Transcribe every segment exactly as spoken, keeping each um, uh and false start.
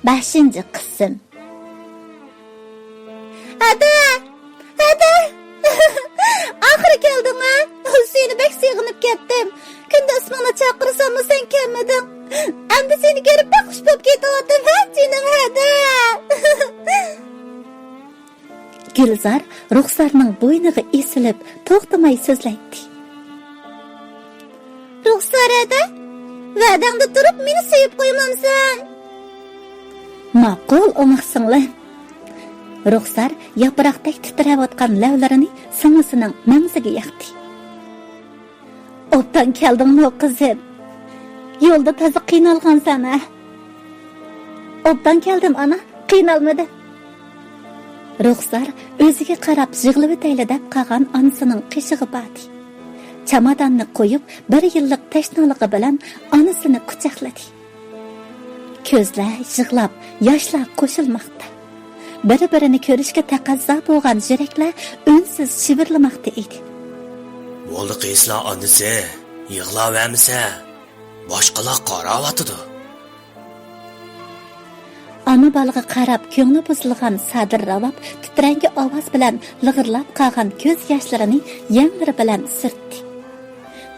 بەشىنچى قىسىم. ھەدە! ھەدە! ئاخىرى كەلدىڭ-ھە؟ سېنى بەك سېغىنىپ كەتتىم. كۈندە ئىسمىڭنى چاقىرساممۇ سەن كەلمىدىڭ. ئەمدى سېنى كۆرۈپ بەك خۇش بولۇپ كېتىۋاتىمەن، جېنىم ھەدە! گۈلزار رۇخسارنىڭ بوينىغا ئېسىلىپ، توختىماي سۆزلەيتتى. رۇخسار ھەدە، ۋەدەڭدە تۇرۇپ مېنى سۆيۈپ قويمامسەن؟ ماقۇل، ئوماق سىڭلىم. رۇخسار ياپراقتەك تىترەۋاتقان لەۋلىرىنى سىڭلىسىنىڭ مەڭزىگە ياقتى. ئوبدان كەلدىڭمۇ، قىزىم؟ يولدا تازا قىينالغانسەن ھە؟ ئوبدان كەلدىم، ئانا، قىينالمىدىم. رۇخسار ئۆزىگە قاراپ يىغلىۋېتەيلى دەپ قالغان ئانىسىنىڭ قېشىغا باردى. چاماداننى قويۇپ، بىر يىللىق تەشنالىقى بىلەن ئانىسىنى قۇچاقلىدى. كۆزلەر يىغلاپ، ياشلار قوشۇلماقتا. بىر-بىرىنى كۆرۈشكە تەقەززا بولغان يۈرەكلەر ئۈنسىز شىۋىرلىماقتا ئىدى. بولدى قىزلار ئانىسى، يىغلاۋەرمىسە، باشقىلار قاراۋاتىدۇ. ئانا بالىغا قاراپ كۆڭلى بۇزۇلغان سادىر راۋاب تىترەڭگۈ ئاۋاز بىلەن لىغىرلاپ قالغان كۆز ياشلىرىنى يەڭلىرى بىلەن سۈرتتى.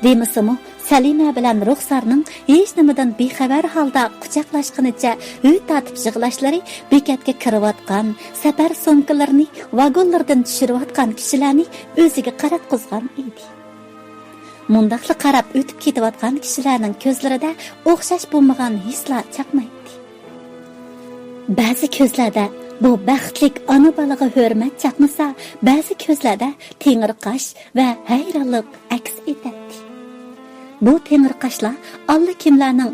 دېمىسىمۇ، سەلىمە بىلەن رۇخسارنىڭ ھېچنېمىدىن بىخەۋەر ھالدا قۇچاقلاشقىنىچە ھۈ تارتىپ يىغلاشلىرى بېكەتكە كىرىۋاتقان، سەپەر سومكىلىرىنى ۋاگونلىرىدىن چۈشۈرۈۋاتقان كىشىلەرنى ئۆزىگە قاراتقۇزغان ئىدى. مۇنداقلا قاراپ ئۆتۈپ كېتىۋاتقان كىشىلەرنىڭ كۆزلىرىدە ئوخشاش بولمىغان ھېسلار چاقنايتتى. بەزى كۆزلەردە بۇ بەختلىك ئانا بالىغا ھۆرمەت چاقنىسا، بەزى كۆزلەردە تېڭىرقاش ۋە ھەيرانلىق ئەكس ئېتەتتى. بۇ تېڭىرقاشلار ئاللىكىملەرنىڭ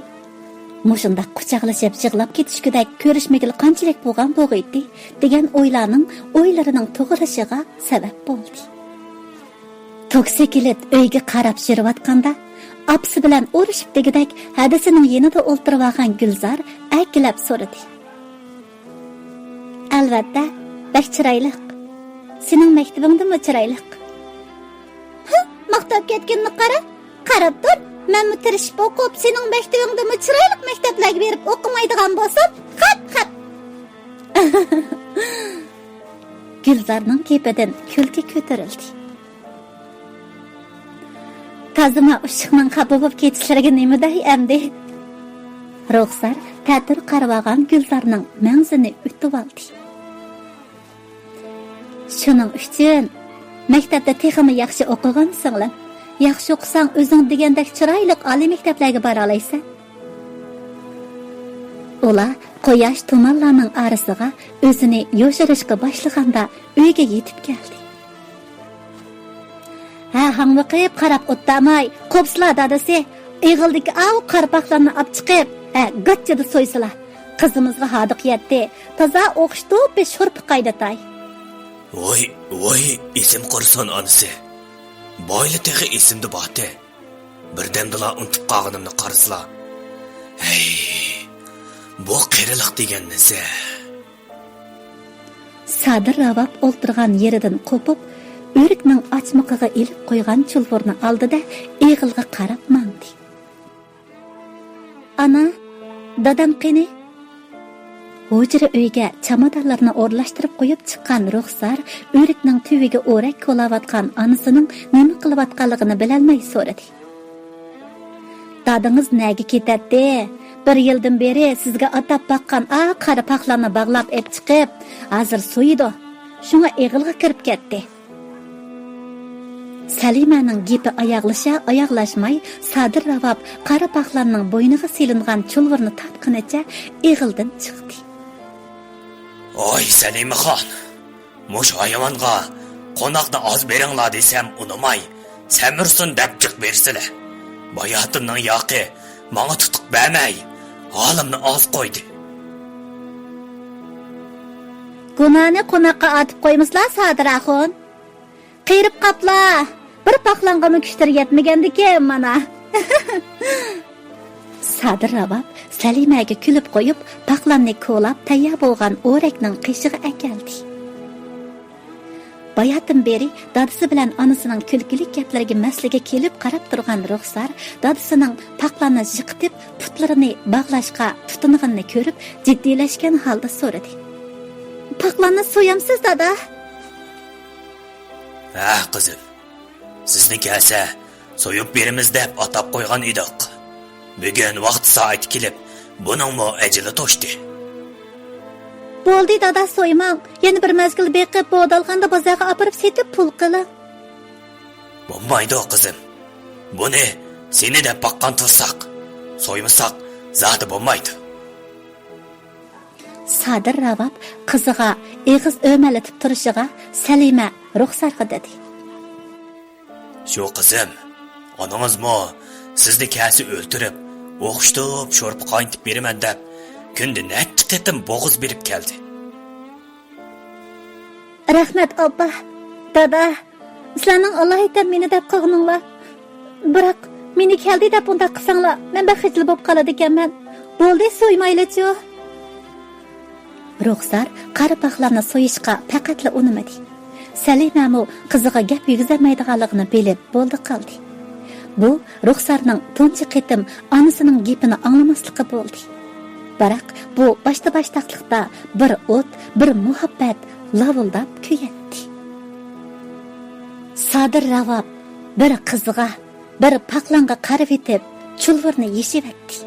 مۇشۇنداق قۇچاقلىشىپ يىغلاپ كېتىشكۈدەك كۆرۈشمىگىلى قانچىلىك بولغان بولغىيتتى دېگەن ئويلارنىڭ ئويلىرىنىڭ تۇغۇلۇشىغا سەۋەب بولدى. توكسىكلىت ئۆيگە قاراپ يۈرۈۋاتقاندا، ئاپىسى بىلەن ئۇرۇشۇپ دېگۈدەك ھەدىسىنىڭ يېنىدا ئولتۇرۇۋالغان گۈلزار ئەركىلەپ سورىدى. ئەلۋەتتە، بەك چىرايلىق. سېنىڭ مەكتىۋىڭدىنمۇ چىرايلىق. ھە، ماختاپ كەتكىنىنى قارا. قاراپ تۇر، مەنمۇ تىرىشىپ ئوقۇپ، سېنىڭ مەكتىۋىڭدىنمۇ چىرايلىق مەكتەپلەرگە بېرىپ ئوقۇمايدىغان بولسام، خەپ، خەپ. گۈلزارنىڭ گېپىدىن كۈلكە كۆتۈرۈلدى. تازىما ئۇششۇقنىڭ خاپا بولۇپ كېتىشلىرىگە نېمە دەي ئەمدى؟ رۇخسار تەتۈر قارىۋالغان گۈلزارنىڭ مەڭزىنى ئۈتۈۋالدى. شۇنىڭ ئۈچۈن مەكتەپتە تېخىمۇ ياخشى ئوقۇغىن، سىڭلىم. ياخشى ئوقۇساڭ، ئۆزۈڭ دېگەندەك چىرايلىق ئالىي مەكتەپلەرگە بارالايسەن. ئۇلار قۇياش تۇمانلارنىڭ ئارىسىغا ئۆزىنى يوشۇرۇشقا باشلىغاندا ئۆيگە يېتىپ كەلدى. ھە، ھاڭۋېقىپ قاراپ ئوتتاماي، قوپسىلا دادىسى، ئېغىلدىكى ئاۋۇ قارا پاخلاننى ئاپ چىقىپ، ھە، گاچچىدا سويسىلا. قىزىمىزغا ھاردۇق يەتتى، تازا ئوخشىتىپ بىر شورپا قاينىتاي. ۋاي، ۋاي، ئېسىم قۇرسۇن ئانىسى. بايلا تېخى ئېسىمدە بارتى. بىردەمدىلا ئۇنتۇپ قالغىنىمنى قارىسىلا. ھەي، بۇ قېرىلىق دېگەن نېسى. سادىر راۋاب ئولتۇرغان يېرىدىن قوپۇپ، ئۆرۈكنىڭ ئاچمىقىغا ئېلىپ قويغان چۇلۋۇرنى ئالدى-دە، ئېغىلغا قاراپ ماڭدى. ئانا، دادام قېنى؟ ھۇجرا ئۆيگە چامادانلىرىنى ئورۇنلاشتۇرۇپ قويۇپ چىققان رۇخسار ئۆرۈكنىڭ تۈۋىگە ئورەك كولاۋاتقان ئانىسىنىڭ نېمە قىلىۋاتقانلىقىنى بىلەلمەي سورىدى. دادىڭىز نەگە كېتەتتى؟ بىر يىلدىن بېرى سىزگە ئاتاپ باققان ئا قارا پاخلاننى باغلاپ ئېلىپ چىقىپ، ھازىر سويىدۇ. شۇڭا ئېغىلغا كىرىپ كەتتى. سەلىمەنىڭ گېپى ئاياغلىشا ئاياغلاشماي، سادىر راۋاب قارا پاخلاننىڭ بوينىغا سېلىنغان چۇلۋۇرنى تارتقىنىچە ئېغىلدىن چىقتى. ۋاي سەلىمىخان! مۇشۇ ھايۋانغا قوناقنى ئاز بېرىڭلار دېسەم ئۇنىماي، سەمرىسۇن دەپ جىق بېرىسىلە. باياتىننىڭ ياقى ماڭا تۇتۇق بەرمەي، ھالىمنى ئاز قويدى. گۇناھنى قوناققا ئارتىپ قويمىسىلا، سادىر ئاخۇن. قېرىپ قاپلا، بىر پاخلانغىمۇ كۈچلىرى يەتمىگەندىكىن مانا. سادىر راۋاب سەلىمەگە كۈلۈپ قويۇپ، پاخلاننى كولاپ تەييار بولغان ئورەكنىڭ قېشىغا ئەكەلدى. باياتىن بېرى دادىسى بىلەن ئانىسىنىڭ كۈلكىلىك گەپلىرىگە مەسىلىگە كېلىپ قاراپ تۇرغان رۇخسار دادىسىنىڭ پاقلارنى يىقىتىپ، پۇتلىرىنى باغلاشقا تۇتۇنغىنىنى كۆرۈپ، جىددىيلەشكەن ھالدا سورىدى: «پاقلارنى سويامسىز، دادا؟» «ھە، قىزىم. سىزنى كەلسە سويۇپ بېرىمىز دەپ ئاتاپ قويغان ئىدۇق. بۈگۈن ۋاقتى سائىتى كېلىپ، بۇنىڭمۇ ئەجىلى توشتى.» «بولدى، دادا، سويماڭ. يەنە بىر مەزگىل بېقىپ، بودالغاندا بازارغا ئاپىرىپ سېتىپ پۇل قىلىڭ.» «بولمايدۇ، قىزىم. بۇنى سېنى دەپ باققان تۇرساق، سويمىساق زادى بولمايدۇ.» سادىر راۋاب قىزىغا ئېغىز ئۆمەلىتىپ تۇرۇشىغا سەلىمە رۇخسارغا دېدى: «شۇ، قىزىم، ئانىڭىزمۇ سىزنى كەلسە ئۆلتۈرۈپ، ئوخشىتىپ شورپا قاينىتىپ بېرىمەن دەپ، كۈندە نەچچە قېتىم بوغۇز بېرىپ كەلدى.» «رەھمەت، ئاپا، دادا، سىلەرنىڭ ئالاھىدە مېنى دەپ قىلغىنىڭلار. بىراق، مېنى كەلدى دەپ ئۇنداق قىلساڭلار، مەن بەك خىجىل بولۇپ قالىدىكەنمەن. بولدى، سويمايلىچۇ.» رۇخسار قارا پاقلارنى سويۇشقا پەقەتلا ئۇنىمىدى. سەلىمەمۇ قىزىغا گەپ يېگۈزەلمەيدىغانلىقىنى بىلىپ، بولدى قىلدى. بۇ رۇخسارنىڭ تۇنجى قېتىم ئانىسىنىڭ گېپىنى ئاڭلىماسلىقى بولدى. بىراق، بۇ باشتا-باشتاقلىقتا بىر ئوت، بىر مۇھەببەت لاۋۇلداپ كۆيەتتى. سادىر راۋاب بىر قىزغا، بىر پاقلانغا قارىۋېتىپ، چۇلۋۇرنى يېشىۋەتتى.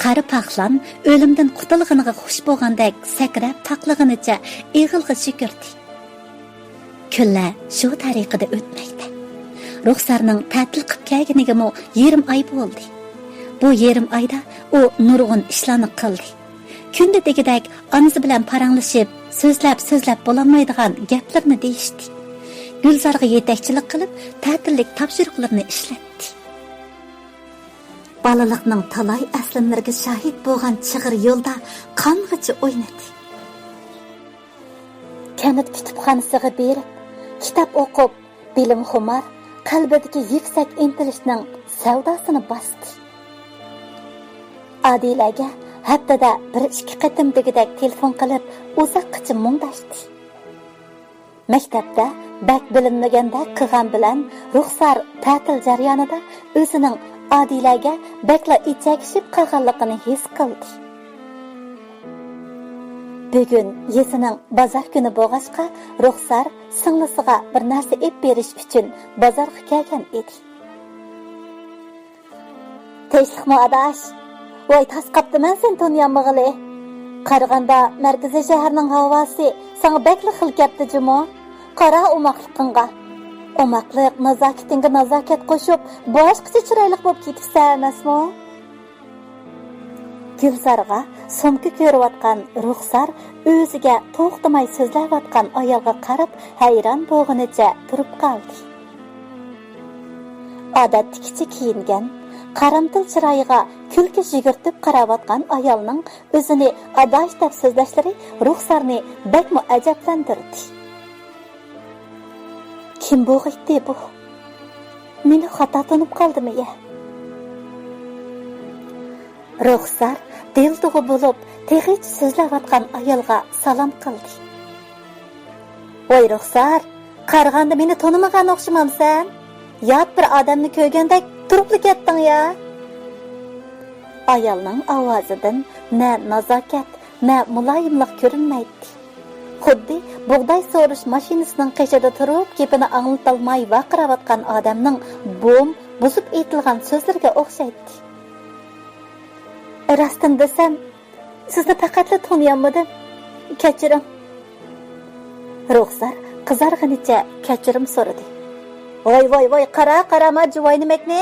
قارا پاقلان ئۆلۈمدىن قۇتۇلغىنىغا خۇش بولغاندەك سەكرەپ تاقلىغىنىچە ئېغىلغا يۈگۈردى. كۈنلەر شۇ تەرىقىدە ئۆتمەكتە. رۇخسارنىڭ تەتىل قىپ كەلگىنىگىمۇ يېرىم ئاي بولدى. بۇ يېرىم ئايدا ئۇ نۇرغۇن ئىشلارنى قىلدى. كۈندە دېگۈدەك ئانىسى بىلەن پاراڭلىشىپ، سۆزلەپ، سۆزلەپ بولالمايدىغان گەپلىرىنى دېيىشتى. گۈلزارغا يېتەكچىلىك قىلىپ، تەتۈرلۈك تاپشۇرۇقلىرىنى ئىشلەتتى. بالىلىقنىڭ تالاي ئەسلىمىلىرىگە شاھىت بولغان چىغىر يولدا قانغىچە ئوينىدى. كەنت كۇتۇپخانىسىغا بېرىپ، كىتاب ئوقۇپ، بىلىمخۇمار، قەلبىدىكى يۈكسەك ئىنتىلىشنىڭ سەۋداسىنى باستى. ئادىلەگە ھەپتىدە بىر ئىككى قېتىم دېگۈدەك تېلېفون قىلىپ، ئۇزاققىچە مۇڭداشتى. مەكتەپتە بەك بىلىنمىگەندەك قىلغان بىلەن، رۇخسار تەتىل جەريانىدا ئۆزىنىڭ ئادىلەگە بەكلا ئېچەكىشىپ قالغانلىقىنى ھېس قىلدى. بۈگۈن يېزىنىڭ بازار كۈنى بولغاچقا، رۇخسار سىڭلىسىغا بىر نەرسە ئېلىپ بېرىش ئۈچۈن بازارغا كەلگەن ئىدى. تىنچلىقمۇ، ئاداش؟ ۋاي، تاس قاپتىمەن سېنى تونۇيالمىغىلى. قارىغاندا، مەركىزىي شەھەرنىڭ ھاۋاسى ساڭا بەكلا خىل كەپتۇ جۇمۇ. قارا ئوماقلىقىڭغا. ئوماقلىق نازاكىتىڭگە نازاكەت قوشۇپ، باشقىچە چىرايلىق بولۇپ كېتىپسەن ئەمەسمۇ؟ گۈلزارغا سومكا كۆرۈۋاتقان رۇخسار ئۆزىگە توختىماي سۆزلەۋاتقان ئايالغا قاراپ، ھەيران بولغىنىچە تۇرۇپ قالدى. ئادەتتىكىچە كىيىنگەن، قارامتۇل چىرايىغا كۈلكە يۈگۈرتۈپ قاراۋاتقان ئايالنىڭ ئۆزىنى ئاداش دەپ سۆزلەشلىرى رۇخسارنى بەكمۇ ئەجەبلەندۈردى. كىم بولغىيتتى بۇ؟ مېنى خاتا تونۇپ قالدىمۇ يە؟ رۇخسار دىلدۇغى بولۇپ، تېخىچە سۆزلەۋاتقان ئايالغا سالام قىلدى. ۋاي رۇخسار، قارىغاندا مېنى تونۇمىغان ئوخشىمامسەن؟ يات بىر ئادەمنى كۆرگەندەك تۇرۇپلا كەتتىڭ يا؟ ئايالنىڭ ئاۋازىدىن نە نازاكەت، نە مۇلايىملىق كۆرۈنمەيتتى. خۇددى بۇغداي سورۇش ماشىنىسىنىڭ قېشىدا تۇرۇپ، گېپىنى ئاڭلىتالماي ۋارقىراۋاتقان ئادەمنىڭ بوم بۇزۇپ ئېيتىلغان سۆزلىرىگە ئوخشايتتى. راستىنى دېسەم، سىزنى پەقەتلا تونۇيالمىدىم. كەچۈرۈڭ. رۇخسار قىزارغىنىچە كەچۈرۈم سورىدى. ۋاي، ۋاي، ۋاي، قارا، قارا، ما جۇۋاينىمەكنى.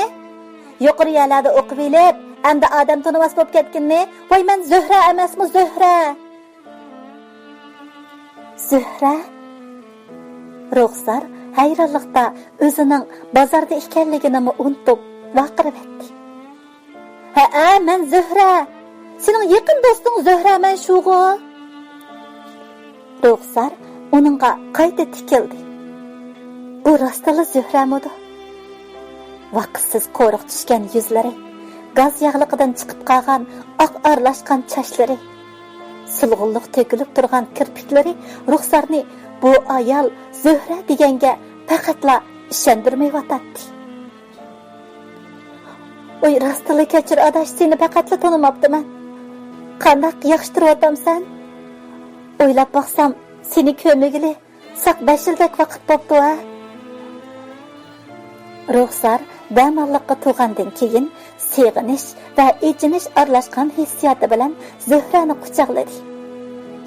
يۇقىرى يەرلەردە ئوقۇۋېلىپ، ئەمدى ئادەم تونۇماس بولۇپ كەتكىنىنى. ۋاي، مەن زۆھرە ئەمەسمۇ، زۆھرە. زۆھرە؟ رۇخسار ھەيرانلىقتا ئۆزىنىڭ بازاردا ئىكەنلىكىنىمۇ ئۇنتۇپ ۋارقىراۋەتتى. ھەئە، مەن زۆھرە. سېنىڭ يېقىن دوستۇڭ زۆھرە مەن شۇغۇ. رۇخسار ئۇنىڭغا قايتا تىكىلدى. بۇ راستلا زۆھرەمىدۇ؟ ۋاقىتسىز قورۇق چۈشكەن يۈزلىرى، گاز ياغلىقىدىن چىقىپ قالغان ئاق ئارىلاشقان چاچلىرى، سولغۇنلۇق تۆكۈلۈپ تۇرغان كىرپىكلىرى رۇخسارنى بۇ ئايال زۆھرە دېگەنگە پەقەتلا ئىشەندۈرمەيۋاتاتتى. ۋاي راستىنلا كەچۈر ئاداش، سېنى پەقەتلا تونۇماپتىمەن. قانداق ياخشى تۇرۇۋاتامسەن؟ ئويلاپ باقسام، سېنى كۆرمىگىلى ساق بەش يىلدەك ۋاقىت بوپتۇ ھە؟ رۇخسار دەماللىققا تۇغاندىن كېيىن سېغىنىش ۋە ئېچىنىش ئارىلاشقان ھېسسىياتى بىلەن زۆھرەنى قۇچاقلىدى.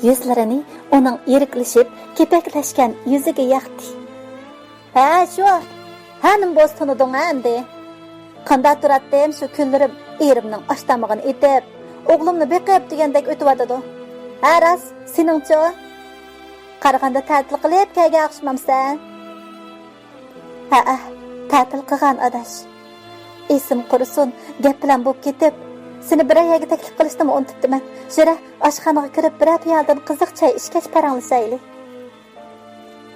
يۈزلىرىنى ئۇنىڭ ئىرىكلىشىپ، كېپەكلەشكەن يۈزىگە ياقتى. ھە، شۇ. ھە، نېمە بولسا تونۇدۇڭ ھە ئەمدى؟ قانداق تۇراتتىم شۇ كۈنلىرىم، ئېرىمنىڭ ئاش تامىقىنى ئېتىپ، ئوغلۇمنى بېقىپ دېگەندەك ئۆتۈۋاتىدۇ. ھە، راست، سېنىڭچۇ؟ قارىغاندا تەتىل قىلىپ كەلگەن ئوخشىمامسەن؟ ھەئە، تەتىل قىلغان ئاداش. ئېسىم قۇرۇسۇن، گەپ بىلەن بولۇپ كېتىپ، سېنى بىرەر يەرگە تەكلىپ قىلىشنىمۇ ئۇنتۇپتىمەن. يۈرە، ئاشخانىغا كىرىپ بىرەر پىيالىدىن قىزىق چاي ئىچكەچ پاراڭلىشايلى.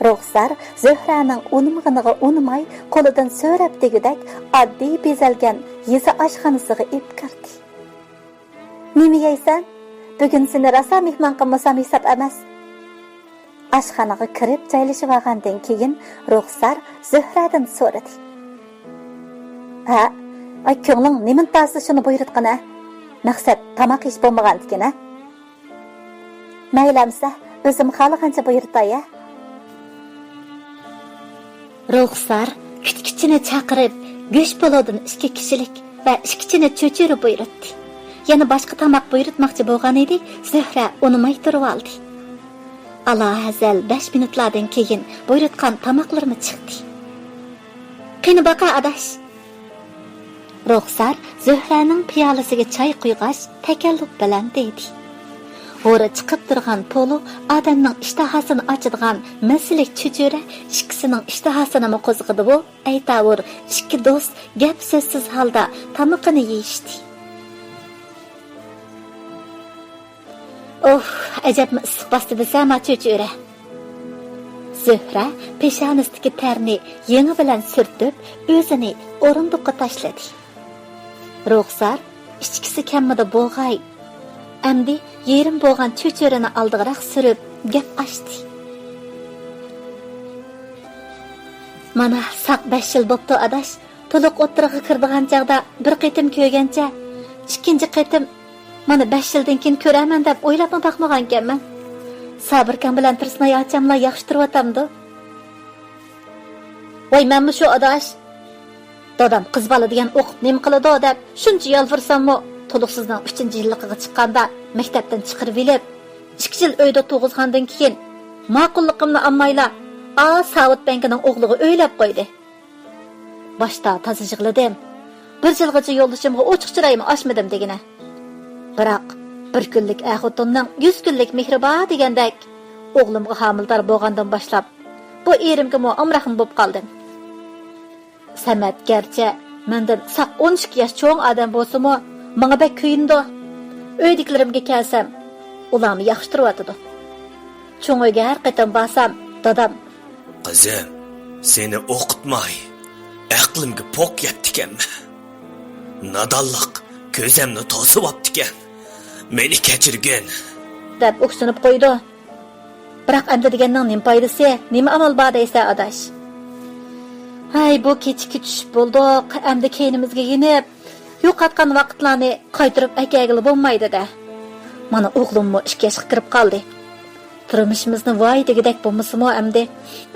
رۇخسار زۆھرەنىڭ ئۇنىمىغىنىغا ئۇنىماي، قولىدىن سۆرەپ دېگۈدەك ئاددىي بېزەلگەن يېزا ئاشخانىسىغا ئېلىپ كىردى. نېمە يەيسەن؟ بۈگۈن سېنى راسا مېھمان قىلمىسام ھېساب ئەمەس. ئاشخانىغا كىرىپ جايلىشىۋالغاندىن كېيىن رۇخسار زۆھرەدىن سورىدى. ھە، ئاي كۆڭلۈڭ نېمىنى تارتسا شۇنى بۇيرۇتقىنە. مەقسەت تاماق يېيىش بولمىغاندىكىن ھە؟ مەيلى ئەمسە، ئۆزۈم خالىغانچە بۇيرۇتاي ھە. رۇخسار كۈتكۈچىنى چاقىرىپ، گۆش پولۇدىن ئىككى كىشىلىك ۋە ئىككى چىنە چۆچۈرە بۇيرۇتتى. يەنە باشقا تاماق بۇيرۇتماقچى بولغان ئىدى، زۆھرە ئۇنىماي تۇرۇۋالدى. ئالاھەزەل بەش مىنۇتلاردىن كېيىن بۇيرۇتقان تاماقلىرىمۇ چىقتى. قېنى باقا ئاداش. رۇخسار زۆھرەنىڭ پىيالىسىگە چاي قۇيغاچ، تەكەللۇپ بىلەن دېدى. ھورى چىقىپ تۇرغان پولۇ ئادەمنىڭ ئىشتىھاسىنى ئاچىدىغان مەسىلىك چۆچۈرە ئىككىسىنىڭ ئىشتىھاسىنىمۇ قوزغىدىۋۇ، ئەيتاۋۇر، ئىككى دوست گەپ-سۆزسىز ھالدا تامىقىنى يېيىشتى. ئوھ، ئەجەبمۇ ئىسسىق باستى دېسە ما چۆچۈرە. زۆھرە پېشانىسىدىكى تەرنى يېڭى بىلەن سۈرتۈپ، ئۆزىنى ئورۇندۇققا تاشلىدى. رۇخسار ئىچكۈسى كەلمىدى بولغاي. ئەمدى يېرىم بولغان چۆچۈرىنى ئالدىغىراق سۈرۈپ گەپ ئاچتى. مانا ساق بەش يىل بوپتۇ ئاداش، تولۇق ئوتتۇرىغا كىرىدىغان چاغدا بىر قېتىم كۆرگەنچە، ئىككىنچى قېتىم مانا بەش يىلدىن كېيىن كۆرەرمەن دەپ ئويلاپمۇ باقمىغانىكەنمەن. سابىركام بىلەن تۇرسۇنئاي ئاچاملا ياخشى تۇرۇۋاتامدۇ؟ ۋاي مەنمۇ شۇ ئاداش. دادام قىز بالا دېگەن ئوقۇپ نېمە قىلىدۇ دەپ شۇنچە يالۋۇرساممۇ، تولۇقسىزنىڭ ئۈچىنچى يىللىقىغا چىققاندا مەكتەپتىن چىقىرىۋېلىپ، ئىككى يىل ئۆيدە تۇرغۇزغاندىن كېيىن ماقۇللۇقۇمنى ئالمايلا، ئا ساۋۇت بەڭگىنىڭ ئوغلىغا ئۆيلەپ قويدى. باشتا تازا يىغلىدىم. بىر يىلغىچە يولدىشىمغا ئوچۇق چىرايىمنى ئاچمىدىم دېگىنە. بىراق، بىر كۈنلۈك ئەر-خوتۇننىڭ يۈز كۈنلۈك مېھرى بار دېگەندەك، ئوغلۇمغا ھامىلىدار بولغاندىن باشلاپ، بۇ ئېرىمگىمۇ ئامراقمۇ بولۇپ قالدىم. سەمەت گەرچە مەندىن ساق ئون ئىككى ياش چوڭ ئادەم بولسىمۇ، ماڭا بەك كۆيۈنىدۇ. ئۆيدىكىلىرىمگە كەلسەم، ئۇلارمۇ ياخشى تۇرۇۋاتىدۇ. چوڭ ئۆيگە ھەر قېتىم بارسام، دادام، «قىزىم، سېنى ئوقۇتماي، ئەقلىمگە پوق يەپتىكەنمەن. نادانلىق كۆزەمنى توسۇۋاپتىكەن. مېنى كەچۈرگىن.» دەپ ئۆكسۈنۈپ قويىدۇ. بىراق ئەمدى دېگەننىڭ نېمە پايدىسى، نېمە ئامال بار دەيسەن، ئاداش؟ ھەي، بۇ كېچىككە چۈشۈپ بولدۇق، ئەمدى كەينىمىزگە يېنىپ، يوقاتقان ۋاقىتلارنى قايتۇرۇپ ئەكەلگىلى بولمايدۇ-دە. مانا ئوغلۇممۇ ئىككى ياشقا كىرىپ قالدى. تۇرمۇشىمىزنى ۋاي دېگۈدەك بولمىسىمۇ ئەمدى،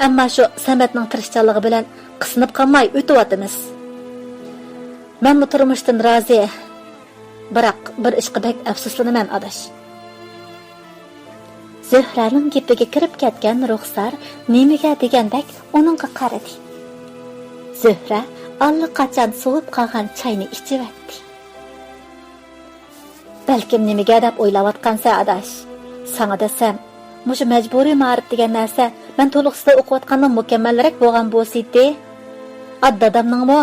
ئەمما شۇ سەمەتنىڭ تىرىشچانلىقى بىلەن قىسىنىپ قالماي ئۆتۈۋاتىمىز. مەنمۇ تۇرمۇشتىن رازى. بىراق، بىر ئىشقا بەك ئەپسۇسلىنىمەن، ئاداش. زۆھرەنىڭ گېپىگە كىرىپ كەتكەن رۇخسار نېمىگە دېگەندەك ئۇنىڭغا قارىدى. زۆھرە ئاللىقاچان سوۋۇپ قالغان چاينى ئىچىۋەتتى. بەلكىم نېمىگە دەپ ئويلاۋاتقانسەن، ئاداش؟ ساڭا دېسەم، مۇشۇ مەجبۇرىي مائارىپ دېگەن نەرسە مەن تولۇقسىزدا ئوقۇۋاتقاندىن مۇكەممەلرەك بولغان بولسىدى. ئا، دادامنىڭمۇ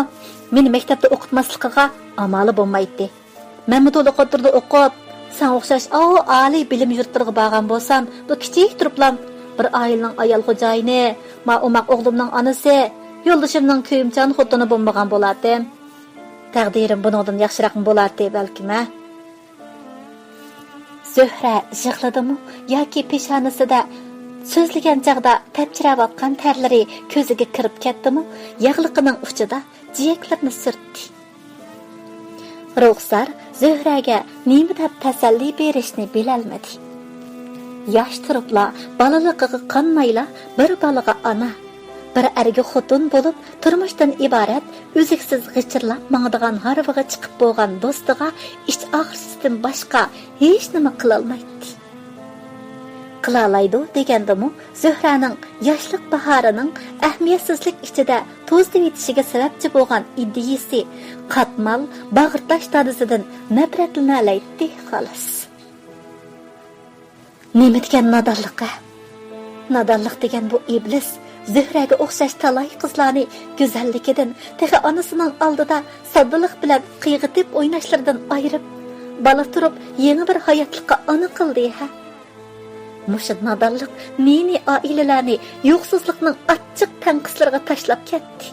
مېنى مەكتەپتە ئوقۇتماسلىقىغا ئامالى بولمايتتى. مەنمۇ تولۇق ئوتتۇرىدا ئوقۇپ، ساڭا ئوخشاش ئاۋۇ ئالىي بىلىم يۇرتلىرىغا بارغان بولسام، بۇ كىچىك تۇرۇپلام بىر ئائىلىنىڭ ئايال خوجايىنى، ما ئوماق ئوغلۇمنىڭ ئانىسى، يولدىشىمنىڭ كۆيۈمچان خوتۇنى بولمىغان بولاتتىم. تەقدىرىم بۇنىڭدىن ياخشىراقمۇ بولاتتى بەلكىم، ھە؟ زۆھرە يىغلىدىمۇ ياكى پېشانىسىدە سۆزلىگەن چاغدا تەپچىرەۋاتقان تەرلىرى كۆزىگە كىرىپ كەتتىمۇ، ياغلىقىنىڭ ئۇچىدا جىيەكلىرىنى سۈرتتى. رۇخسار زۆھرەگە نېمە دەپ تەسەللى بېرىشنى بىلەلمىدى. ياش تۇرۇپلا بالىلىقىغا قانمايلا بىر بالىغا ئانا، بىر ئەرگە خوتۇن بولۇپ، تۇرمۇشتىن ئىبارەت ئۈزۈكسىز غىچىرلاپ ماڭىدىغان ھارۋىغا چىقىپ بولغان دوستىغا ئىچ ئاغرىشىشتىن باشقا ھېچنېمە قىلالمايتتى. قىلالايدۇ دېگەندىمۇ، زۆھرەنىڭ ياشلىق باھارىنىڭ ئەھمىيەتسىزلىك ئىچىدە توزۇۋېتىشىگە سەۋەبچى بولغان ئىدىيىسى قاتمال باغرىتاش دادىسىدىن نەپرەتلىنەلەيتتى، خالاس. نېمە دېگەن نادانلىق، ھە؟ نادانلىق دېگەن بۇ ئىبلىس زۆھرەگە ئوخشاش تالاي قىزلارنى گۈزەللىكىدىن، تېخى ئانىسىنىڭ ئالدىدا ساددىلىق بىلەن قىيغىتىپ ئويناشلىرىدىن ئايرىپ، بالا تۇرۇپ يېڭى بىر ھاياتلىققا ئانا قىلدى، ھە؟ مۇشۇ نادانلىق نى-نى ئائىلىلەرنى يوقسۇزلۇقنىڭ ئاچچىق تەڭقىسلىرىغا تاشلاپ كەتتى.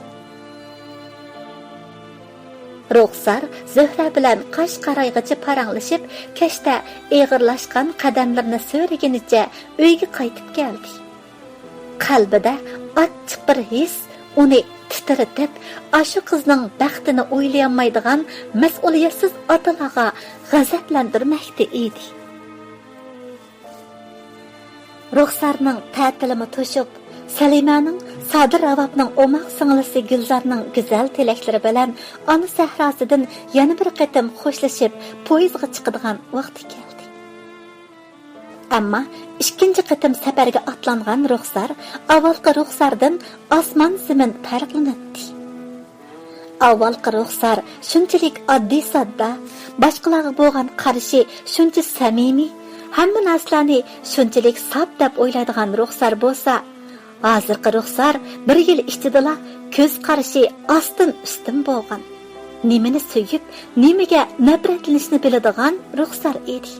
رۇخسار زۆھرە بىلەن قاش قارايغىچە پاراڭلىشىپ، كەچتە ئېغىرلاشقان قەدەملىرىنى سۆرىگىنىچە ئۆيگە قايتىپ كەلدى. قەلبىدە ئاچچىق بىر ھېس ئۇنى تىترىتىپ، ئاشۇ قىزنىڭ بەختىنى ئويلىيالمايدىغان مەسئۇلىيەتسىز ئاتىلارغا غەزەپلەندۈرمەكتە ئىدى. رۇخسارنىڭ تەتىلىمۇ توشۇپ، سەلىمەنىڭ، سادىر راۋابنىڭ ئوماق سىڭلىسى گۈلزارنىڭ گۈزەل تىلەكلىرى بىلەن ئانا سەھراسىدىن يەنە بىر قېتىم خوشلىشىپ، پويىزغا چىقىدىغان ۋاقتى كەلدى. ئەمما ئىككىنچى قېتىم سەپەرگە ئاتلانغان رۇخسار ئاۋۋالقى رۇخساردىن ئاسمان زېمىن پەرقلىنەتتى. ئاۋۋالقى رۇخسار شۇنچىلىك ئاددىي-ساددا، باشقىلارغا بولغان قارىشى شۇنچە سەمىمىي، ھەممە نەرسىلەرنى شۇنچىلىك ساپ دەپ ئويلايدىغان رۇخسار بولسا، ھازىرقى رۇخسار بىر يىل ئىچىدىلا كۆز قارىشى ئاستىن-ئۈستۈن بولغان، نېمىنى سۆيۈپ، نېمىگە نەپرەتلىنىشنى بىلىدىغان رۇخسار ئىدى.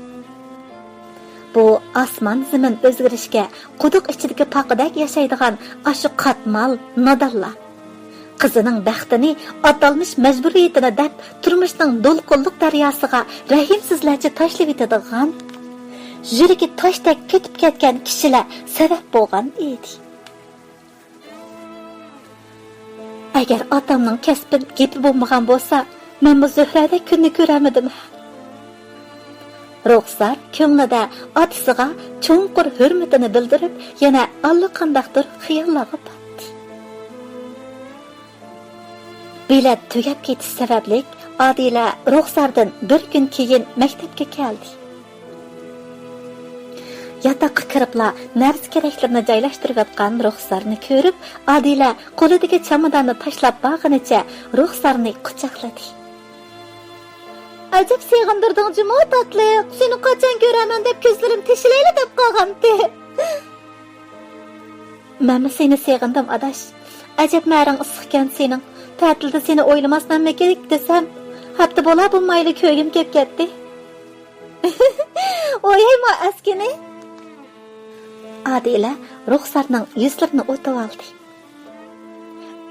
بۇ ئاسمان زېمىن ئۆزگىرىشكە قۇدۇق ئىچىدىكى پاقىدەك ياشايدىغان ئاشۇ قاتمال نادانلار، قىزىنىڭ بەختىنى ئاتالمىش مەجبۇرىيىتىنى دەپ، تۇرمۇشنىڭ دولقۇنلۇق دەرياسىغا رەھىمسىزلەرچە تاشلىۋېتىدىغان، يۈرىكى تاشتەك قېتىپ كەتكەن كىشىلەر سەۋەب بولغان ئىدى. ئەگەر ئاتامنىڭ كەسپى گېپى بولمىغان بولسا، مەنمۇ زۆھرەدەك كۈننى كۆرەلمىدىم. رۇخسار كۆڭلىدە ئاتىسىغا چوڭقۇر ھۆرمىتىنى بىلدۈرۈپ، يەنە ئاللىقانداقتۇر خىياللارغا پاتتى. بېلەت تۈگەپ كېتىش سەۋەبلىك، ئادىلە رۇخساردىن بىر كۈن كېيىن مەكتەپكە كەلدى. ياتاققا كىرىپلا نەرسە-كېرەكلىرىنى جايلاشتۇرۇۋاتقان رۇخسارنى كۆرۈپ، ئادىلە قولىدىكى چاماداننى تاشلاپ بارغىنىچە رۇخسارنى قۇچاقلىدى. ئەجەب سېغىندۇردۇڭ جۇمۇ تاتلىق، سېنى قاچان كۆرەرمەن دەپ كۆزلىرىم تېشىلايلا دەپ قالغانتى. مەنمۇ سېنى سېغىندىم ئاداش. ئەجەب مەرىڭ ئىسسىقكەن سېنىڭ. تەتىلدە سېنى ئويلىماسمەنمىكىن دېسەم، ھەپتە بولا بولمايلا كۆرگۈم كەپ كەتتى. ئويايما ئەسكىنى. ئادىلە رۇخسارنىڭ يۈزلىرىنى ئوتۇۋالدى.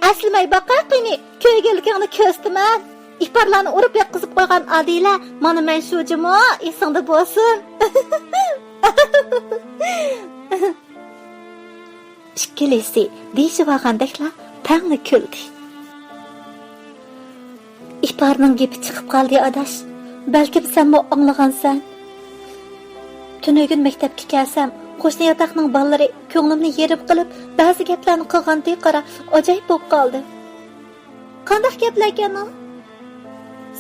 ئەسلىمەي باقە قېنى، كۆرگەنلىكىڭنى كۆرسىتىمەن. ئىپارلارنى ئۇرۇپ ياتقۇزۇپ قويغان ئادىلە، مانا مەن شۇ جۇمۇ، ئېسىڭدە بولسۇن. ئىككىلىسى دېيىشىۋالغاندەكلا تەڭلا كۈلدى. ئىپارنىڭ گېپى چىقىپ قالدى ئاداش. بەلكىم سەنمۇ ئاڭلىغانسەن. تۈنۈگۈن مەكتەپكە كەلسەم، قوشنا ياتاقنىڭ بالىلىرى كۆڭلۈمنى يېرىم قىلىپ، بەزى گەپلەرنى قىلغانتى قارا، ئاجايىپ بولۇپ قالدىم. قانداق گەپلەركەن ئۇ؟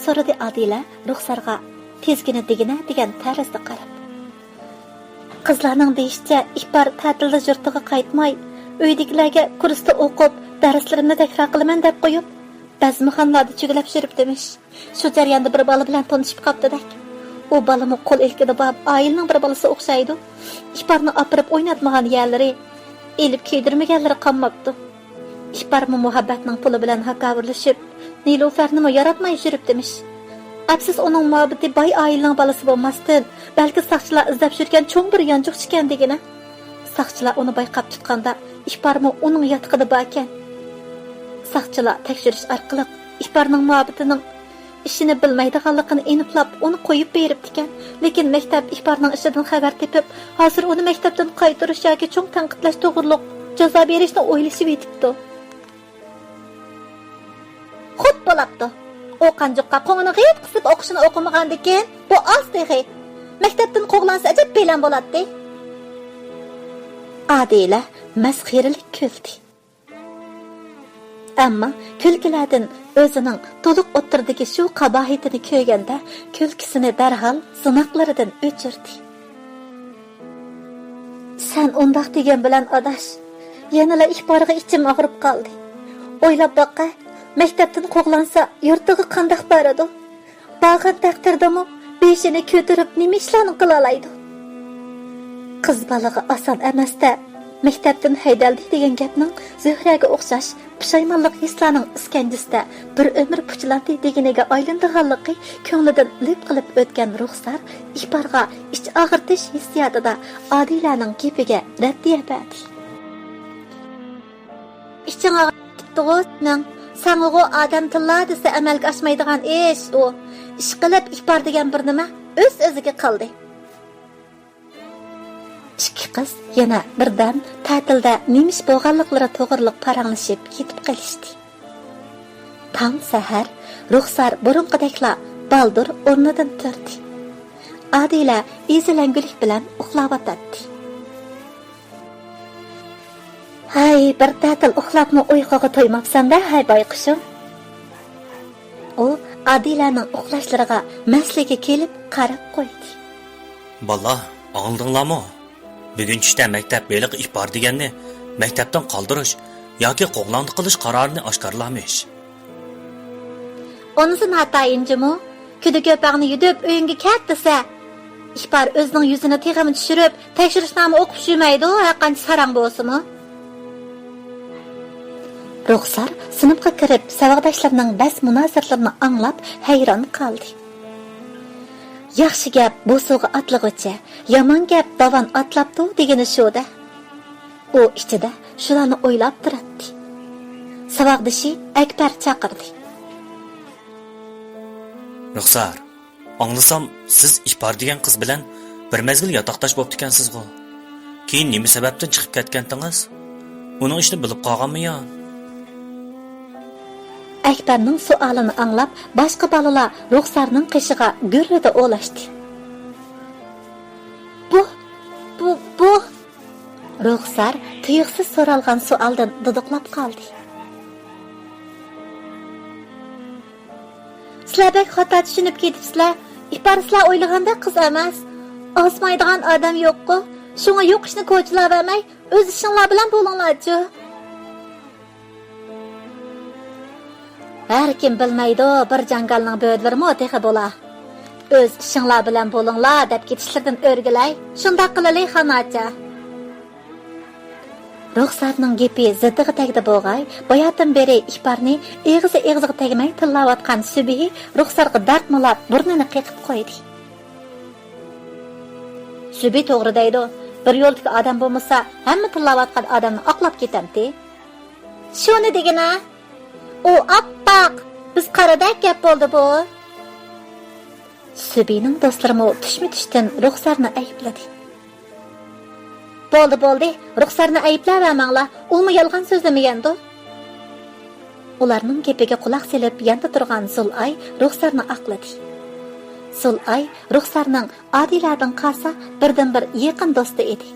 سورىدى ئادىلە رۇخسارغا تىزگىنى دېگىنە دېگەن تەرزدە قاراپ. قىزلارنىڭ دېيىشىچە، ئىپار تەتىلدە يۇرتىغا قايتماي، ئۆيدىكىلەرگە كۇرستا ئوقۇپ، دەرسلىرىمنى تەكرار قىلىمەن دەپ قويۇپ، بەزمىخانىلاردا چۆگىلەپ يۈرۈپتىمىش. شۇ جەرياندا بىر بالا بىلەن تونۇشۇپ قاپتىدەك. ئۇ بالىمۇ قول ئىلكىدە بار ئائىلىنىڭ بىر بالىسى ئوخشايدۇ. ئىپارنى ئاپىرىپ ئويناتمىغان يەرلىرى، ئېلىپ كىيدۈرمىگەنلىرى قالماپتۇ. ئىپارمۇ مۇھەببەتنىڭ پۇلى بىلەن ھاكاۋۇرلىشىپ، نىلۇفەرنىمۇ ياراتماي يۈرۈپتىمىش. ئەپسۇس، ئۇنىڭ مۇھەببىتى باي ئائىلىنىڭ بالىسى بولماستىن، بەلكى ساقچىلار ئىزدەپ يۈرگەن چوڭ بىر يانچۇقچىكەن دېگىنە. ساقچىلار ئۇنى بايقاپ تۇتقاندا، ئىپارمۇ ئۇنىڭ ياتىقىدا باركەن. ساقچىلار تەكشۈرۈش ئارقىلىق ئىپارنىڭ مۇھەببىتىنىڭ ئىشىنى بىلمەيدىغانلىقىنى ئېنىقلاپ، ئۇنى قويۇپ بېرىپتىكەن. لېكىن مەكتەپ ئىپارنىڭ ئىشىدىن خەۋەر تېپىپ، ھازىر ئۇنى مەكتەپتىن قايتۇرۇش ياكى چوڭ تەنقىدلەش توغرۇلۇق جازا بېرىشنى ئويلىشىۋېتىپتۇ. خوپ بولاپتۇ. ئۇ قانجۇققا قوڭىنى غىيت قىسىپ ئوقۇشىنى ئوقۇمىغاندىكىن، بۇ ئاز تېخى. مەكتەپتىن قوغلانسا ئەجەب بىلەن بولاتتى. ئادىلە مەسخىرىلىك كۈلدى. ئەمما كۈلكىلەردىن ئۆزىنىڭ تولۇق ئوتتۇرىدىكى شۇ قاباھىتىنى كۆرگەندە، كۈلكىسىنى دەرھال زىناقلىرىدىن ئۆچۈردى. سەن ئۇنداق دېگەن بىلەن، ئاداش، يەنىلا ئىپارغا ئىچىم ئاغرىپ قالدى. ئويلاپ باقە، مەكتەپتىن قوغلانسا، يۇرتىغا قانداق بارىدۇ؟ بارغان تەقدىردىمۇ بېشىنى كۆتۈرۈپ نېمە ئىشلارنى قىلالايدۇ؟ قىز بالىغا ئاسان ئەمەس-دە، مەكتەپتىن ھەيدەلدى دېگەن گەپنىڭ زۆھرەگە ئوخشاش پۇشايمانلىق ھېسلارنىڭ ئىسكەنجىسىدە بىر ئۆمۈر پۇچىلاندى دېگىنىگە ئايلىنىدىغانلىقى كۆڭلىدىن لىپ قىلىپ ئۆتكەن رۇخسار ئىپارغا ئىچ ئاغرىتىش ھېسسىياتىدا ئادىلەنىڭ گېپىگە رەددىيە بەردى. ئىچىڭ ئاغرىپ كېتىپتىغۇ سېنىڭ. ساڭىغۇ ئادەم تىللا دېسە ئەمەلگە ئاشمايدىغان ئىش ئۇ. ئىشقىلىپ ئىپار دېگەن بىر نېمە ئۆز-ئۆزىگە قالدى. ئىككى قىز يەنە بىردەم تەتىلدە نېمە ئىش بولغانلىقلىرى توغرىلىق پاراڭلىشىپ يېتىپ قېلىشتى. تاڭ سەھەر رۇخسار بۇرۇنقىدەكلا بالدۇر ئورنىدىن تۇردى. ئادىلە ئېزىلەڭگۈلۈك بىلەن ئۇخلاۋاتاتتى. ھەي، بىر تەتىل ئۇخلاپمۇ ئۇيقۇغا تويماپسەن-دە، ھەي بايقۇشۇم. ئۇ ئادىلەنىڭ ئۇخلاشلىرىغا مەستلىكى كېلىپ قاراپ قويدى. بالىلار، ئاڭلىدىڭلارمۇ؟ بۈگۈن چۈشتە مەكتەپ ھېلىقى ئىپار دېگەننى مەكتەپتىن قالدۇرۇش ياكى قوغلاندى قىلىش قارارىنى ئاشكارىلامىش. ئۇنىسى ناتايىن جۇمۇ، كۈدە كۆپەڭنى يۈدۈپ ئۆيۈڭگە كەت دېسە، ئىپار ئۆزىنىڭ يۈزىنى تېخىمۇ چۈشۈرۈپ، تەكشۈرۈشنامە ئوقۇپ يۈرمەيدۇ، ھەرقانچە ساراڭ بولسىمۇ. رۇخسار سىنىپقا كىرىپ، ساۋاقداشلىرىنىڭ بەس مۇنازىرىلىرىنى ئاڭلاپ، ھەيران قالدى. ياخشى گەپ بوسۇغا ئاتلىغۇچە، يامان گەپ داۋان ئاتلاپتۇ دېگىنى شۇ-دە. ئۇ ئىچىدە شۇلارنى ئويلاپ تۇراتتى. ساۋاقدىشى ئەكبەر چاقىردى. رۇخسار، ئاڭلىسام، سىز ئىپار دېگەن قىز بىلەن بىر مەزگىل ياتاقداش بوپتىكەنسىزغۇ؟ كېيىن نېمە سەۋەبتىن چىقىپ كەتكەنتىڭىز؟ ئۇنىڭ ئىشىنى بىلىپ قالغانمۇ يا؟ ئەكبەرنىڭ سوئالىنى ئاڭلاپ، باشقا بالىلار رۇخسارنىڭ قېشىغا گۈررىدە ئولاشتى. بۇ، بۇ، بۇ. رۇخسار تۇيۇقسىز سورالغان سوئالدىن دۇدۇقلاپ قالدى. سىلەر بەك خاتا چۈشىنىپ كېتىپسىلەر. ئىپار سىلەر ئويلىغاندەك قىز ئەمەس. ئازمايدىغان ئادەم يوققۇ. شۇڭا يوق ئىشنى كوچىلاۋەرمەي، ئۆز ئىشىڭلار بىلەن بولۇڭلارچۇ. ھەر كىم بىلمەيدۇ، بىر جاڭگالنىڭ بۆرىلىرىمۇ تېخى بولا. ئۆز ئىشىڭلار بىلەن بولۇڭلار دەپ كېتىشلىرىدىن ئۆرگىلەي. شۇنداق قىلىلى، خاناچە. رۇخسارنىڭ گېپى زىتىغا تەگدى بولغاي، باياتىن بېرى ئىپارنى ئېغىزى ئېغىزىغا تەگمەي تىللاۋاتقان سۈبھى رۇخسارغا دارتمىلاپ بۇرنىنى قېقىپ قويدى. سۈبھى توغرا دەيدۇ، بىر يولدىكى ئادەم بولمىسا، ھەممە تىللاۋاتقان ئادەمنى ئاقلاپ كېتەمتى. شۇنى دېگىنە، ئۇ ئاپئاق، بىز قارىدەك گەپ بولدى بۇ. سۈبھىنىڭ دوستلىرىمۇ تۈشمۇ تۈشتىن رۇخسارنى ئەيىبلىدى. بولدى، بولدى، رۇخسارنى ئەيىبلەۋەرمەڭلار، ئۇمۇ يالغان سۆزلىمىگەندۇ. ئۇلارنىڭ گېپىگە قۇلاق سېلىپ ياندا تۇرغان زۇلئاي رۇخسارنى ئاقلىدى. زۇلئاي رۇخسارنىڭ ئادىلەدىن قالسا بىردىنبىر يېقىن دوستى ئىدى.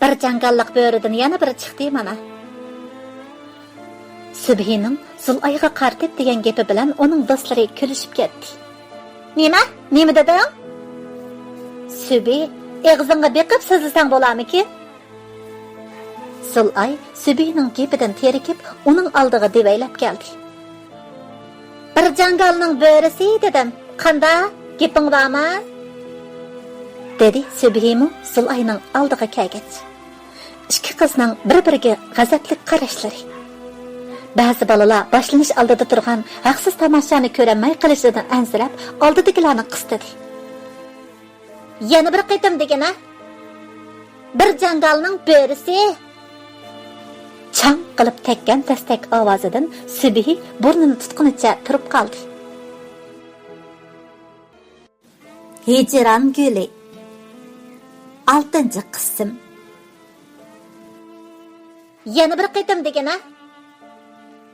بىر جاڭگاللىق بۆرىدىن يەنە بىرى چىقتى مانا. سۈبھىنىڭ زۇلئايغا قارىتىپ دېگەن گېپى بىلەن ئۇنىڭ دوستلىرى كۈلۈشۈپ كەتتى. نېمە؟ نېمە دېدىڭ؟ سۈبھى، ئېغىزىڭغا بېقىپ سۆزلىسەڭ بولارمىكىن؟ زۇلئاي سۈبھىنىڭ گېپىدىن تېرىكىپ، ئۇنىڭ ئالدىغا دېۋەيلەپ كەلدى. بىر جاڭگالنىڭ بۆرىسى دېدىم. قانداق؟ گېپىڭ بارمۇ؟ دېدى سۈبھىمۇ زۇلئاينىڭ ئالدىغا كەلگەچ. ئىككى قىزنىڭ بىر-بىرىگە غەزەپلىك قاراشلىرى. بەزى بالىلار باشلىنىش ئالدىدا تۇرغان ھەقسىز تاماشانى كۆرەلمەي قېلىشىدىن ئەنسىرەپ، ئالدىدىكىلەرنى قىستىدى. يەنە بىر قېتىم دېگىنە. بىر جاڭگالنىڭ بۆرىسى. چاڭ قىلىپ تەگكەن تەستەك ئاۋازىدىن سۈبھى بۇرنىنى تۇتقىنىچە تۇرۇپ قالدى. ھىجران گۈلى. ئالتىنچى قىسىم. يەنە بىر قېتىم دېگىنە.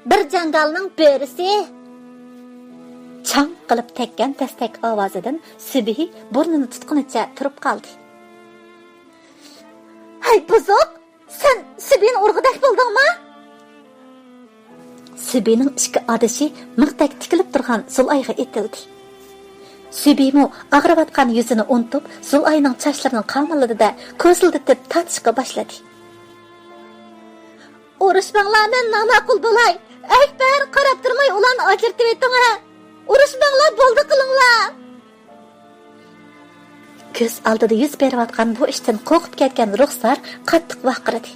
بىر جاڭگالنىڭ بۆرىسى. چاڭ قىلىپ تەگكەن تەستەك ئاۋازىدىن سۈبھى بۇرنىنى تۇتقىنىچە تۇرۇپ قالدى. ھەي، بۇزۇق! سەن سۈبھىنى ئۇرغۇدەك بولدۇڭمۇ؟ سۈبھىنىڭ ئىككى ئادىشى مىختەك تىكىلىپ تۇرغان زۇلئايغا ئېتىلدى. سۈبھىمۇ ئاغرىۋاتقان يۈزىنى ئۇنتۇپ، زۇلئاينىڭ چاچلىرىنى قاماللىدى-دە، كوزۇلدىتىپ تارتىشقا باشلىدى. ئۇرۇشماڭلار، مەن ناماقۇل بولاي. ئەكبەر، قاراپ تۇرماي ئۇلارنى ئاجرىتىۋېتىڭ ھە. ئۇرۇشماڭلار، بولدى قىلىڭلار. كۆز ئالدىدا يۈز بېرىۋاتقان بۇ ئىشتىن قورقۇپ كەتكەن رۇخسار قاتتىق ۋارقىرىدى.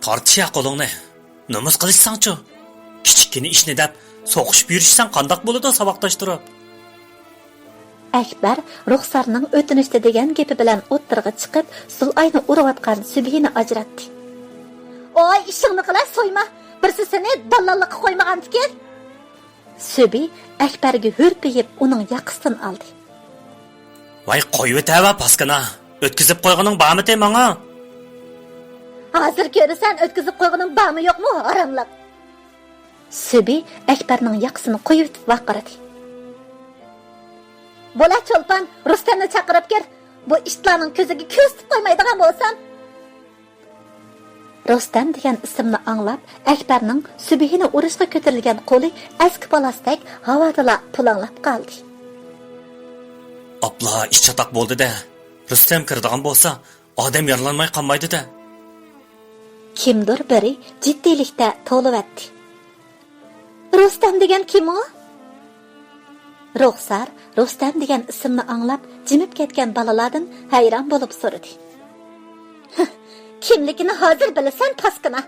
تارتىش يا قولۇڭنى، نومۇس قىلىشساڭچۇ؟ كىچىككىنە ئىشنى دەپ سوقۇشۇپ يۈرۈشسەڭ قانداق بولىدۇ ساۋاقداش تۇرۇپ؟ ئەكبەر رۇخسارنىڭ ئۆتۈنۈشتە دېگەن گېپى بىلەن ئوتتۇرىغا چىقىپ، زۇلئاينى ئۇرۇۋاتقان سۈبھىنى ئاجراتتى. ئوي، ئىشىڭنى قىلە سويما، بىرسى سېنى دالاللىققا قويمىغاندىكىن. سۈبھى ئەكبەرگە ھۈرپىيىپ ئۇنىڭ ياقىسىدىن ئالدى. ۋاي قويۇۋېتەۋە پاسكىنا، ئۆتكۈزۈپ قويغىنىڭ بارمىتى ماڭا؟ ھازىر كۆرىسەن ئۆتكۈزۈپ قويغىنىڭ بارمۇ يوقمۇ، ھاراملىق. سۈبھى ئەكبەرنىڭ ياقىسىنى قويۇۋېتىپ ۋارقىرىدى. بولا چولپان، رۇستەمنى چاقىرىپ كىر، بۇ ئىتلارنىڭ كۆزىگە كۆرسىتىپ قويمايدىغان بولسام. رۇستەم دېگەن ئىسىمنى ئاڭلاپ، ئەكبەرنىڭ سۈبھىنى ئۇرۇشقا كۆتۈرۈلگەن قولى ئەسكى پاللاستەك ھاۋادىلا پۇلاڭلاپ قالدى. ئاپلا، ئىش چاتاق بولدى-دە. رۇستەم كىرىدىغان بولسا، ئادەم يارىلانماي قالمايدۇ-دە. كىمدۇر بىرى جىددىيلىكتە توۋلىۋەتتى. رۇستەم دېگەن كىم ئۇ؟ رۇخسار رۇستەم دېگەن ئىسىمنى ئاڭلاپ، جىمىپ كەتكەن بالىلاردىن ھەيران بولۇپ سورىدى. كىملىكىنى ھازىر بىلىسەن، پاسكىنا!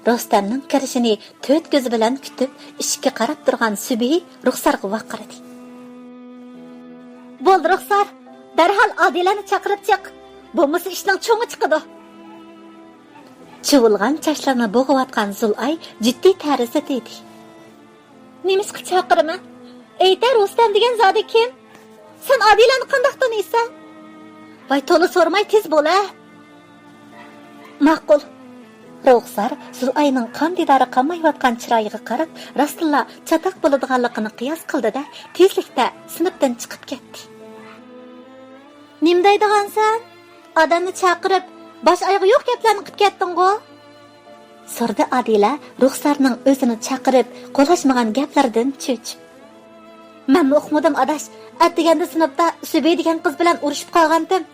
رۇستەمنىڭ كىرىشىنى تۆت كۆزى بىلەن كۈتۈپ، ئىشىككە قاراپ تۇرغان سۈبھى رۇخسارغا ۋارقىرىدى. بولدى، رۇخسار، دەرھال ئادىلەنى چاقىرىپ چىق، بولمىسا ئىشنىڭ چوڭى چىقىدۇ. چۇۋۇلغان چاچلىرىنى بوغۇۋاتقان زۇلئاي جىددىي تەرىزدە دېدى. نېمىشقا چاقىرىمەن؟ ئېيتە، رۇستەم دېگەن زادى كىم؟ سەن ئادىلەنى قانداق تونۇيسەن؟ ۋاي، تولا سورىماي تېز بول ھە! ماقۇل. رۇخسار زۇلئاينىڭ قان دىدارى قانمايۋاتقان چىرايىغا قاراپ، راستتىنلا چاتاق بولىدىغانلىقىنى قىياس قىلدى-دە، تېزلىكتە سىنىپتىن چىقىپ كەتتى. نېمە دەيدىغانسەن؟ ئادەمنى چاقىرىپ، باش ئايىغى يوق گەپلەرنى قىپ كەتتىڭغۇ؟ سورىدى ئادىلە رۇخسارنىڭ ئۆزىنى چاقىرىپ قولاشمىغان گەپلىرىدىن چۆچۈپ. مەنمۇ ئۇقمىدىم ئاداش، ئەتىگەندە سىنىپتا سۈبى دېگەن قىز بىلەن ئۇرۇشۇپ قالغانتىم.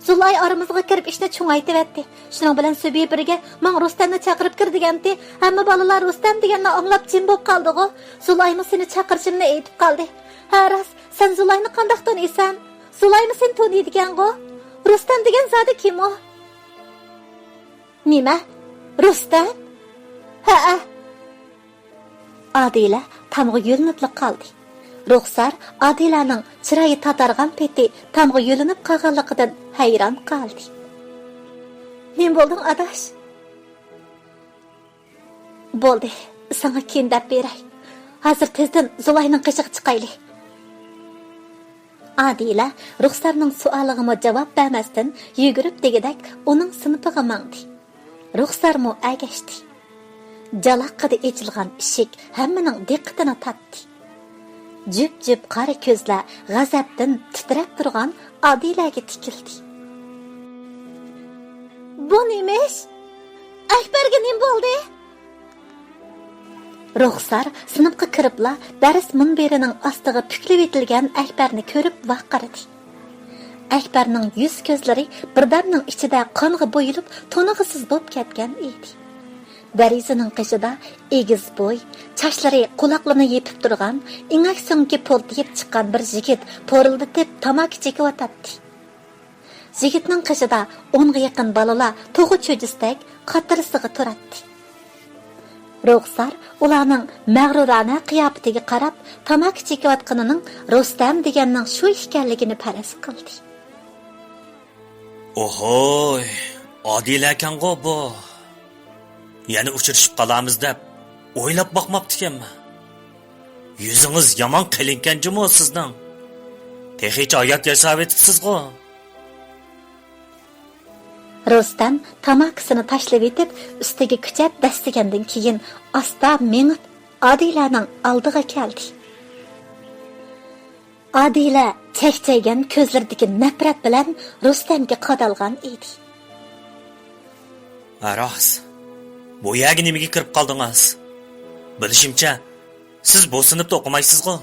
زۇلئاي ئارىمىزغا كىرىپ ئىشنى چوڭايتىۋەتتى. شۇنىڭ بىلەن سۈبى بىرگە ماڭا رۇستەمنى چاقىرىپ كىر دېگەنتى. ھەممە بالىلار رۇستەم دېگەننى ئاڭلاپ جىم بولۇپ قالدىغۇ. زۇلئايمۇ سېنى چاقىرىشىمنى ئېيتىپ قالدى. ھە راست، سەن زۇلئاينى قانداق تونۇيسەن؟ زۇلئايمۇ سېنى تونۇيدىكەنغۇ؟ رۇستەم دېگەن زادى كىم ئۇ؟ نېمە؟ رۇستەم؟ ھەئە. ئادىلە تامغا يۆلىنىپلا قالدى. رۇخسار ئادىلەنىڭ چىرايى تاتارغان پېتى تامغا يۆلىنىپ قالغانلىقىدىن ھەيران قالدى. نېمە بولدۇڭ ئاداش؟ بولدى، ساڭا كېيىن دەپ بېرەي. ھازىر تېزدىن زۇلاينىڭ قېشىغا چىقايلى. ئادىلە رۇخسارنىڭ سوئالىغىمۇ جاۋاب بەرمەستىن، يۈگۈرۈپ دېگۈدەك ئۇنىڭ سىنىپىغا ماڭدى. رۇخسارمۇ ئەگەشتى. جالاققىدە ئېچىلغان ئىشىك ھەممىنىڭ دىققىتىنى تارتتى. جۈپ-جۈپ قارا كۆزلەر غەزەپتىن تىترەپ تۇرغان ئادىلەگە تىكىلدى. بۇ نېمە ئىش؟ ئەكبەرگە نېمە بولدى؟ رۇخسار سىنىپقا كىرىپلا دەرس مۇنبىرىنىڭ ئاستىغا پۈكلىۋېتىلگەن ئەكبەرنى كۆرۈپ ۋارقىرىدى. ئەكبەرنىڭ يۈز-كۆزلىرى بىردەمنىڭ ئىچىدە قانغا بويىلىپ، تونۇغۇسىز بولۇپ كەتكەن ئىدى. دېرىزىنىڭ قېشىدا ئېگىز بوي، چاچلىرى قۇلاقلىرىنى يېپىپ تۇرغان، ئېڭەك سۆڭىكى پولتىيىپ چىققان بىر يىگىت پورۇلدىتىپ تاماكا چېكىۋاتاتتى. يىگىتنىڭ قېشىدا ئونغا يېقىن بالىلار توخۇ چۈجىسىدەك قاتارسىغا تۇراتتى. رۇخسار ئۇلارنىڭ مەغرۇرانە قىياپىتىگە قاراپ، تاماكا چېكىۋاتقىنىنىڭ رۇستەم دېگەننىڭ شۇ ئىكەنلىكىنى پەرەز قىلدى. ئوھوي، ئادىلە ئەكەڭغۇ بۇ. يەنە ئۇچرىشىپ قالارمىز دەپ ئويلاپ باقماپتىكەنمەن. يۈزىڭىز يامان قېلىنكەن جۇمۇ سىزنىڭ. تېخىچە ھايات ياشاۋېتىپسىزغۇ. رۇستەم تاماكىسىنى تاشلىۋېتىپ، ئۈستىگە كۈچەپ دەسسىگەندىن كېيىن، ئاستا مېڭىپ، ئادىلەنىڭ ئالدىغا كەلدى. ئادىلە چەكچەيگەن كۆزلىرىدىكى نەپرەت بىلەن رۇستەمگە قادالغان ئىدى. ھە راست، بۇ يەرگە نېمىگە كىرىپ قالدىڭىز؟ بىلىشىمچە، سىز بۇ سىنىپتا ئوقۇمايسىزغۇ؟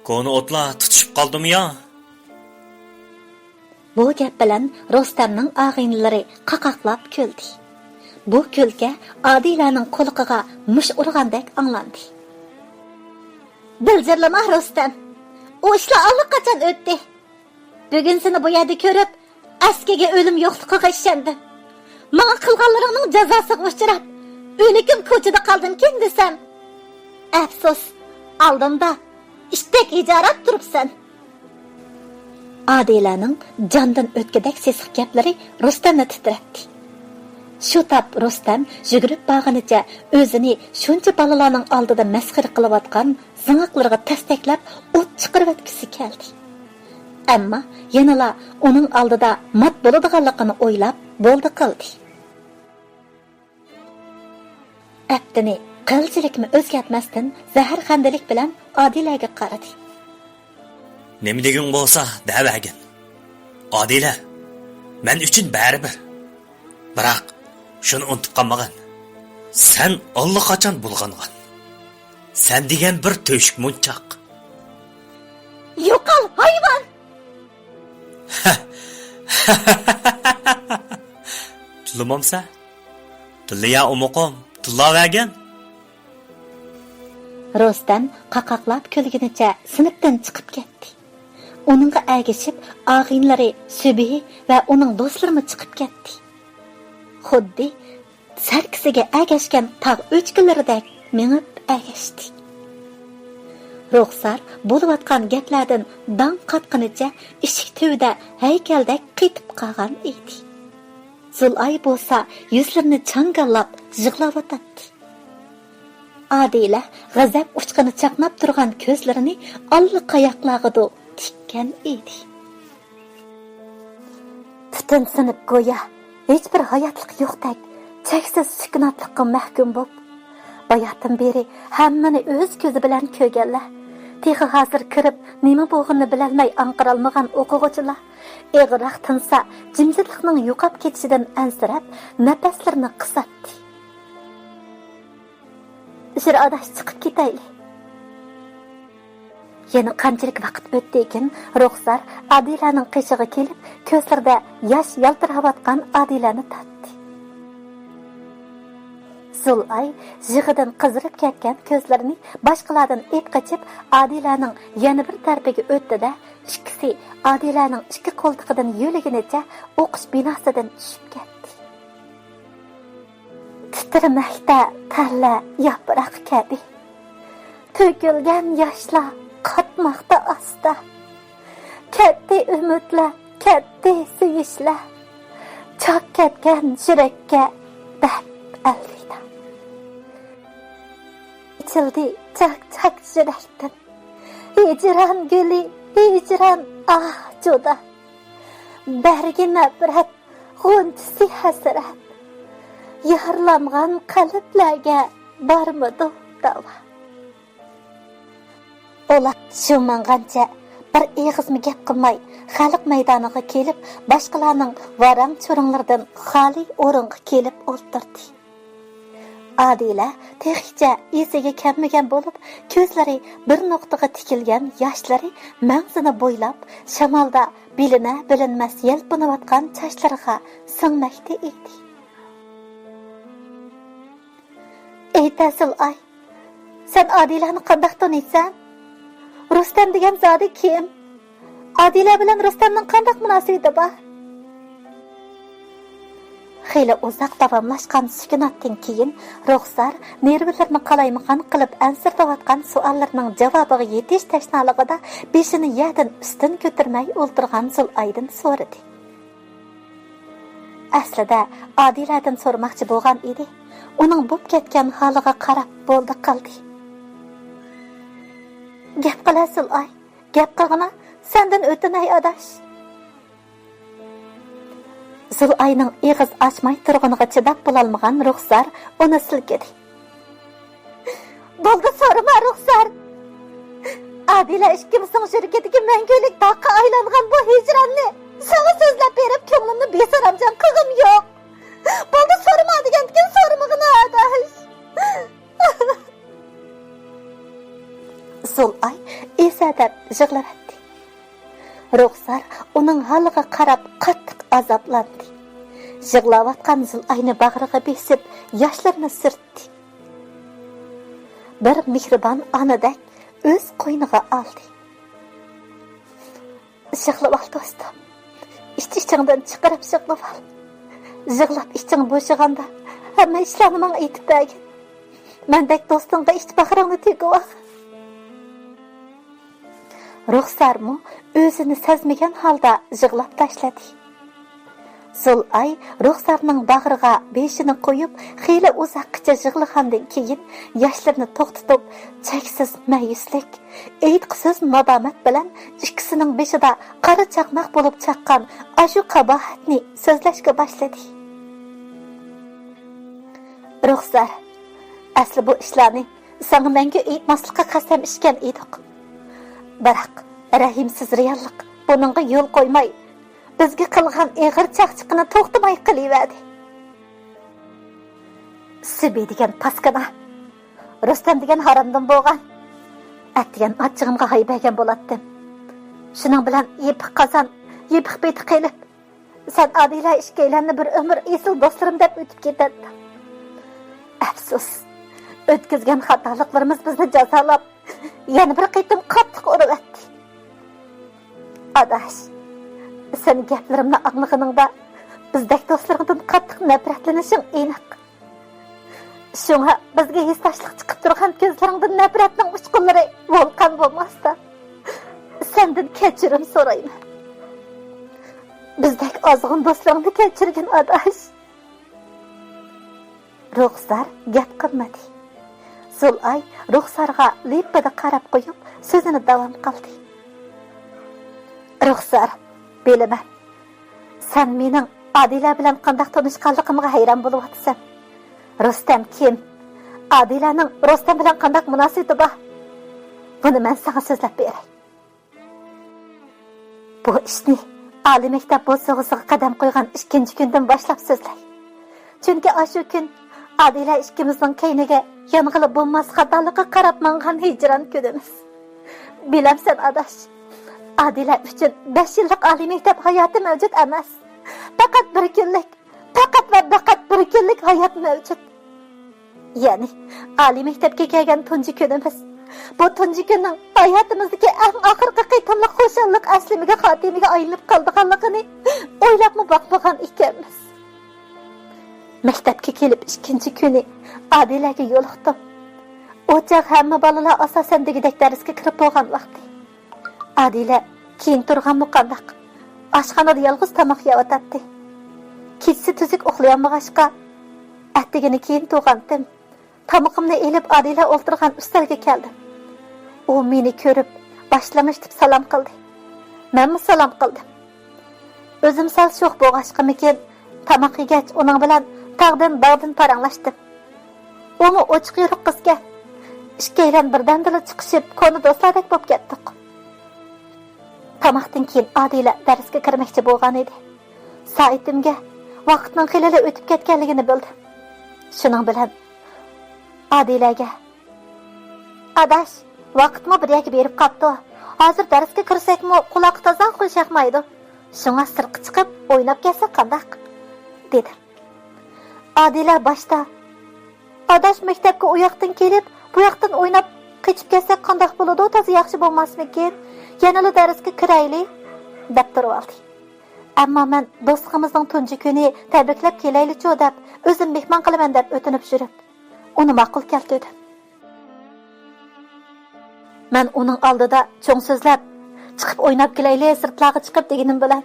كونا ئوتلار تۇتىشىپ قالدىمۇ يا؟ بۇ گەپ بىلەن رۇستەمنىڭ ئاغىنىلىرى قاقاقلاپ كۈلدى. بۇ كۈلكە ئادىلەنىڭ قۇلىقىغا مۇش ئۇرغاندەك ئاڭلاندى. دىلجىرلىما، رۇستەم. ئۇ ئىشلار ئاللىقاچان ئۆتتى. بۈگۈن سېنى بۇ يەردە كۆرۈپ، ئەسكىگە ئۆلۈم يوقلۇقىغا ئىشەندىم. ماڭا قىلغانلىرىڭنىڭ جازاسىغا ئۇچراپ، ئۆلۈكۈم كوچىدا قالدىمكىن دېسەم، ئەپسۇس، ئالدىمدا ئىتتەك ھىجاراپ تۇرۇپسەن. ئادىلەنىڭ جاندىن ئۆتكۈدەك سېسىق گەپلىرى رۇستەمنى تىترەتتى. شۇ تاپ رۇستەم يۈگۈرۈپ بارغىنىچە ئۆزىنى شۇنچە بالىلارنىڭ ئالدىدا مەسخىرە قىلىۋاتقان زىڭاكلىرىغا تەستەكلەپ ئوت چىقىرىۋەتكۈسى كەلدى. ئەمما يەنىلا ئۇنىڭ ئالدىدا مات بولىدىغانلىقىنى ئويلاپ، بولدى قىلدى. ئەپتىنى قىلچىلىكمۇ ئۆزگەرتمەستىن زەھەرخەندىلىك بىلەن ئادىلەگە قارىدى. نېمە دېگۈڭ بولسا دەۋەرگىن. ئادىلە، مەن ئۈچۈن بەرىبىر. بىراق، شۇنى ئۇنتۇپ قالمىغىن. سەن ئاللىقاچان بۇلغانغان. سەن دېگەن بىر تۆشۈك مونچاق. يوقال، ھايۋان! تىللىمامسەن؟ تىللىيا ئومۇقۇم، تىللاۋەرگىن. رۇستەم قاقاقلاپ كۈلگىنىچە سىنىپتىن چىقىپ كەتتى. ئۇنىڭغا ئەگىشىپ ئاغىنىلىرى سۈبھى ۋە ئۇنىڭ دوستلىرىمۇ چىقىپ كەتتى. خۇددى سەركىسىگە ئەگەشكەن تاغ ئۆچكىلىرىدەك مېڭىپ ئەگەشتى. رۇخسار بولۇۋاتقان گەپلەردىن داڭ قاتقىنىچە ئىشىك تۈۋىدە ھەيكەلدەك قېتىپ قالغان ئىدى. زۇلئاي بولسا يۈزلىرىنى چاڭگاللاپ يىغلاۋاتاتتى. ئادىلە غەزەپ ئۇچقۇنى چاقناپ تۇرغان كۆزلىرىنى ئاللىقاياقلارغىدۇ تىككەن ئىدى. پۈتۈن سىنىپ گويا ھېچبىر ھاياتلىق يوقتەك چەكسىز سۈكۈناتلىققا مەھكۇم بوپ، باياتىن بېرى ھەممىنى ئۆز كۆزى بىلەن كۆرگەنلەر، تېخى ھازىر كىرىپ نېمە بولغىنىنى بىلەلمەي ئاڭقىرالمىغان ئوقۇغۇچىلار ئېغىرراق تىنسا، جىمجىتلىقنىڭ يوقاپ كېتىشىدىن ئەنسىرەپ، نەپەسلىرىنى قىساتتى. يۈر ئاداش، چىقىپ كېتەيلى. يەنە قانچىلىك ۋاقىت ئۆتتىكىن، رۇخسار ئادىلەنىڭ قېشىغا كېلىپ، كۆزلىرىدە ياش يالتىراۋاتقان ئادىلەنى تارتتى. زۇلئاي يىغىدىن قىزىرىپ كەتكەن كۆزلىرىنى باشقىلاردىن ئېپ قېچىپ، ئادىلەنىڭ يەنە بىر تەرىپىگە ئۆتتى-دە، ئىككىسى ئادىلەنىڭ ئىككى قولتۇقىدىن يۆلىگىنىچە ئوقۇش بىناسىدىن چۈشۈپ كەتتى. تىترىمەكتە تەرلەر ياپراق كەبى. تۆكۈلگەن ياشلار قاتماقتا ئاستا. كەتتى ئۈمىدلەر، كەتتى سۆيۈشلەر. چاك كەتكەن يۈرەككە دەپ ئەلۋىدا. ئېچىلدى چاك-چاك يۈرەكتىن. ھىجران گۈلى، ھىجران ئاھ جۇدا. بەرگى نەپرەت، غۇنچىسى ھەسرەت. يارىلانغان قەلبلەرگە بارمىدۇ داۋا. ئۇلار شۇ ماڭغانچە بىر ئېغىزمۇ گەپ قىلماي، خەلق مەيدانىغا كېلىپ، باشقىلارنىڭ ۋاراڭ-چۇرۇڭلىرىدىن خالىي ئورۇنغا كېلىپ ئولتۇردى. ئادىلە تېخىچە ئېسىگە كەلمىگەن بولۇپ، كۆزلىرى بىر نۇقتىغا تىكىلگەن، ياشلىرى مەڭزىنى بويلاپ، شامالدا بىلىنە-بىلىنمەس يەلپۈنۈۋاتقان چاچلىرىغا سىڭمەكتە ئىدى. ئېيتە، زۇلئاي، سەن ئادىلەنى قانداق تونۇيسەن؟ رۇستەم دېگەن زادى كىم؟ ئادىلە بىلەن رۇستەمنىڭ قانداق مۇناسىۋىتى بار؟ خېلى ئۇزاق داۋاملاشقان سۈكۈناتتىن كېيىن رۇخسار نېرۋىلىرىنى قالايمىقان قىلىپ ئەنسىرەۋاتقان سوئاللىرىنىڭ جاۋابىغا يېتىش تەشنالىقىدا بېشىنى يەردىن ئۈستۈن كۆتۈرمەي ئولتۇرغان زۇلئايدىن سورىدى. ئەسلىدە ئادىلەدىن سورىماقچى بولغان ئىدى. ئۇنىڭ بوپ كەتكەن ھالىغا قاراپ بولدى قىلدى. گەپ قىلە زۇلئاي، گەپ قىلغىنا، سەندىن ئۆتۈنەي ئاداش. زۇلئاينىڭ ئېغىز ئاچماي تۇرغىنىغا چىداپ بولالمىغان رۇخسار ئۇنى سىلكىدى. بولدى، سورىما رۇخسار. ئادىلە ئىككىمىزنىڭ يۈرىكىدىكى مەڭگۈلۈك داغقا ئايلانغان بۇ ھىجراننى ساڭا سۆزلەپ بېرىپ كۆڭلۈمنى بىسارامجان قىلغۇم يوق. بولدى، سورىما دېگەندىكىن سورىمىغىنا ئاداش. زۇلئاي ئېسەدەپ يىغلاۋەتتى. رۇخسار ئۇنىڭ ھالىغا قاراپ قاتتىق ئازابلاندى. يىغلاۋاتقان زۇلئاينى باغرىغا بېسىپ، ياشلىرىنى سۈرتتى. بىر مېھرىبان ئانىدەك ئۆز قوينىغا ئالدى. يىغلىۋال دوستۇم. ئىچ-ئىچىڭدىن چىقىرىپ يىغلىۋال. يىغلاپ ئىچىڭ بوشىغاندا ھەممە ئىشلارنى ماڭا ئېيتىپ بەرگىن. مەندەك دوستۇڭغا ئىچ باغرىڭنى تۆكۈۋالغىن. رۇخسارمۇ ئۆزىنى سەزمىگەن ھالدا يىغلاپ تاشلىدى. زۇلئاي رۇخسارنىڭ باغرىغا بېشىنى قويۇپ، خېلى ئۇزاققىچە يىغلىغاندىن كېيىن، ياشلىرىنى توختىتىپ، چەكسىز مەيۈسلۈك، ئېيتقۇسىز نادامەت بىلەن ئىككىسىنىڭ بېشىدا قارا چاقماق بولۇپ چاققان ئاشۇ قاباھەتنى سۆزلەشكە باشلىدى. رۇخسار، ئەسلى بۇ ئىشلارنى ساڭا مەڭگۈ ئېيتماسلىققا قەسەم ئىچكەن ئىدۇق. بىراق، رەھىمسىز رېئاللىق بۇنىڭغا يول قويماي، بىزگە قىلغان ئېغىر چاقچىقىنى توختىماي قىلىۋەردى. سۈبى دېگەن پاسكىنا رۇستەم دېگەن ھارامدىن بولغان. ئەتىگەن ئاچچىقىمغا ھاي بەرگەن بولاتتىم. شۇنىڭ بىلەن يېپىق قازان، يېپىق پېتى قېلىپ، سەن ئادىلە ئىككىيلەننى بىر ئۆمۈر ئېسىل دوستلىرىم دەپ ئۆتۈپ كېتەتتىڭ. ئەپسۇس، ئۆتكۈزگەن خاتالىقلىرىمىز بىزنى جازالاپ، يەنە بىر قېتىم قاتتىق ئۇرۇۋەتتى. ئاداش، سەن گەپلىرىمنى ئاڭلىغىنىڭدا، بىزدەك دوستلىرىڭدىن قاتتىق نەپرەتلىنىشىڭ ئېنىق. شۇڭا بىزگە ھېسداشلىق چىقىپ تۇرغان كۆزلىرىڭدىن نەپرەتنىڭ ئۇچقۇنلىرى ۋولقان بولماستا، سەندىن كەچۈرۈم سورايمەن. بىزدەك ئازغۇن دوستلىرىڭنى كەچۈرگىن، ئاداش. رۇخسار گەپ قىلمىدى. زۇلئاي رۇخسارغا لىپپىدە قاراپ قويۇپ، سۆزىنى داۋام قىلدى. رۇخسار، بىلىمەن. سەن مېنىڭ ئادىلە بىلەن قانداق تونۇشقانلىقىمغا ھەيران بولۇۋاتىسەن. رۇستەم كىم؟ ئادىلەنىڭ رۇستەم بىلەن قانداق مۇناسىۋىتى بار؟ بۇنى مەن ساڭا سۆزلەپ بېرەي. بۇ ئىشنى ئالىي مەكتەپ بوسۇغىسىغا قەدەم قويغان ئىككىنچى كۈندىن باشلاپ سۆزلەي. چۈنكى ئاشۇ كۈن ئادىلە ئىككىمىزنىڭ كەينىگە يانغىلى بولماس خاتالىققا قاراپ ماڭغان ھىجران كۈنىمىز. بىلەمسەن ئاداش، ئادىلە ئۈچۈن بەش يىللىق ئالىي مەكتەپ ھاياتى مەۋجۇت ئەمەس. پەقەت بىر كۈنلۈك، پەقەت ۋە پەقەت بىر كۈنلۈك ھايات مەۋجۇت. يەنى، ئالىي مەكتەپكە كەلگەن تۇنجى كۈنىمىز. بۇ تۇنجى كۈننىڭ ھاياتىمىزدىكى ئەڭ ئاخىرقى قېتىملىق خۇشاللىق ئەسلىمىگە، خاتىمىگە ئايلىنىپ قالىدىغانلىقىنى ئويلاپمۇ باقمىغان ئىكەنمىز. مەكتەپكە كېلىپ ئىككىنچى كۈنى ئادىلەگە يولۇقتۇم. ئۇ چاغ ھەممە بالىلار ئاساسەن دېگۈدەك دەرسكە كىرىپ بولغان ۋاقتى. ئادىلە كېيىن تۇرغانمۇ قانداق؟ ئاشخانىدا يالغۇز تاماق يەۋاتاتتى. كېچىسى تۈزۈك ئۇخلىيالمىغاچقا، ئەتىگىنى كېيىن تۇرغانتىم. تامىقىمنى ئېلىپ، ئادىلە ئولتۇرغان ئۈستەلگە كەلدىم. ئۇ مېنى كۆرۈپ، باشلىڭىچ دەپ سالام قىلدى. مەنمۇ سالام قىلدىم. ئۆزۈم سەل شوخ بولغاچقىمىكىن، تاماق يېگەچ ئۇنىڭ بىلەن تاغدىن باغدىن پاراڭلاشتىم. ئۇمۇ ئوچۇق يورۇق قىزكەن. ئىككىيلەن بىردەمدىلا چىقىشىپ، كونا دوستلاردەك بولۇپ كەتتۇق. تاماقتىن كېيىن ئادىلە دەرسكە كىرمەكچى بولغان ئىدى. سائىتىمگە ۋاقىتنىڭ خېلىلا ئۆتۈپ كەتكەنلىكىنى بىلدىم. شۇنىڭ بىلەن ئادىلەگە، «ئاداش، ۋاقىتمۇ بىر يەرگە بېرىپ قاپتۇ. ھازىر دەرسكە كىرسەكمۇ قۇلاققا تازا خۇش ياقمايدۇ. شۇڭا سىرتقا چىقىپ ئويناپ كەلسەك قانداق؟» دېدىم. ئادىلە باشتا، «ئاداش، مەكتەپكە ئۇ ياقتىن كېلىپ، بۇ ياقتىن ئويناپ قېچىپ كەتسەك قانداق بولىدۇ؟ تازا ياخشى بولماسمىكىن؟ يەنىلا دەرسكە كىرەيلى» دەپ تۇرۇۋالدى. ئەمما مەن دوستلۇقىمىزنىڭ تۇنجى كۈنى تەبرىكلەپ كېلەيلىچۇ دەپ، ئۆزۈم مېھمان قىلىمەن دەپ ئۆتۈنۈپ يۈرۈپ، ئۇنى ماقۇل كەلتۈردۈم. مەن ئۇنىڭ ئالدىدا چوڭ سۆزلەپ، «چىقىپ ئويناپ كېلەيلى، سىرتلارغا چىقىپ» دېگىنىم بىلەن،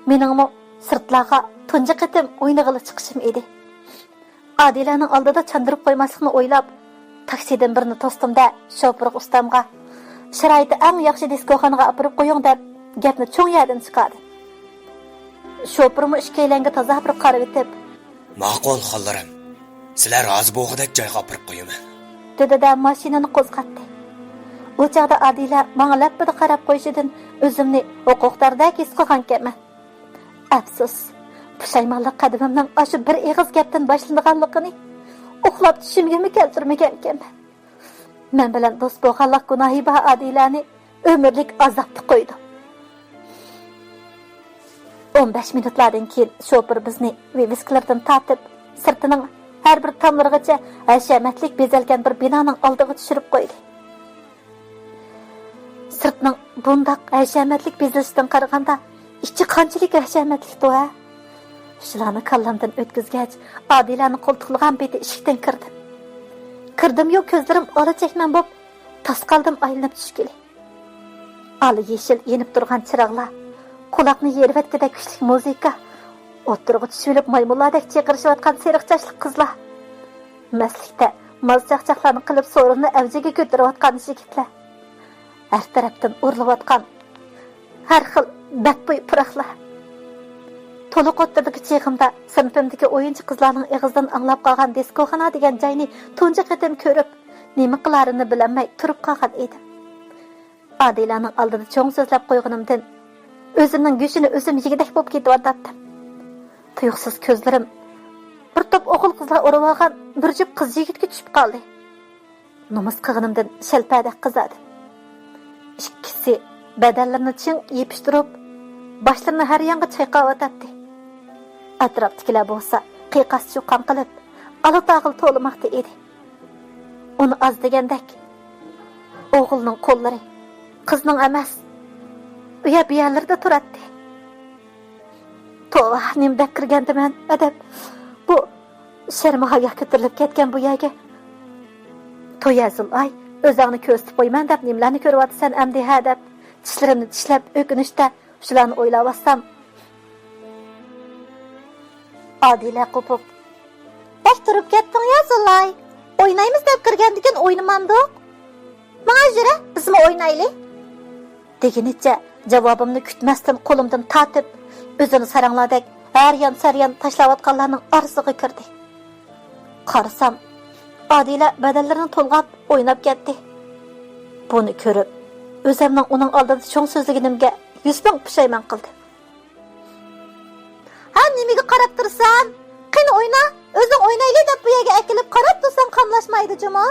مېنىڭمۇ سىرتلارغا تۇنجى قېتىم ئوينىغىلى چىقىشىم ئىدى. ئادىلەنىڭ ئالدىدا چاندۇرۇپ قويماسلىقنى ئويلاپ، تاكسىدىن بىرنى توستۇم-دە، شوپۇرغا ئۇستامغا، «شارائىتى ئەڭ ياخشى دىسكوخانىغا ئاپىرىپ قويۇڭ» دەپ، گەپنى چوڭ يەردىن چىقاردىم. شوپۇرمۇ ئىككىيلەنگە تازا بىر قارىۋېتىپ، «ماقۇل، خانلىرىم. سىلەر رازى بولغۇدەك جايغا ئاپىرىپ قويىمەن.» دېدى-دە، ماشىنىنى قوزغاتتى. ئۇ چاغدا ئادىلە ماڭا لەپپىدە قاراپ قويۇشىدىن ئۆزۈمنى ھوقۇقداردەك ھېس قىلغانىكەنمەن. ئەپسۇس، پۇشايمانلىق قەدىمىمنىڭ ئاشۇ بىر ئېغىز گەپتىن باشلىنىدىغانلىقىنى ئۇخلاپ چۈشۈمگىمۇ كەلتۈرمىگەنىكەنمەن. مەن بىلەن دوست بولغانلىق گۇناھى بار ئادىلەنى ئۆمۈرلۈك ئازابتا قويدۇم. ئون بەش مىنۇتلاردىن كېيىن شوپۇر بىزنى ۋىۋىسكىلىرىدىن تارتىپ، سىرتىنىڭ ھەر بىر تاملىرىغىچە ھەشەمەتلىك بېزەلگەن بىر بىنانىڭ ئالدىغا چۈشۈرۈپ قويدى. سىرتنىڭ بۇنداق ھەشەمەتلىك بېزىلىشىدىن قارىغاندا، ئىچى قانچىلىك ھەشەمەتلىكتۇ ھە؟ شۇلارنى كاللامدىن ئۆتكۈزگەچ، ئادىلەنى قولتۇقلىغان پېتى ئىشىكتىن كىردىم. كىردىميۇ، كۆزلىرىم ئالا چەكمەن بوپ، تاس قالدىم ئايلىنىپ چۈشكىلى. ئالا يېشىل يېنىپ تۇرغان چىراغلار، قۇلاقنى يېرىۋەتكۈدەك كۈچلۈك مۇزىكا، ئوتتۇرىغا چۈشۈۋېلىپ مايمۇنلاردەك چىقىرىشىۋاتقان سېرىق چاچلىق قىزلار، مەستلىكتە ماز چاقچاقلارنى قىلىپ سورۇننى ئەۋجىگە كۆتۈرۈۋاتقان يىگىتلەر، ھەر تەرەپتىن ئۇرۇلۇۋاتقان ھەر خىل بەتبۇي پۇراقلار. تولۇق ئوتتۇرىدىكى چېغىمدا سىنىپىمدىكى ئويۇنچۇق قىزلارنىڭ ئېغىزىدىن ئاڭلاپ قالغان دىسكوخانا دېگەن جاينى تۇنجى قېتىم كۆرۈپ، نېمە قىلارىنى بىلەلمەي تۇرۇپ قالغان ئىدىم. ئادىلەنىڭ ئالدىدا چوڭ سۆزلەپ قويغىنىمدىن ئۆزۈمنىڭ گۆشىنى ئۆزۈم يېگۈدەك بولۇپ كېتىۋاتاتتىم. تۇيۇقسىز كۆزلىرىم بىر توپ ئوغۇل قىزلار ئۇرۇۋالغان بىر جۈپ قىز يىگىتكە چۈشۈپ قالدى. نومۇس قىلغىنىمدىن شەلپەدەك قىزاردىم. ئىككىسى بەدەنلىرىنى چىڭ يېپىشتۇرۇپ، باشلىرىنى ھەر يانغا چايقاۋاتاتتى. ئەتراپتىكىلەر بولسا قىيقاس-چۇقان قىلىپ، ئالا تاغىل توۋلىماقتا ئىدى. ئۇنى ئاز دېگەندەك ئوغۇلنىڭ قوللىرى، قىزنىڭ ئەمەس، ئۇ يەر بۇ يەرلىرىدە تۇراتتى. توۋا، نېمە دەپ كىرگەندىمەن، ئەدەپ. بۇ شەرمى ھايا كۆتۈرۈلۈپ كەتكەن بۇ يەرگە. تويا زۇلاي، ئۆزۈڭنى كۆرسىتىپ قويىمەن دەپ نېمىلەرنى كۆرۈۋاتىسەن ئەمدى ھە دەپ، چىشلىرىمنى چىشلەپ ئۆكۈنۈشتە شۇلارنى ئويلاۋاتسام. ئادىلە قوپۇپ، بەك تۇرۇپ كەتتىڭ يا زۇلاي. ئوينايمىز دەپ كىرگەندىكىن ئوينىمامدۇق. ماڭا يۈرە، بىزمۇ ئوينايلى. دېگىنىچە جاۋابىمنى كۈتمەستىن قولۇمدىن تارتىپ، ئۆزىنى ساراڭلاردەك ھەر يان سەر يان تاشلاۋاتقانلارنىڭ ئارىسىغا كىردى. قارىسام، ئادىلە بەدەنلىرىنى تولغاپ ئويناپ كەتتى. بۇنى كۆرۈپ، ئۆزۈمنىڭ ئۇنىڭ ئالدىدا چوڭ سۆزلىگىنىمگە يۈز مىڭ پۇشايمان قىلدىم. ھە، نېمىگە قاراپ تۇرسام؟ قېنى ئوينا، ئۆزۈڭ ئوينايلى دەپ بۇ يەرگە ئەكېلىپ قاراپ تۇرساڭ قاملاشمايدۇ جۇمۇ.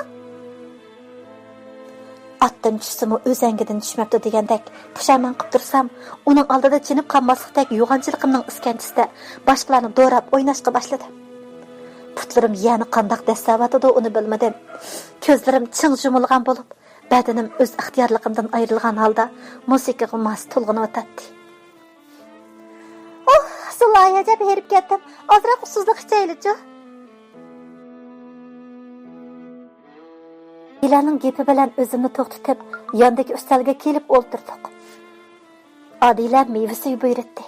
ئاتتىن چۈشسىمۇ ئۆزەڭگىدىن چۈشمەپتۇ دېگەندەك پۇشايمان قىپ تۇرسام، ئۇنىڭ ئالدىدا چېنىپ قالماسلىقتەك يوغانچىلىقىمنىڭ ئىسكەنجىسىدە باشقىلارنى دوراپ ئويناشقا باشلىدىم. پۇتلىرىم يەنە قانداق دەسسەۋاتىدۇ ئۇنى بىلمىدىم. كۆزلىرىم چىڭ يۇمۇلغان بولۇپ، بەدىنىم ئۆز ئىختىيارلىقىمدىن ئايرىلغان ھالدا مۇزىكىغا ماس تولغىنىۋاتاتتى. ئوھ، زۇلاي ئەجەب ھېرىپ كەتتىم. ئازراق ئۇسسۇزلۇق ئىچەيلىچۇ. ئادىلەنىڭ گېپى بىلەن ئۆزۈمنى توختىتىپ، ياندىكى ئۈستەلگە كېلىپ ئولتۇردۇق. ئادىلە مېۋە سۈيى بۇيرۇتتى.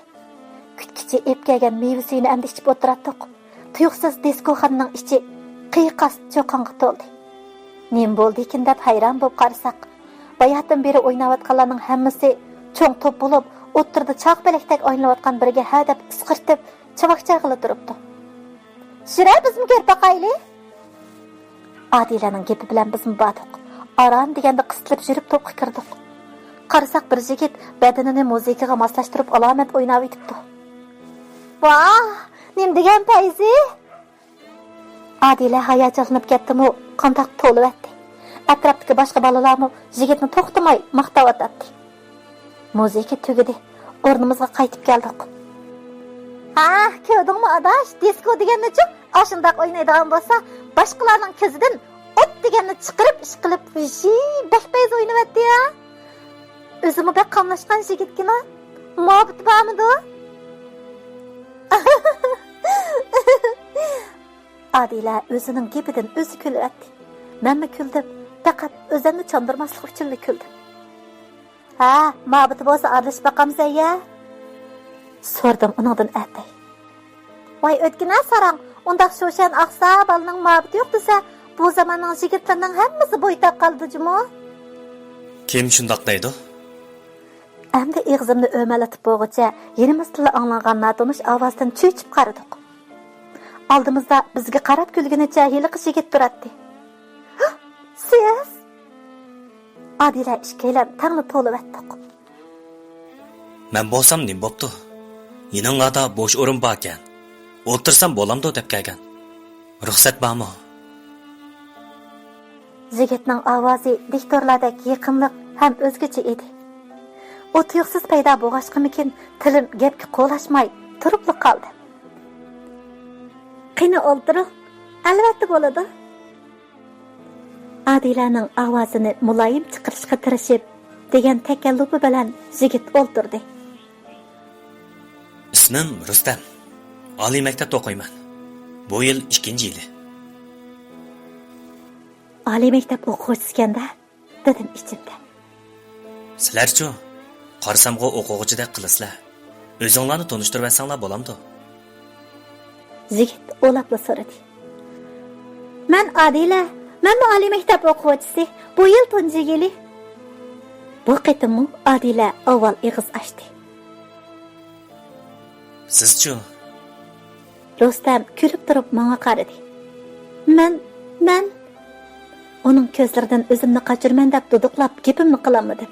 كۈتكۈچى ئېلىپ كەلگەن مېۋە سۈيىنى ئەمدى ئىچىپ ئولتۇراتتۇق. تۇيۇقسىز دىسكوخانىنىڭ ئىچى قىيقاس-چۇقانغا تولدى. نېمە بولدىكىن دەپ ھەيران بولۇپ قارىساق، باياتىن بېرى ئويناۋاتقانلارنىڭ ھەممىسى چوڭ توپ بولۇپ، ئوتتۇرىدا چاغ پەلەكتەك ئايلىنىۋاتقان بىرىگە ھە دەپ ئىسقىرتىپ، چاۋاك چايقىلا تۇرۇپتۇ. يۈرە، بىزمۇ كۆرۈپ باقايلى. ئادىلەنىڭ گېپى بىلەن بىزمۇ باردۇق. ئاران دېگەندە قىستىلىپ يۈرۈپ توپقا كىردۇق. قارىساق، بىر يىگىت بەدىنىنى مۇزىكىغا ماسلاشتۇرۇپ ئالامەت ئويناۋېتىپتۇ. ۋاھ، نېمە دېگەن پەيزى! ئادىلە ھاياجانلىنىپ كەتتىمۇ، قانداق توۋلىۋەتتى. ئەتراپتىكى باشقا بالىلارمۇ يىگىتنى توختىماي ماختاۋاتاتتى. مۇزىكا تۈگىدى. ئورنىمىزغا قايتىپ كەلدۇق. ھا، كۆردۈڭمۇ ئاداش، دىسكو دېگەننىچۇ ئاشۇنداق ئوينايدىغان بولسا، باشقىلارنىڭ كۆزىدىن ئوت دېگەننى چىقىرىپ ئىشقىلىپ، ۋىشى، بەك پەيزى ئوينىۋەتتى يا. ئۆزىمۇ بەك قاملاشقان يىگىتكىنا. مۇھەببىتى بارمىدۇ؟ ئادىلە ئۆزىنىڭ گېپىدىن ئۆزى كۈلۈۋەتتى. مەنمۇ كۈلدۈم. پەقەت ئۆزۈمنى چاندۇرماسلىق ئۈچۈنلا كۈلدۈم. ھە، مۇھەببىتى بولسا ئارىلىشىپ باقامسەن يا؟ سورىدىم ئۇنىڭدىن ئەتەي. ۋاي ئۆتكىنە ساراڭ، ئۇنداق شوشەن ئاقسا بالىنىڭ مۇھەببىتى يوق دېسە، بۇ زاماننىڭ يىگىتلىرىنىڭ ھەممىسى بويتاق قالىدۇ جۇمۇ. كىم شۇنداق دەيدۇ؟ ئەمدى ئېغىزىمنى ئۆمەلىتىپ بولغۇچە يېنىمىزدىلا ئاڭلانغان ناتونۇش ئاۋازدىن چۆچۈپ قارىدۇق. ئالدىمىزدا بىزگە قاراپ كۈلگىنىچە ھېلىقى يىگىت تۇراتتى. ھە، سىز؟ ئادىلە ئىككىيلەن تەڭلا توۋلىۋەتتۇق. مەن بولسام نېمە بوپتۇ؟ يېنىڭلاردا بوش ئورۇن باركەن. ئولتۇرسام بولامدۇ دەپ كەلگەن. رۇخسەت بارمۇ؟ يىگىتنىڭ ئاۋازى دىكتورلاردەك يېقىملىق ھەم ئۆزگىچە ئىدى. ئۇ تۇيۇقسىز پەيدا بولغاچقىمىكىن، تىلىم گەپكە قولاشماي تۇرۇپلا قالدى. قېنى ئولتۇرۇڭ، ئەلۋەتتە بولىدۇ. ئادىلەنىڭ ئاۋازىنى مۇلايىم چىقىرىشقا تىرىشىپ، دېگەن تەكەللۇپى بىلەن يىگىت ئولتۇردى. ئىسمىم رۇستەم. ئالىي مەكتەپتە ئوقۇيمەن. بۇ يىل ئىككىنچى يىلى. ئالىي مەكتەپ ئوقۇغۇچىسىكەن-دە، دېدىم ئىچىمدە. سىلەرچۇ؟ قارىسامغۇ ئوقۇغۇچىدەك قىلىسىلەر. ئۆزۈڭلارنى تونۇشتۇرۇۋەتسەڭلار بولامدۇ؟ يىگىت ئولاپلا سورىدى. مەن ئادىلە، مەنمۇ ئالىي مەكتەپ ئوقۇغۇچىسى، بۇ يىل تۇنجى يىلى. بۇ قېتىممۇ ئادىلە ئاۋۋال ئېغىز ئاچتى. سىزچۇ؟ رۇستەم كۈلۈپ تۇرۇپ ماڭا قارىدى. مەن، مەن. ئۇنىڭ كۆزلىرىدىن ئۆزۈمنى قاچۇرىمەن دەپ دۇدۇقلاپ گېپىمنى قىلالمىدىم.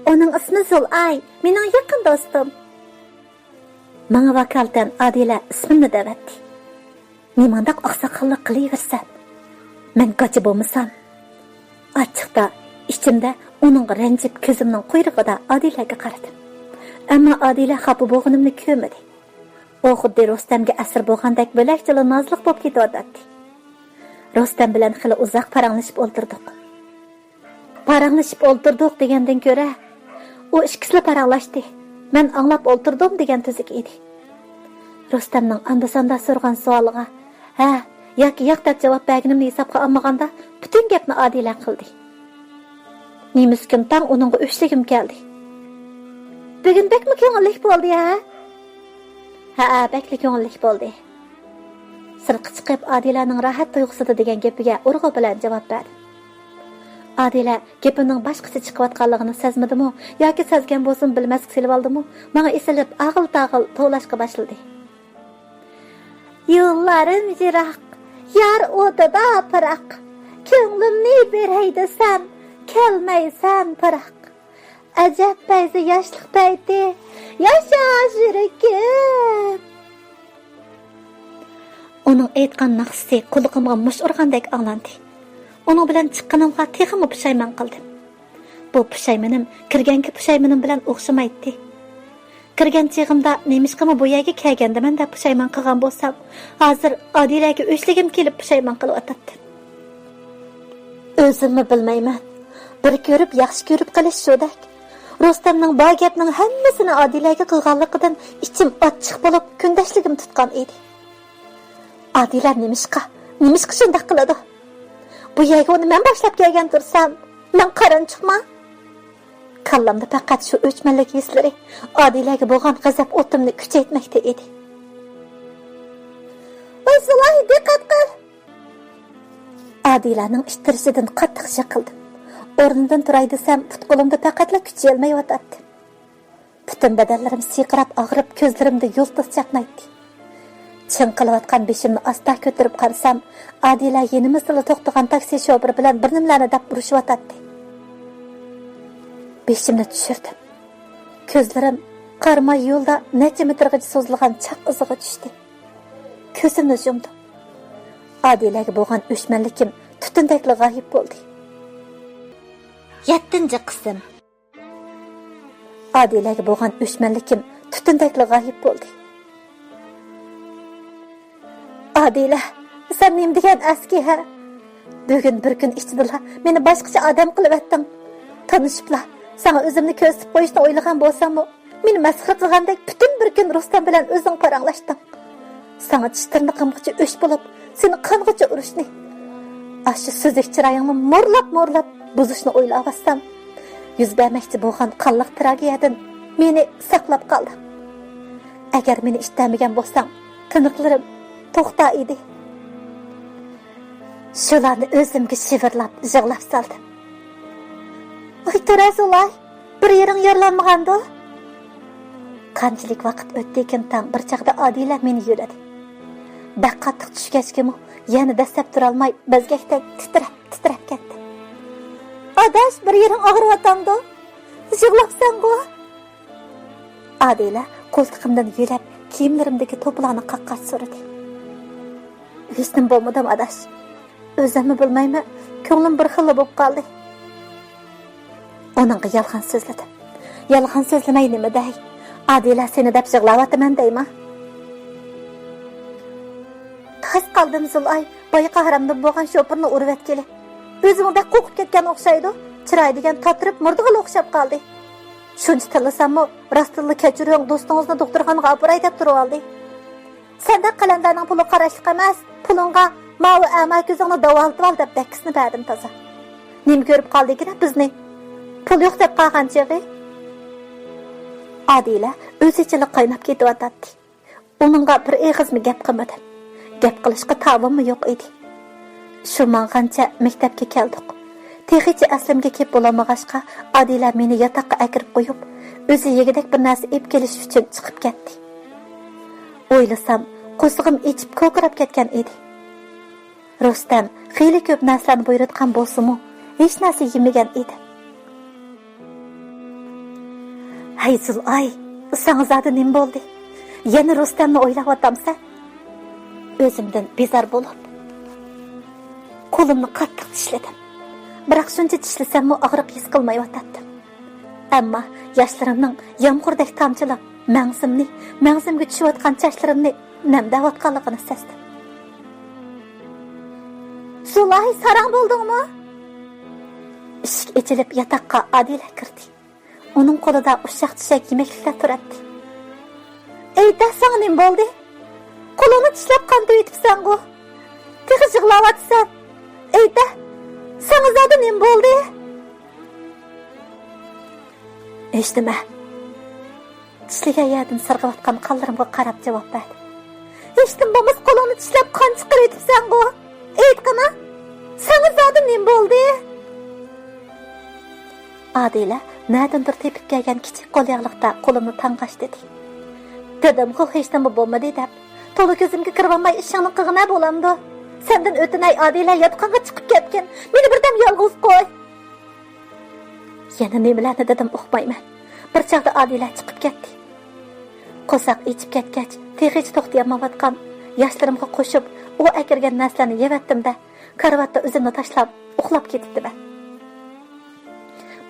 ئۇنىڭ ئىسمى زۇلئاي، مېنىڭ يېقىن دوستۇم. ماڭا ۋاكالىتەن ئادىلە ئىسمىمنى دەۋەتتى. نېمانداق ئاقساقاللىق قىلىۋەرسەم، مەن گاچا بولمىسام. ئاچچىقتا ئىچىمدە ئۇنىڭغا رەنجىپ كۆزۈمنىڭ قۇيرۇقىدا ئادىلەگە قارىدىم. ئەمما ئادىلە خاپا بولغىنىمنى كۆرمىدى. ئۇ خۇددى رۇستەمگە ئەسىر بولغاندەك بۆلەكچىلا نازلىق بولۇپ كېتىۋاتاتتى. رۇستەم بىلەن خېلى ئۇزاق پاراڭلىشىپ ئولتۇردۇق. پاراڭلىشىپ ئولتۇردۇق دېگەندىن كۆرە، ئۇ ئىككىسىلا پاراڭلاشتى. مەن ئاڭلاپ ئولتۇردۇم دېگەن تۈزۈك ئىدى. رۇستەمنىڭ ئاندا-ساندا سورىغان سوئالىغا ھە ياكى ياق دەپ جاۋاب بەرگىنىمنى ھېسابقا ئالمىغاندا، پۈتۈن گەپنى ئادىلە قىلدى. نېمىسكىن تاڭ ئۇنىڭغا ئۆچلىگۈم كەلدى. بۈگۈن بەكمۇ كۆڭۈللۈك بولدى ھە؟ ھەئە، بەكلا كۆڭۈللۈك بولدى. سىرتقا چىقىپ، ئادىلەنىڭ راھەت تۇيغۇسىدا دېگەن گېپىگە ئۇرغۇ بىلەن جاۋاب بەردىم. ئادىلە گېپىمنىڭ باشقىچە چىقىۋاتقانلىقىنى سەزمىدىمۇ ياكى سەزگەن بولسىمۇ بىلمەسكە سېلىۋالدىمۇ، ماڭا ئېسىلىپ ئاغىل-تاغىل توۋلاشقا باشلىدى. يوللارىم يىراق، يار ئوتىدا پىراق، كۆڭلۈمنى بېرەي دېسەم، كەلمەيسەن پىراق. ئەجەب پەيزى ياشلىق پەيتى، ياشا يۈرىكىم. ئۇنىڭ ئېيتقان ناخشىسى قۇلىقىمغا مۇش ئۇرغاندەك ئاڭلاندى. ئۇنىڭ بىلەن چىققىنىمغا تېخىمۇ پۇشايمان قىلدىم. بۇ پۇشايمىنىم كىرگەنكى پۇشايمىنىم بىلەن ئوخشىمايتتى. كىرگەن چېغىمدا نېمىشقىمۇ بۇ يەرگە كەلگەندىمەن دەپ پۇشايمان قىلغان بولسام، ھازىر ئادىلەگە ئۆچلىگۈم كېلىپ پۇشايمان قىلىۋاتاتتىم. ئۆزۈممۇ بىلمەيمەن. بىر كۆرۈپ ياخشى كۆرۈپ قېلىش شۇدەك. رۇستەمنىڭ بار گەپنىڭ ھەممىسىنى ئادىلەگە قىلغانلىقىدىن ئىچىم ئاچچىق بولۇپ، كۈندەشلىكىم تۇتقان ئىدى. ئادىلە نېمىشقا، نېمىشقا شۇنداق قىلىدۇ؟ بۇ يەرگە ئۇنى مەن باشلاپ كەلگەن تۇرسام، مەن قارانچۇقما؟ كاللامدا پەقەت شۇ ئۆچمەنلىك ھېسلىرى، ئادىلەگە بولغان غەزەپ ئوتۇمنى كۈچەيتمەكتە ئىدى. ۋاي زۇلاي، دىققەت قىل! ئادىلەنىڭ ئىتتىرىشىدىن قاتتىق شىقىلدىم. ئورنۇمدىن تۇراي دېسەم، پۇت-قولۇمدا پەقەتلا كۈچ يەلمەيۋاتاتتى. پۈتۈن بەدەنلىرىم سىرقىراپ ئاغرىپ، كۆزلىرىمدە يۇلتۇز چاقنايتتى. چىڭقىلىۋاتقان بېشىمنى ئاستا كۆتۈرۈپ قارىسام، ئادىلە يېنىمىزدىلا توختىغان تاكسى شوپۇرى بىلەن بىر نېمىلەرنى دەپ ئۇرۇشۇۋاتاتتى. بېشىمنى چۈشۈردۈم. كۆزلىرىم قاراماي يولدا نەچچە مېتىرغىچە سوزۇلغان چاق ئىزىغا چۈشتى. كۆزۈمنى يۇمدۇم. ئادىلەگە بولغان ئۆچمەنلىكىم تۈتۈندەكلا غايىب بولدى. يەتتىنچى قىسىم. ئادىلەگە بولغان ئۆچمەنلىكىم تۈتۈندەكلا غايىب بولدى. ئادىلە، سەن نېمە دېگەن ئەسكى ھە؟ بۈگۈن بىر كۈن ئىچىدىلا مېنى باشقىچە ئادەم قىلىۋەتتىڭ. تونۇشۇپلا، ساڭا ئۆزۈمنى كۆرسىتىپ قويۇشنى ئويلىغان بولساممۇ، مېنى مەسخىرە قىلغاندەك پۈتۈن بىر كۈن رۇستەم بىلەن ئۆزۈڭ پاراڭلاشتىڭ. ساڭا چىش تىرنىقىمغىچە ئۆچ بولۇپ، سېنى قانغىچە ئۇرۇشنى. ئاشۇ سۈزۈك چىرايىڭنى مورلاپ-مورلاپ بۇزۇشنى ئويلاۋاتسام، يۈز بەرمەكچى بولغان قانلىق تراگېدىيەدىن مېنى ساقلاپ قالدىڭ. ئەگەر مېنى ئىتتەرمىگەن بولساڭ، تىنىقلىرىم توختار ئىدى. شۇلارنى ئۆزۈمگە شىۋىرلاپ يىغلاپ سالدىم. ۋاي تۇرە زۇلاي، بىر يېرىڭ يارىلانمىغاندۇ؟ قانچىلىك ۋاقىت ئۆتتىكىن تاڭ بىر چاغدا ئادىلە مېنى يۆلىدى. بەك قاتتىق چۈشكەچكىمۇ يەنە دەسسەپ تۇرالماي بەزگەكتەك تىترەپ تىترەپ كەتتىم. ئاداش، بىر يېرىڭ ئاغرىۋاتامدۇ؟ يىغلاپسەنغۇ؟ ئادىلە قولتۇقۇمدىن يۆلەپ كىيىملىرىمدىكى توپىلارنى قاققاچ سورىدى. ھېچنېمە بولمىدىم ئاداش. ئۆزۈممۇ بىلمەيمەن، كۆڭلۈم بىر خىللا بولۇپ قالدى. ئۇنىڭغا يالغان سۆزلىدىم. يالغان سۆزلىمەي نېمە دەي؟ ئادىلە سېنى دەپ يىغلاۋاتىمەن دەيما؟ تاس قالدىم زۇلاي، بايىقى ھارامدىن بولغان شوپۇرنى ئۇرۇۋەتكىلى. ئۆزىمۇ بەك قورقۇپ كەتكەن ئوخشايدۇ. چىرايى دېگەن تاتىرىپ مۇردىغىلا ئوخشاپ قالدى. شۇنچە تىللىساممۇ، راستتىنلا كەچۈرۈڭ، دوستىڭىزنى دوختۇرخانىغا ئاپىراي دەپ تۇرۇۋالدى. سەندەك قەلەندەرنىڭ پۇلى قاراشلىق ئەمەس، پۇلۇڭغا ماۋۇ ئەما كۆزۈڭنى داۋالىتىۋال دەپ دەككىسىنى بەردىم تازا. نېمە كۆرۈپ قالدىكىن بىزنى؟ پۇل يوق دەپ قالغان چېغى. ئادىلە ئۆزىچىلا قايناپ كېتىۋاتاتتى. ئۇنىڭغا بىر ئېغىزمۇ گەپ قىلمىدىم. گەپ قىلىشقا تاۋىممۇ يوق ئىدى. شۇ ماڭغانچە مەكتەپكە كەلدۇق. تېخىچە ئەسلىمگە كېلىپ بولالمىغاچقا، ئادىلە مېنى ياتاققا ئەكىرىپ قويۇپ، ئۆزى يېگۈدەك بىر نەرسە ئېلىپ كېلىش ئۈچۈن چىقىپ كەتتى. ئويلىسام، قورسىقىم ئېچىپ كوكىراپ كەتكەن ئىدى. رۇستەم خېلى كۆپ نەرسىلەرنى بۇيرۇتقان بولسىمۇ، ھېچ نەرسە يېمىگەن ئىدى. ھەي زۇلاي، ساڭا زادى نېمە بولدى؟ يەنە رۇستەمنى ئويلاۋاتامسەن؟ ئۆزۈمدىن بىزار بولۇپ، قولۇمنى قاتتىق چىشلىدىم. بىراق شۇنچە چىشلىسەممۇ ئاغرىق ھېس قىلمايۋاتاتتىم. ئەمما ياشلىرىمنىڭ يامغۇردەك تامچىلاپ، مەڭزىمنى، مەڭزىمگە چۈشۈۋاتقان چاچلىرىمنى نەمدەۋاتقانلىقىنى سەزدىم. زۇلاي، ساراڭ بولدۇڭمۇ؟ ئىشىك ئېچىلىپ، ياتاققا ئادىلە كىردى. ئۇنىڭ قولىدا ئۇششاق-چۈششەك يېمەكلىكلەر تۇراتتى. ئېيتە، ساڭا نېمە بولدى؟ قولۇڭنى چىشلەپ قان تۆكۈۋېتىپسەنغۇ؟ تېخى يىغلاۋاتىسەن. ئېيتە، ساڭا زادى نېمە بولدى؟ ھېچنېمە. چىشلىگەن يەردىن سىرغىۋاتقان قانلىرىمغا قاراپ جاۋاب بەردىم. ھېچنېمە بولمىسا، قولۇڭنى چىشلەپ قان چىقىرىۋېتىپسەنغۇ؟ ئېيتقىنا، ساڭا زادى نېمە بولدى؟ ئادىلە نەدىندۇر تېپىپ كەلگەن كىچىك قول ياغلىقتا قولۇمنى تاڭغاچ دېدى. دېدىمغۇ، ھېچنېمە بولمىدى دەپ. تولا كۆزۈمگە كىرىۋالماي ئىشىڭنى قىلغىنە بولامدۇ؟ سەندىن ئۆتۈنەي ئادىلە، ياتىقىڭغا چىقىپ كەتكىن. مېنى بىردەم يالغۇز قوي. يەنە نېمىلەرنى دېدىم ئۇقمايمەن. بىر چاغدا ئادىلە چىقىپ كەتتى. قورساق ئېچىپ كەتكەچ، تېخىچە توختىيالمايۋاتقان ياشلىرىمغا قوشۇپ، ئۇ ئەكىرگەن نەرسىلەرنى يەۋەتتىم-دە، كارىۋاتتا ئۆزۈمنى تاشلاپ ئۇخلاپ كېتىپتىمەن.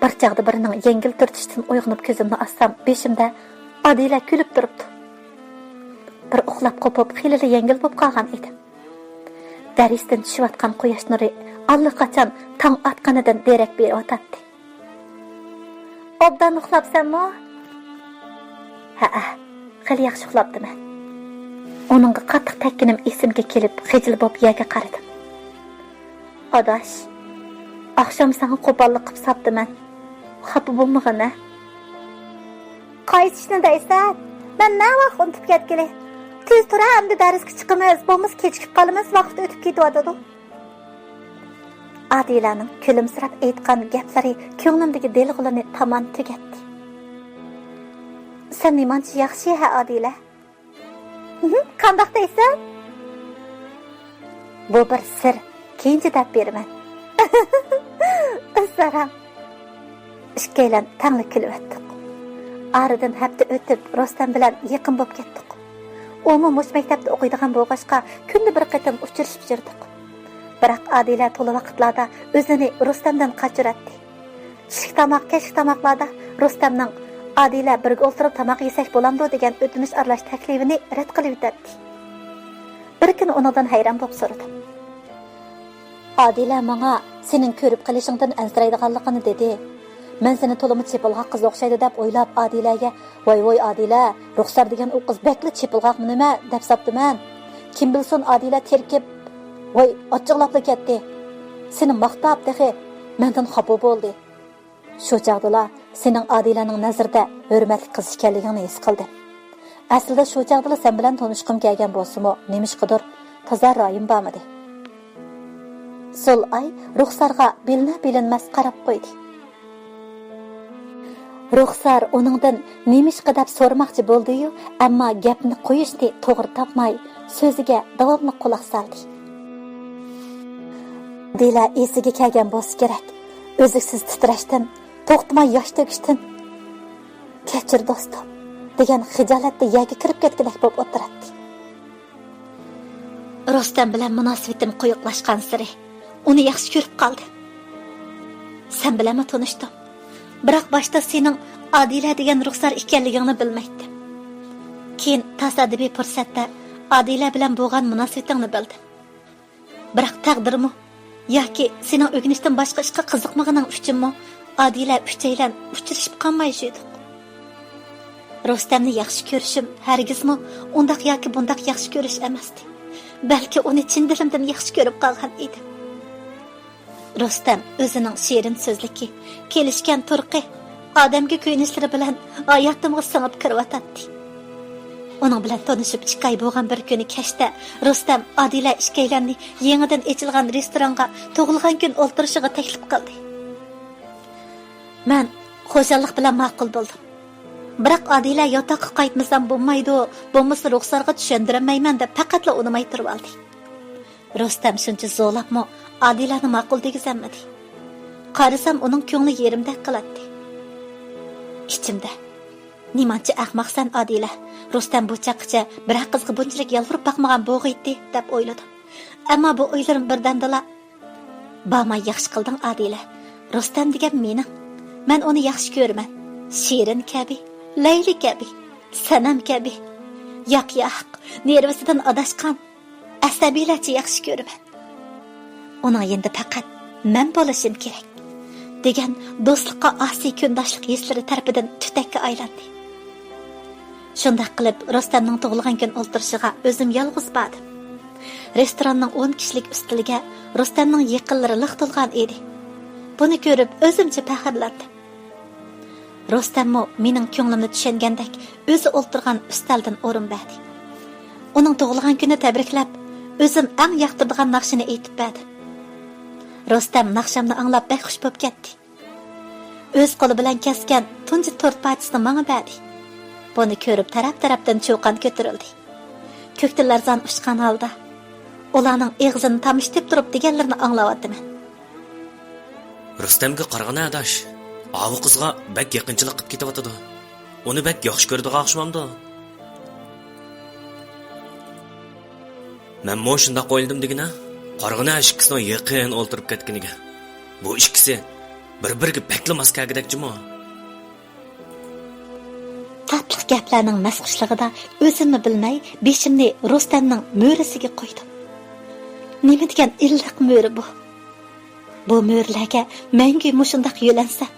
بىر چاغدا بىرىنىڭ يەڭگىل تۈرتۈشىدىن ئويغىنىپ كۆزۈمنى ئاچسام، بېشىمدا ئادىلە كۈلۈپ تۇرۇپتۇ. بىر ئۇخلاپ قوپۇپ، خېلىلا يەڭگىل بولۇپ قالغان ئىدىم. دەريىستىن چۈشۈۋاتقان قۇياش نۇرى ئاللىقاچان تاڭ ئاتقىنىدىن دېرەك بېرىۋاتاتتى. ئوبدان ئۇخلاپسەنمۇ؟ ھەئە، خېلى ياخشى ئۇخلاپتىمەن. ئۇنىڭغا قاتتىق تەگكىنىم ئېسىمگە كېلىپ، خىجىل بولۇپ يەرگە قارىدىم. ئاداش، ئاخشام ساڭا قوپاللىق قىپ ساپتىمەن. خاپا بولمىغىنە. قايسى ئىشنى دەيسەن؟ مەن نەۋاق ئۇنتۇپ كەتكىلى. تېز تۇرە، ئەمدى دەرسكە چىقىمىز، بولمىسا كېچىكىپ قالىمىز، ۋاقىت ئۆتۈپ كېتىۋاتىدۇ. ئادىلەنىڭ كۈلۈمسىرەپ ئېيتقان گەپلىرى كۆڭلۈمدىكى دېلىغۇلىنى تامان تۈگەتتى. سەن نېمانچە ياخشى ھە، ئادىلە؟ قانداق دەيسەن؟ بۇ بىر سىر، كېيىنچە دەپ بېرىمەن. ساراڭ. ئىككىيلەن تەڭلا كۈلۈۋەتتۇق. ئارىدىن ھەپتە ئۆتۈپ، رۇستەم بىلەن يېقىن بولۇپ كەتتۇق. ئۇمۇ مۇشۇ مەكتەپتە ئوقۇيدىغان بولغاچقا، كۈندە بىر قېتىم ئۇچرىشىپ يۈردۇق. بىراق ئادىلە تولا ۋاقىتلاردا ئۆزىنى رۇستەمدىن قاچۇراتتى. چۈشلۈك تاماق، كەچلىك تاماقلاردا رۇستەمنىڭ «ئادىلە، بىرگە ئولتۇرۇپ تاماق يېسەك بولامدۇ؟» دېگەن ئۆتۈنۈش ئارىلاش تەكلىپىنى رەت قىلىۋېتەتتى. بىر كۈنى ئۇنىڭدىن ھەيران بولۇپ سورىدىم. ئادىلە ماڭا سېنىڭ كۆرۈپ قېلىشىڭدىن ئەنسىرەيدىغانلىقىنى دېدى. مەن سېنى تولىمۇ چېپىلغاق قىز ئوخشايدۇ دەپ ئويلاپ، ئادىلەگە «ۋاي، ۋاي، ئادىلە، رۇخسار دېگەن ئۇ قىز بەكلا چېپىلغاقمۇ نېمە؟» دەپ ساپتىمەن. كىم بىلسۇن، ئادىلە تېرىكىپ، ۋاي، ئاچچىقلاپلا كەتتى. سېنى ماختاپ تېخى مەندىن خاپا بولدى. شۇ چاغدىلا سېنىڭ ئادىلەنىڭ نەزىرىدە ھۆرمەتلىك قىز ئىكەنلىكىڭنى ھېس قىلدىم. ئەسلىدە شۇ چاغدىلا سەن بىلەن تونۇشقۇم كەلگەن بولسىمۇ، نېمىشقىدۇر تازا رايىم بارمىدى. زۇلئاي رۇخسارغا بىلىنە-بىلىنمەس قاراپ قويدى. رۇخسار ئۇنىڭدىن نېمىشقا دەپ سورىماقچى بولدى-يۇ، ئەمما گەپنى قويۇشنى توغرا تاپماي، سۆزىگە داۋاملىق قۇلاق سالدى. ئادىلە ئېسىگە كەلگەن بولسا كېرەك، ئۈزلۈكسىز تىترەشتىن، توختىماي ياش تۆكۈشتىن، «كەچۈر، دوستۇم» دېگەن خىجالەتتە يەرگە كىرىپ كەتكۈدەك بولۇپ ئولتۇراتتى. رۇستەم بىلەن مۇناسىۋىتىم قويۇقلاشقانسېرى ئۇنى ياخشى كۆرۈپ قالدىم. سەن بىلەنمۇ تونۇشتۇم. بىراق باشتا سېنىڭ ئادىلە دېگەن رۇخسار ئىكەنلىكىڭنى بىلمەيتتىم. كېيىن تاسادىپىي پۇرسەتتە ئادىلە بىلەن بولغان مۇناسىۋىتىڭنى بىلدىم. بىراق تەقدىرمۇ ياكى سېنىڭ ئۆگىنىشتىن باشقا ئىشقا قىزىقمىغىنىڭ ئۈچۈنمۇ ئادىلە ئۈچەيلەن ئۇچرىشىپ قالماي يۈردۇق. رۇستەمنى ياخشى كۆرۈشۈم ھەرگىزمۇ ئۇنداق ياكى بۇنداق ياخشى كۆرۈش ئەمەستى. بەلكى ئۇنى چىن دىلىمدىن ياخشى كۆرۈپ قالغان ئىدىم. رۇستەم ئۆزىنىڭ شېرىن سۆزلۈكى، كېلىشكەن تۇرقى، ئادەمگە كۆيۈنۈشلىرى بىلەن ھاياتىمغا سىڭىپ كىرىۋاتاتتى. ئۇنىڭ بىلەن تونۇشۇپ ئىككى ئاي بولغان بىر كۈنى كەچتە رۇستەم ئادىلە ئىككىيلەننى يېڭىدىن ئېچىلغان رېستورانغا تۇغۇلغان كۈن ئولتۇرۇشىغا تەكلىپ قىلدى. مەن خۇشاللىق بىلەن ماقۇل بولدۇم. بىراق ئادىلە ياتاققا قايتمىسام بولمايدۇ، بولمىسا رۇخسارغا چۈشەندۈرەلمەيمەن دەپ پەقەتلا ئۇنىماي تۇرۇۋالدى. رۇستەم شۇنچە زورلاپمۇ ئادىلەنى ماقۇل دېگۈزەلمىدى. قارىسام ئۇنىڭ كۆڭلى يېرىمدەك قىلاتتى. ئىچىمدە، «نېمانچە ئەخمەقسەن ئادىلە، رۇستەم بۇ چاغقىچە بىرەر قىزغا بۇنچىلىك يالۋۇرۇپ باقمىغان بولغىيتتى» دەپ ئويلىدىم. ئەمما بۇ ئويلىرىم بىردەمدىلا، «بارماي ياخشى قىلدىڭ ئادىلە، رۇستەم دېگەن مېنىڭ، مەن ئۇنى ياخشى كۆرىمەن، شېرىن كەبى، لەيلى كەبى، سەنەم كەبى. ياق، ياق، نېرۋىسىدىن ئاداشقان، ئەسەبىيلەرچە ياخشى كۆرىمەن. ئۇنىڭ يېنىدا پەقەت مەن بولۇشۇم كېرەك» دېگەن دوستلۇققا ئاسىي كۈنداشلىق ھېسلىرى تەرىپىدىن تۈتەككە ئايلاندى. شۇنداق قىلىپ، رۇستەمنىڭ تۇغۇلغان كۈن ئولتۇرۇشىغا ئۆزۈم يالغۇز باردىم. رېستوراننىڭ ئون كىشىلىك ئۈستىلىگە رۇستەمنىڭ يېقىنلىرى لىق تولغان ئىدى. بۇنى كۆرۈپ، ئۆزۈمچە پەخىرلەندىم. رۇستەممۇ مېنىڭ كۆڭلۈمنى چۈشەنگەندەك، ئۆزى ئولتۇرغان ئۈستەلدىن ئورۇن بەردى. ئۇنىڭ تۇغۇلغان كۈنى تەبرىكلەپ، ئۆزۈم ئەڭ ياقتۇرىدىغان ناخشىنى ئېيتىپ بەردىم. رۇستەم ناخشامنى ئاڭلاپ بەك خۇش بولۇپ كەتتى. ئۆز قولى بىلەن كەسكەن تۇنجى تورت پارچىسىنى ماڭا بەردى. بۇنى كۆرۈپ تەرەپ-تەرەپتىن چۇقان كۆتۈرۈلدى. كۆكتە لەرزان ئۇچقان ھالدا ئۇلارنىڭ ئېغىزىنى تامشىتىپ تۇرۇپ دېگەنلىرىنى ئاڭلاۋاتىمەن. رۇستەمگە قارىغىنا ئاداش، ئاۋۇ قىزغا بەك يېقىنچىلىق قىپ كېتىۋاتىدۇ. ئۇنى بەك ياخشى كۆرىدىغان ئوخشىمامدۇ؟ مەنمۇ شۇنداق ئويلىدىم دېگىنە. قارىغىنا ئىككىسىنىڭ يېقىن ئولتۇرۇپ كەتكىنىگە. بۇ ئىككىسى بىر-بىرىگە بەكلا ماس كەلگۈدەك جۇمۇ. تاتلىق گەپلەرنىڭ مەستخۇشلۇقىدا ئۆزۈممۇ بىلمەي بېشىمنى رۇستەمنىڭ مۈرىسىگە قويدۇم. نېمە دېگەن ئىللىق مۈرە بۇ! بۇ مۈرىلەرگە مەڭگۈ مۇشۇنداق يۆلەنسەم،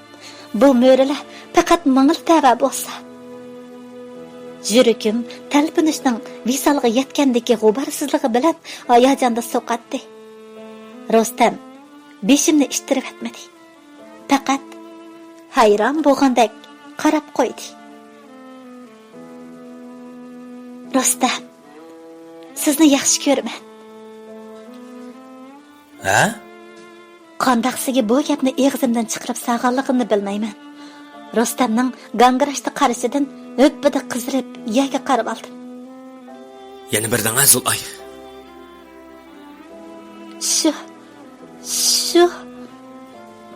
بۇ مۈرىلەر پەقەت ماڭىلا تەۋە بولسا. يۈرىكىم تەلپۈنۈشنىڭ ۋىسالغا يەتكەندىكى غۇبارسىزلىقى بىلەن ھاياجاندا سوقاتتى. رۇستەم بېشىمنى ئىتتىرىۋەتمىدى. پەقەت ھەيران بولغاندەك قاراپ قويدى. رۇستەم، سىزنى ياخشى كۆرىمەن. ھە؟ قانداقسىگە بۇ گەپنى ئېغىزىمدىن چىقىرىپ سالغانلىقىمنى بىلمەيمەن. رۇستەمنىڭ گاڭگىراشتا قارىشىدىن ھۆپپىدە قىزىرىپ يەرگە قارىۋالدىم. يەنە بىر دەڭە زۇلئاي. شۇ، شۇ.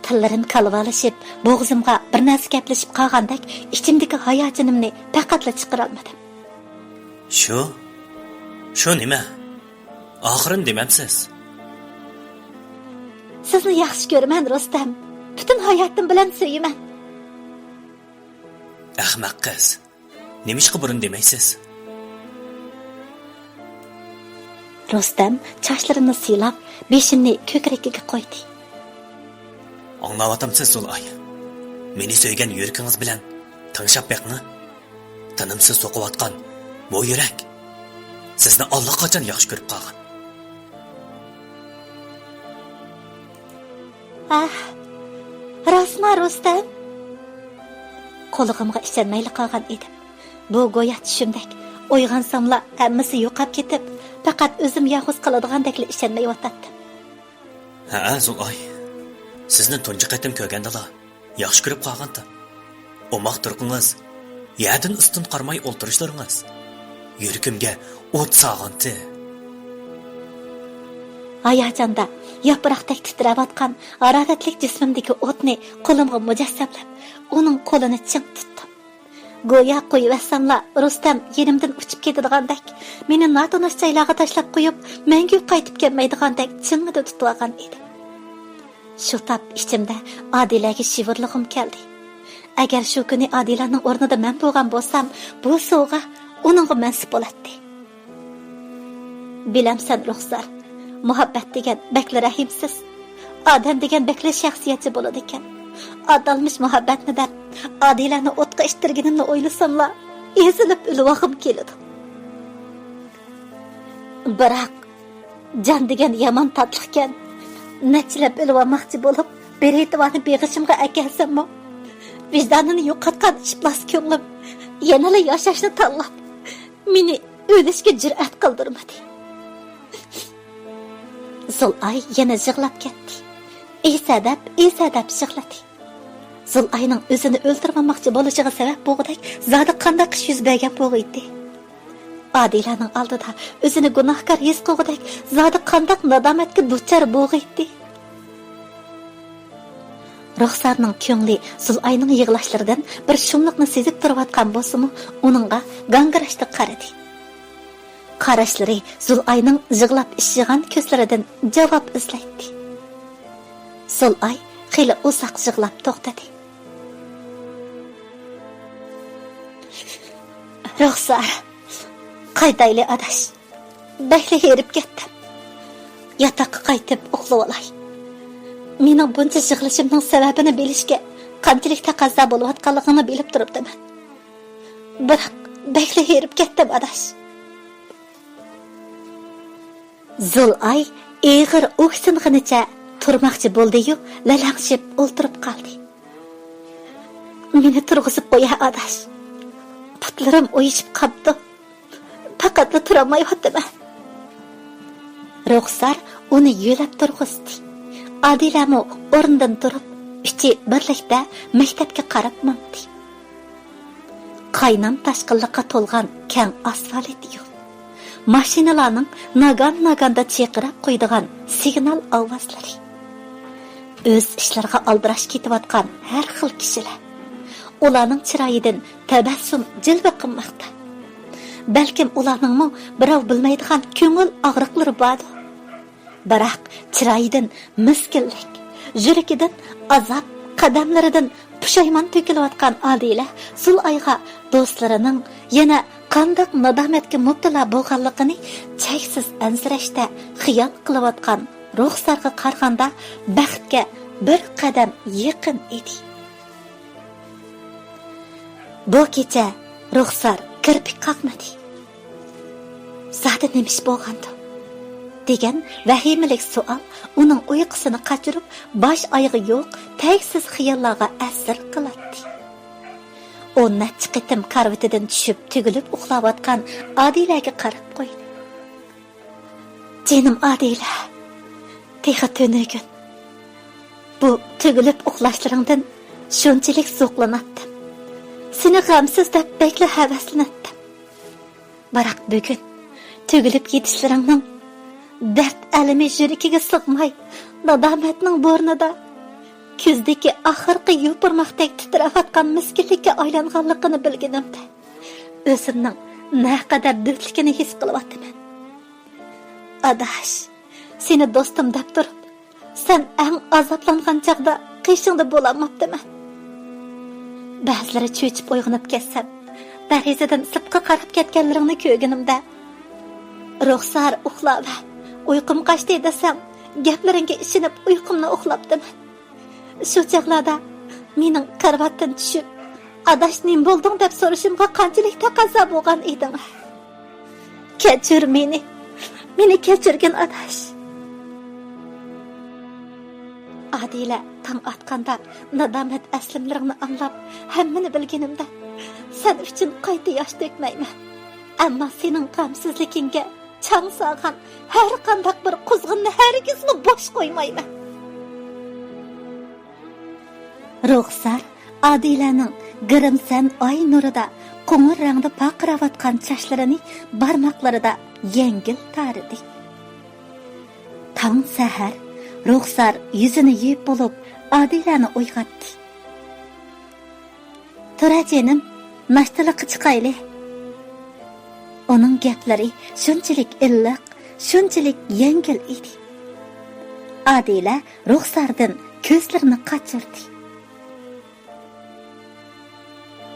تىللىرىم كالۋالىشىپ، بوغۇزۇمغا بىر نەرسە گەپلىشىپ قالغاندەك، ئىچىمدىكى ھاياجىنىمنى پەقەتلا چىقىرالمىدىم. شۇ؟ شۇ نېمە؟ ئاخىرىنى دېمەمسىز؟ سىزنى ياخشى كۆرىمەن، رۇستەم. پۈتۈن ھاياتىم بىلەن سۆيىمەن. ئەخمەق قىز. نېمىشقا بۇرۇن دېمەيسىز؟ رۇستەم چاچلىرىمنى سىيلاپ، بېشىمنى كۆكرىكىگە قويدى. ئاڭلاۋاتامسىز، زۇلئاي؟ مېنى سۆيگەن يۈرىكىڭىز بىلەن تىڭشاپ بېقىڭ. تىنىمسىز سوقۇۋاتقان بۇ يۈرەك سىزنى ئاللىقاچان ياخشى كۆرۈپ قالغان. ئاھ، راستما، رۇستەم؟ قۇلىقىمغا ئىشەنمەيلا قالغان ئىدىم. بۇ گويا چۈشۈمدەك ئويغانساملا ھەممىسى يوقاپ كېتىپ، پەقەت ئۆزۈم يالغۇز قالىدىغاندەكلا ئىشەنمەيۋاتاتتىم. ھەئە، زۇلئاي. سىزنى تۇنجى قېتىم كۆرگەندىلا ياخشى كۆرۈپ قالغانتىم. ئوماق تۇرقىڭىز، يەردىن ئۈستۈن قارىماي ئولتۇرۇشلىرىڭىز يۈرىكىمگە ئوت سالغانتى. ھاياجاندا ياپراقتەك تىترەۋاتقان ھارارەتلىك جىسمىمدىكى ئوتنى قولۇمغا مۇجەسسەملەپ، ئۇنىڭ قولىنى چىڭ تۇتتۇم. گويا قويۇۋەتسەملا، رۇستەم يېنىمدىن ئۇچۇپ كېتىدىغاندەك، مېنى ناتونۇش جايلارغا تاشلاپ قويۇپ، مەڭگۈ قايتىپ كەلمەيدىغاندەك چىڭڭىدە تۇتۇۋالغان ئىدى. شۇ تاپ ئىچىمدە ئادىلەگە شىۋىرلىغۇم كەلدى. ئەگەر شۇ كۈنى ئادىلەنىڭ ئورنىدا مەن بولغان بولسام، بۇ سوۋغا ئۇنىڭغا مەنسۇپ بولاتتى. بىلەمسەن رۇخسار، مۇھەببەت دېگەن بەكلا رەھىمسىز، ئادەم دېگەن بەكلا شەخسىيەتچى بولىدىكەن. ئاتالمىش مۇھەببەتنى دەپ، ئادىلەنى ئوتقا ئىتتىرگىنىمنى ئويلىساملا، ئېزىلىپ ئۆلۈۋالغۇم كېلىدۇ. بىراق، جان دېگەن يامان تاتلىقكەن. نەچچىلەپ ئۆلۈۋالماقچى بولۇپ، بېرېتوۋانى بېغىشىمغا ئەكەلسەممۇ، ۋىجدانىنى يوقاتقان ئىپلاس كۆڭلۈم يەنىلا ياشاشنى تاللاپ، مېنى ئۆلۈشكە جۈرئەت قىلدۇرمىدى. زۇلئاي يەنە يىغلاپ كەتتى. ئېسە دەپ، ئېسە دەپ يىغلىدى. زۇلئاينىڭ ئۆزىنى ئۆلتۈرۈۋالماقچى بولۇشىغا سەۋەب بولغۇدەك زادى قانداق ئىش يۈز بەرگەن بولغىيتتى؟ ئادىلەنىڭ ئالدىدا ئۆزىنى گۇناھكار ھېس قىلغۇدەك زادى قانداق نادامەتكە دۇچار بولغىيتتى؟ رۇخسارنىڭ كۆڭلى زۇلئاينىڭ يىغلاشلىرىدىن بىر شۇملۇقنى سېزىپ تۇرۇۋاتقان بولسىمۇ، ئۇنىڭغا گاڭگىراشلىق قارىدى. قاراشلىرى زۇلئاينىڭ يىغلاپ ئىششىغان كۆزلىرىدىن جاۋاب ئىزلەيتتى. زۇلئاي خېلى ئۇزاق يىغلاپ توختىدى. رۇخسار، قايتايلى ئاداش. بەكلا ھېرىپ كەتتىم. ياتاققا قايتىپ ئۇخلىۋالاي. مېنىڭ بۇنچە يىغلىشىمنىڭ سەۋەبىنى بىلىشكە قانچىلىك تەقەززا بولۇۋاتقانلىقىڭنى بىلىپ تۇرۇپتىمەن. بىراق، بەكلا ھېرىپ كەتتىم، ئاداش. زۇلئاي ئېغىر ئۆكسۈنغىنىچە تۇرماقچى بولدى-يۇ، لەلەڭشىپ ئولتۇرۇپ قالدى. مېنى تۇرغۇزۇپ قويە، ئاداش. پۇتلىرىم ئۇيۇشۇپ قاپتۇ. پەقەتلا تۇرالمايۋاتىمەن. رۇخسار ئۇنى يۆلەپ تۇرغۇزدى. ئادىلەمۇ ئورنىدىن تۇرۇپ، ئۈچى بىرلىكتە مەكتەپكە قاراپ ماڭدى. قاينام تاشقىنلىققا تولغان كەڭ ئاسفالت يول. ماشىنىلارنىڭ ناگان-ناگاندا چىرقىراپ قويىدىغان سىگنال ئاۋازلىرى. ئۆز ئىشلىرىغا ئالدىراش كېتىۋاتقان ھەر خىل كىشىلەر. ئۇلارنىڭ چىرايىدىن تەبەسسۇم جىلۋە قىلماقتا. بەلكىم ئۇلارنىڭمۇ بىراۋ بىلمەيدىغان كۆڭۈل ئاغرىقلىرى باردۇ. بىراق چىرايىدىن مىسكىنلىك، يۈرىكىدىن ئازاب، قەدەملىرىدىن پۇشايمان تۆكۈلۈۋاتقان ئادىلە زۇلئايغا دوستلىرىنىڭ يەنە قانداق نادامەتكە مۇپتىلا بولغانلىقىنى چەكسىز ئەنسىرەشتە خىيال قىلىۋاتقان رۇخسارغا قارىغاندا بەختكە بىر قەدەم يېقىن ئىدى. بۇ كېچە رۇخسار كىرپىك قاقمىدى. زادى نېمە ئىش بولغاندۇ؟ دېگەن ۋەھىمىلىك سوئال ئۇنىڭ ئۇيقۇسىنى قاچۇرۇپ، باش ئايىغى يوق تەگسىز خىياللارغا ئەسىر قىلاتتى. ئۇ نەچچە قېتىم كارىۋىتىدىن چۈشۈپ، تۈگۈلۈپ ئۇخلاۋاتقان ئادىلەگە قاراپ قويدى. جېنىم ئادىلە، تېخى تۈنۈگۈن بۇ تۈگۈلۈپ ئۇخلاشلىرىڭدىن شۇنچىلىك زوقلىناتتىم. سېنى غەمسىز دەپ بەكلا ھەۋەسلىنەتتىم. بىراق بۈگۈن تۈگۈلۈپ يېتىشلىرىڭنىڭ دەرد ئەلىمى يۈرىكىگە سىغماي، نادامەتنىڭ بورنىدا كۈزدىكى ئاخىرقى يوپۇرماقتەك تىترەۋاتقان مىسكىنلىككە ئايلانغانلىقىنى بىلگىنىمدە، ئۆزۈمنىڭ نەقەدەر دۆتلۈكىنى ھېس قىلىۋاتىمەن. ئاداش، سېنى دوستۇم دەپ تۇرۇپ، سەن ئەڭ ئازابلانغان چاغدا قېشىڭدا بولالماپتىمەن. بەزىلىرى چۆچۈپ ئويغىنىپ كەتسەم، دېرىزىدىن سىرتقا قاراپ كەتكەنلىرىڭنى كۆرگىنىمدە، رۇخسار ئۇخلاۋەر، ئۇيقۇم قاچتى دېسەڭ، گەپلىرىڭگە ئىشىنىپ ئۇيقۇمنى ئۇخلاپتىمەن. شۇ چاغلاردا مېنىڭ كارىۋاتتىن چۈشۈپ، ئاداش نېمە بولدۇڭ دەپ سورىشىمغا قانچىلىك تەقەززا بولغان ئىدىڭ. كەچۈر مېنى. مېنى كەچۈرگىن، ئاداش. ئادىلە، تاڭ ئاتقاندا نادامەت ئەسلىمىلىرىڭنى ئاڭلاپ، ھەممىنى بىلگىنىمدە، سەن ئۈچۈن قايتا ياش تۆكمەيمەن. ئەمما سېنىڭ غەمسىزلىكىڭگە چاڭ سالغان ھەر قانداق بىر قۇزغۇننى ھەرگىزمۇ بوش قويمايمەن. رۇخسار ئادىلەنىڭ گىرىمسەن ئاي نۇرىدا قوڭۇر رەڭدە پارقىراۋاتقان چاچلىرىنى بارماقلىرىدا يەڭگىل تارىدى. تاڭ سەھەر رۇخسار يۈزىنى يۇيۇپ بولۇپ، ئادىلەنى ئويغاتتى. «تۇرە جېنىم، ناشتىلىققا چىقايلى.» ئۇنىڭ گەپلىرى شۇنچىلىك ئىللىق، شۇنچىلىك يەڭگىل ئىدى. ئادىلە رۇخساردىن كۆزلىرىنى قاچۇردى.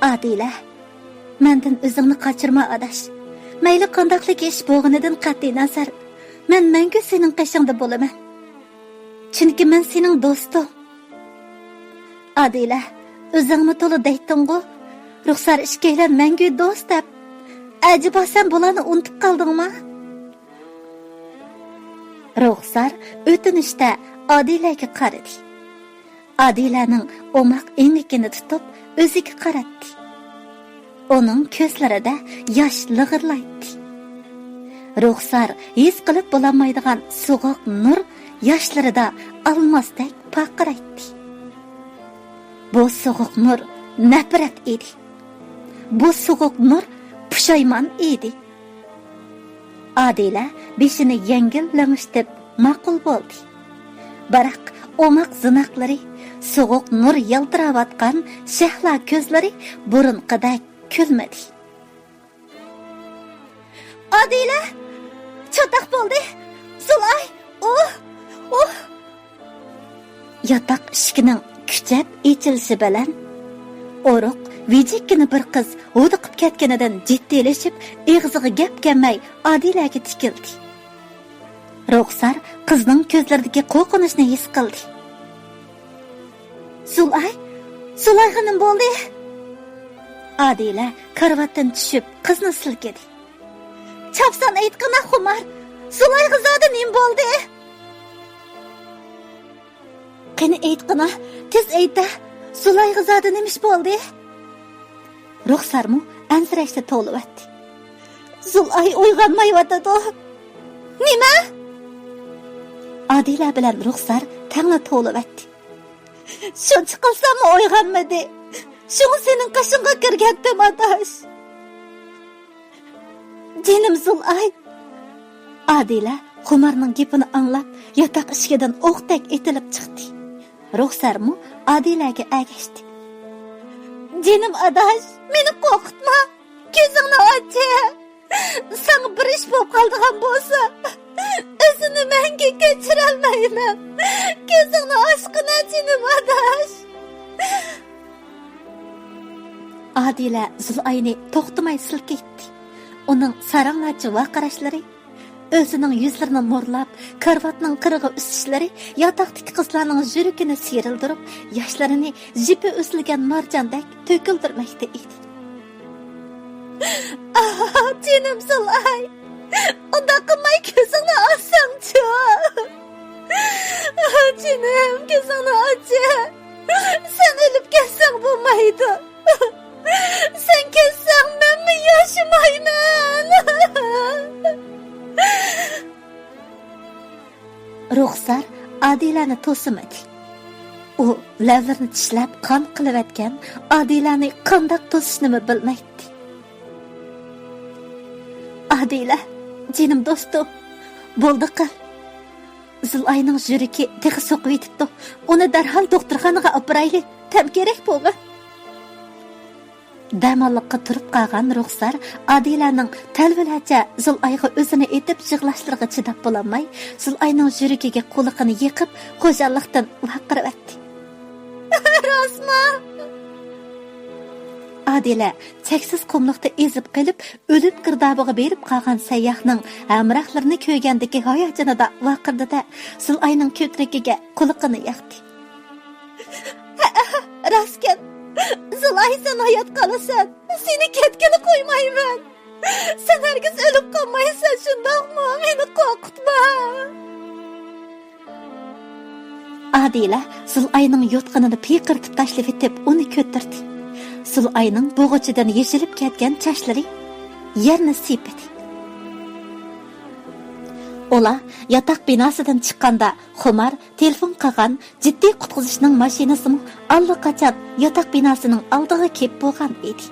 «ئادىلە، مەندىن ئۆزۈڭنى قاچۇرما، ئاداش. مەيلى قانداقلىك ئىش بولغىنىدىن قەتئىينەزەر، مەن مەڭگۈ سېنىڭ قېشىڭدا بولىمەن. چۈنكى مەن سېنىڭ دوستۇڭ.» «ئادىلە، ئۆزۈڭمۇ تولا دەيتتىڭغۇ، رۇخسار ئىككىيلەن مەڭگۈ دوست دەپ. ئەجەبا سەن بۇلارنى ئۇنتۇپ قالدىڭما؟» رۇخسار ئۆتۈنۈشتە ئادىلەگە قارىدى. ئادىلەنىڭ ئوماق ئېڭىكىنى تۇتۇپ ئۆزىگە قاراتتى. ئۇنىڭ كۆزلىرىدە ياش لىغىرلايتتى. رۇخسار ھېس قىلىپ بولالمايدىغان سوغۇق نۇر ياشلىرىدا ئالماستەك پارقىرايتتى. بۇ سوغۇق نۇر نەپرەت ئىدى. بۇ سوغۇق نۇر پۇشايمان ئىدى. ئادىلە بېشىنى يەڭگىل لىڭشىتىپ ماقۇل بولدى. بىراق ئوماق زىناقلىرى، سوغۇق نۇر يالتىراۋاتقان شەھلا كۆزلىرى بۇرۇنقىدەك كۈلمىدى. «ئادىلە! چاتاق بولدى! زۇلئاي! ئۇھ! ئۇھ!» ياتاق ئىشىكىنىڭ كۈچەپ ئېچىلىشى بىلەن، ئورۇق ۋىجىككىنە بىر قىز ھودۇقۇپ كەتكىنىدىن جىددىيلىشىپ، ئېغىزىغا گەپ كەلمەي ئادىلەگە تىكىلدى. رۇخسار قىزنىڭ كۆزلىرىدىكى قورقۇنچنى ھېس قىلدى. «زۇلئاي! زۇلئايغا نېمە بولدى؟» ئادىلە كارىۋاتتىن چۈشۈپ قىزنى سىلكىدى. «چاپسان ئېيتقىنا، خۇمار! زۇلئايغا زادى نېمە بولدى؟» «قېنى ئېيتقىنا، تېز ئېيت-دە، زۇلئايغا زادى نېمە ئىش بولدى؟» رۇخسارمۇ ئەنسىرەشتە توۋلىۋەتتى. «زۇلئاي ئويغانمايۋاتىدۇ.» «نېمە؟» ئادىلە بىلەن رۇخسار تەڭلا توۋلىۋەتتى. «شۇنچە قىلساممۇ ئويغانمىدى. شۇڭا سېنىڭ قېشىڭغا كىرگەنتىم، ئاداش.» «جېنىم زۇلئاي!» ئادىلە خۇمارنىڭ گېپىنى ئاڭلاپ، ياتاق ئىشىكىدىن ئوقتەك ئېتىلىپ چىقتى. رۇخسارمۇ ئادىلەگە ئەگەشتى. «جېنىم ئاداش، مېنى قورقۇتما! كۆزۈڭنى ئاچ! ساڭا بىر ئىش بولۇپ قالىدىغان بولسا، ئۆزۈمنى مەڭگۈ كەچۈرەلمەيمەن! كۆزۈڭنى ئاچقىنا، جېنىم ئاداش!» ئادىلە زۇلئاينى توختىماي سىلكىيتتى. ئۇنىڭ ساراڭلارچە ۋارقىراشلىرى، ئۆزىنىڭ يۈزلىرىنى مورلاپ، كارىۋاتنىڭ قىرىغا ئۈسۈشلىرى ياتاقتىكى قىزلارنىڭ يۈرىكىنى سىيرىلدۇرۇپ، ياشلىرىنى يىپى ئۈزۈلگەن مارجاندەك تۆكۈلدۈرمەكتە ئىدى. «ئاھ، جېنىم زۇلئاي! ئۇنداق قىلماي كۆزۈڭنى ئاچساڭچۇ! ئاھ، جېنىم، كۆزۈڭنى ئاچ! سەن ئۆلۈپ كەتسەڭ بولمايدۇ! سەن كەتسەڭ، مەنمۇ ياشىمايمەن!» رۇخسار ئادىلەنى توسىمىدى. ئۇ لەۋلىرىنى چىشلەپ قان قىلىۋەتكەن ئادىلەنى قانداق توسۇشنىمۇ بىلمەيتتى. «ئادىلە، جېنىم دوستۇم، بولدى قىل. زۇلئاينىڭ يۈرىكى تېخى سوقۇۋېتىپتۇ. ئۇنى دەرھال دوختۇرخانىغا ئاپىرايلى، تەم كېرەك بولغان.» دەماللىققا تۇرۇپ قالغان رۇخسار ئادىلەنىڭ تەلۋىلەرچە زۇلئايغا ئۆزىنى ئېتىپ يىغلاشلىرىغا چىداپ بولالماي، زۇلئاينىڭ يۈرىكىگە قۇلىقىنى يېقىپ، خۇشاللىقتىن ۋارقىراۋەتتى. «راستمۇ؟» ئادىلە چەكسىز قۇملۇقتا ئېزىپ قېلىپ، ئۆلۈم گىردابىغا بېرىپ قالغان سەيياھنىڭ ھەمراھلىرىنى كۆرگەندىكى ھاياجىنىدا ۋارقىرىدى-دە، زۇلئاينىڭ كۆكرىكىگە قۇلىقىنى ياقتى. «ھەئە، راستكەن. زۇلئاي، سەن ھايات قالىسەن. سېنى كەتكىلى قويمايمەن. سەن ھەرگىز ئۆلۈپ قالمايسەن، شۇنداقمۇ؟ مېنى قورقۇتما.» ئادىلە زۇلئاينىڭ يوتقىنىنى پىيقىرىتىپ تاشلىۋېتىپ، ئۇنى كۆتۈردى. زۇلئاينىڭ بۇغۇچىدىن يېشىلىپ كەتكەن چاچلىرى يەرنى سىيپىدى. ئۇلار ياتاق بىناسىدىن چىققاندا، خۇمار تېلېفون قىلغان جىددىي قۇتقۇزۇشنىڭ ماشىنىسىمۇ ئاللىقاچان ياتاق بىناسىنىڭ ئالدىغا كېلىپ بولغان ئىدى.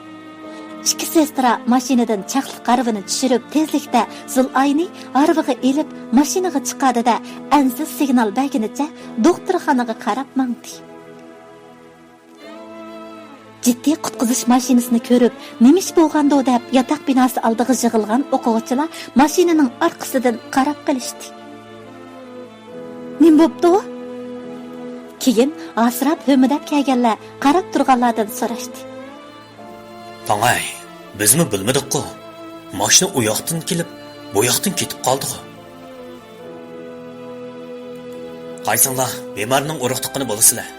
ئىككى سېسترا ماشىنىدىن چاقلىق ھارۋىنى چۈشۈرۈپ، تېزلىكتە زۇلئاينى ھارۋىغا ئېلىپ، ماشىنىغا چىقاردى-دە، ئەنسىز سىگنال بەرگىنىچە دوختۇرخانىغا قاراپ ماڭدى. جىددىي قۇتقۇزۇش ماشىنىسىنى كۆرۈپ، نېمە ئىش بولغاندۇ دەپ، ياتاق بىناسى ئالدىغا يىغىلغان ئوقۇغۇچىلار ماشىنىنىڭ ئارقىسىدىن قاراپ قېلىشتى. نېمە بوپتۇ؟ كېيىن ھاسىراپ، ھۆمۈدەپ كەلگەنلەر قاراپ تۇرغانلاردىن سوراشتى. تاڭاي، بىزمۇ بىلمىدۇققۇ. ماشىنا ئۇ ياقتىن كېلىپ، بۇ ياقتىن كېتىپ قالدىغۇ. قايسىڭلار بىمارنىڭ ئۇرۇق-تۇغقىنى بولىسىلەر؟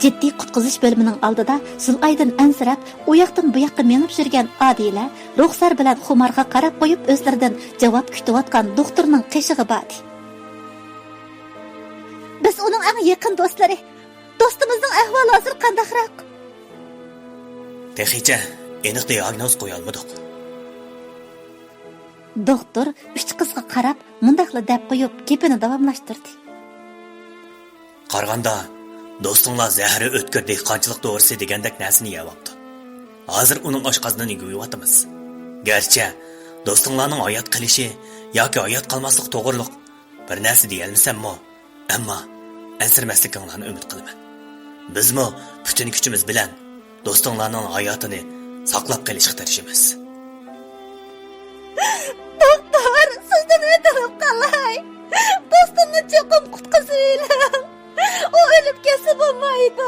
جىددىي قۇتقۇزۇش بۆلۈمىنىڭ ئالدىدا زۇلئايدىن ئەنسىرەپ، ئۇ ياقتىن بۇ ياققا مېڭىپ يۈرگەن ئادىلە، رۇخسار بىلەن خۇمارغا قاراپ قويۇپ، ئۆزلىرىدىن جاۋاب كۈتۈۋاتقان دوختۇرنىڭ قېشىغا باردى. بىز ئۇنىڭ ئەڭ يېقىن دوستلىرى. دوستىمىزنىڭ ئەھۋالى ھازىر قانداقراق؟ تېخىچە ئېنىق دىئاگنوز قويالمىدۇق. دوختۇر ئۈچ قىزغا قاراپ مۇنداقلا دەپ قويۇپ، گېپىنى داۋاملاشتۇردى. قارىغاندا، دوستۇڭلار زەھىرى ئۆتكۈر دېھقانچىلىق دورىسى دېگەندەك نەرسىنى يەۋاپتۇ. ھازىر ئۇنىڭ ئاشقازىنىنى يۇيۇۋاتىمىز. گەرچە دوستۇڭلارنىڭ ھايات قېلىشى ياكى ھايات قالماسلىقى توغرۇلۇق بىر نەرسە دېيەلمىسەممۇ، ئەمما ئەنسىرىمەسلىكىڭلارنى ئۈمىد قىلىمەن. بىزمۇ پۈتۈن كۈچىمىز بىلەن دوستۇڭلارنىڭ ھاياتىنى ساقلاپ قېلىشقا تىرىشىمىز. دوختۇر، سىزدىن ئۆتۈنۈپ قالاي. دوستۇمنى چوقۇم قۇتقۇزۇۋېلىڭ. ئۇ ئۆلۈپ كەتسە بولمايدۇ.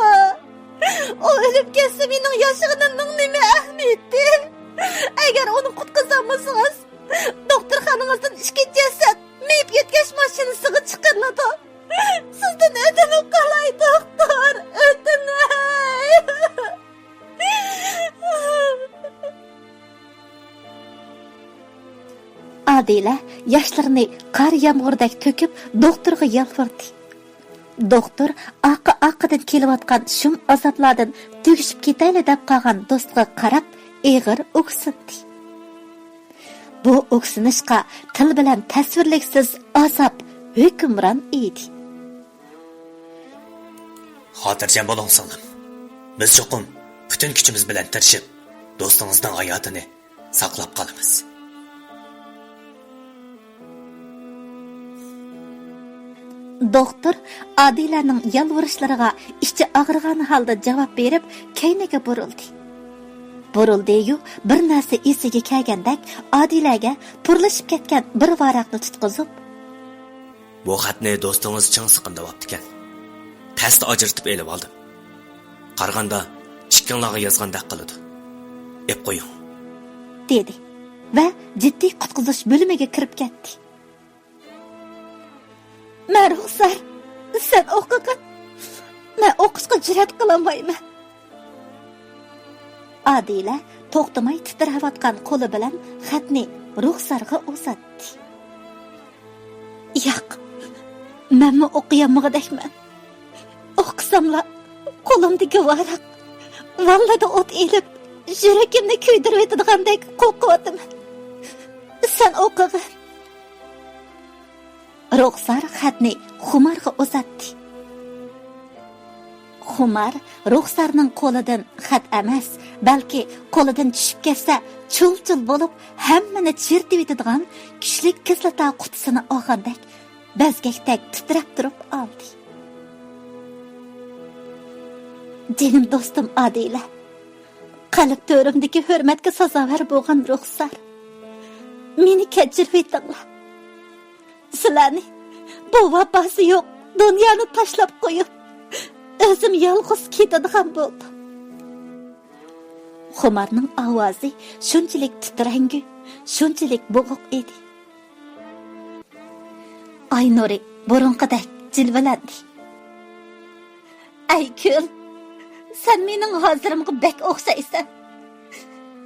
ئۇ ئۆلۈپ كەتسە، مېنىڭ ياشىغىنىمنىڭ نېمە ئەھمىيىتى؟ ئەگەر ئۇنى قۇتقۇزالمىسىڭىز، دوختۇرخانىڭىزدىن ئىككى جەسەت مېيىپ يۆتكەش ماشىنىسىغا چىقىرىلىدۇ. سىزدىن ئۆتۈنۈپ قالاي، دوختۇر، ئۆتۈنەي. ئادىلە ياشلىرىنى قار يامغۇردەك تۆكۈپ، دوختۇرغا يالۋۇردى. دوختۇر ئارقا-ئارقىدىن كېلىۋاتقان شۇم ئازابلاردىن تۈگىشىپ كېتەيلى دەپ قالغان دوستىغا قاراپ ئېغىر ئۆكسۈندى. بۇ ئۆكسۈنۈشقا تىل بىلەن تەسۋىرلىگۈسىز ئازاب ھۆكۈمران ئىدى. خاتىرجەم بولۇڭ، سىڭلىم. بىز چوقۇم پۈتۈن كۈچىمىز بىلەن تىرىشىپ، دوستىڭىزنىڭ ھاياتىنى ساقلاپ قالىمىز. دوختۇر ئادىلەنىڭ يالۋۇرۇشلىرىغا ئىچى ئاغرىغان ھالدا جاۋاب بېرىپ، كەينىگە بۇرۇلدى. بۇرۇلدى-يۇ، بىر نەرسە ئېسىگە كەلگەندەك ئادىلەگە پۇرلىشىپ كەتكەن بىر ۋاراقنى تۇتقۇزۇپ، بۇ خەتنى دوستىڭىز چىڭ سىقىمدىۋاپتىكەن. تەستە ئاجرىتىپ ئېلىۋالدىم. قارىغاندا، ئىككىڭلارغا يازغاندەك قىلىدۇ. ئېپ قويۇڭ. دېدى ۋە جىددىي قۇتقۇزۇش بۆلۈمىگە كىرىپ كەتتى. مەن رۇخسار، سەن ئوقۇغىن. مەن ئوقۇشقا جۈرئەت قىلالمايمەن. ئادىلە توختىماي تىترەۋاتقان قولى بىلەن خەتنى رۇخسارغا ئۇزاتتى. ياق، مەنمۇ ئوقۇيالمىغۇدەكمەن. ئوقۇساملا، قولۇمدىكى ۋاراق ۋاللىدا ئوت ئېلىپ، يۈرىكىمنى كۆيدۈرۈۋېتىدىغاندەك قورقۇۋاتىمەن. سەن ئوقۇغىن. رۇخسار خەتنى خۇمارغا ئۇزاتتى. خۇمار رۇخسارنىڭ قولىدىن خەت ئەمەس، بەلكى قولىدىن چۈشۈپ كەتسە، چۇل-چۇل بولۇپ، ھەممىنى چىرىتىۋېتىدىغان كۈچلۈك كىسلاتا قۇتىسىنى ئالغاندەك، بەزگەكتەك تىترەپ تۇرۇپ ئالدى. جېنىم دوستۇم ئادىلە، قەلب تۆرۈمدىكى ھۆرمەتكە سازاۋەر بولغان رۇخسار، مېنى كەچۈرۈۋېتىڭلار. سىلەرنى بۇ ۋاپاسى يوق دۇنيانى تاشلاپ قويۇپ، ئۆزۈم يالغۇز كېتىدىغان بولدۇم. خۇمارنىڭ ئاۋازى شۇنچىلىك تىترەڭگۈ، شۇنچىلىك بوغۇق ئىدى. ئاي نۇرى بۇرۇنقىدەك جىلۋىلەندى. ئەي كۈن، سەن مېنىڭ ھازىرىمغا بەك ئوخشايسەن.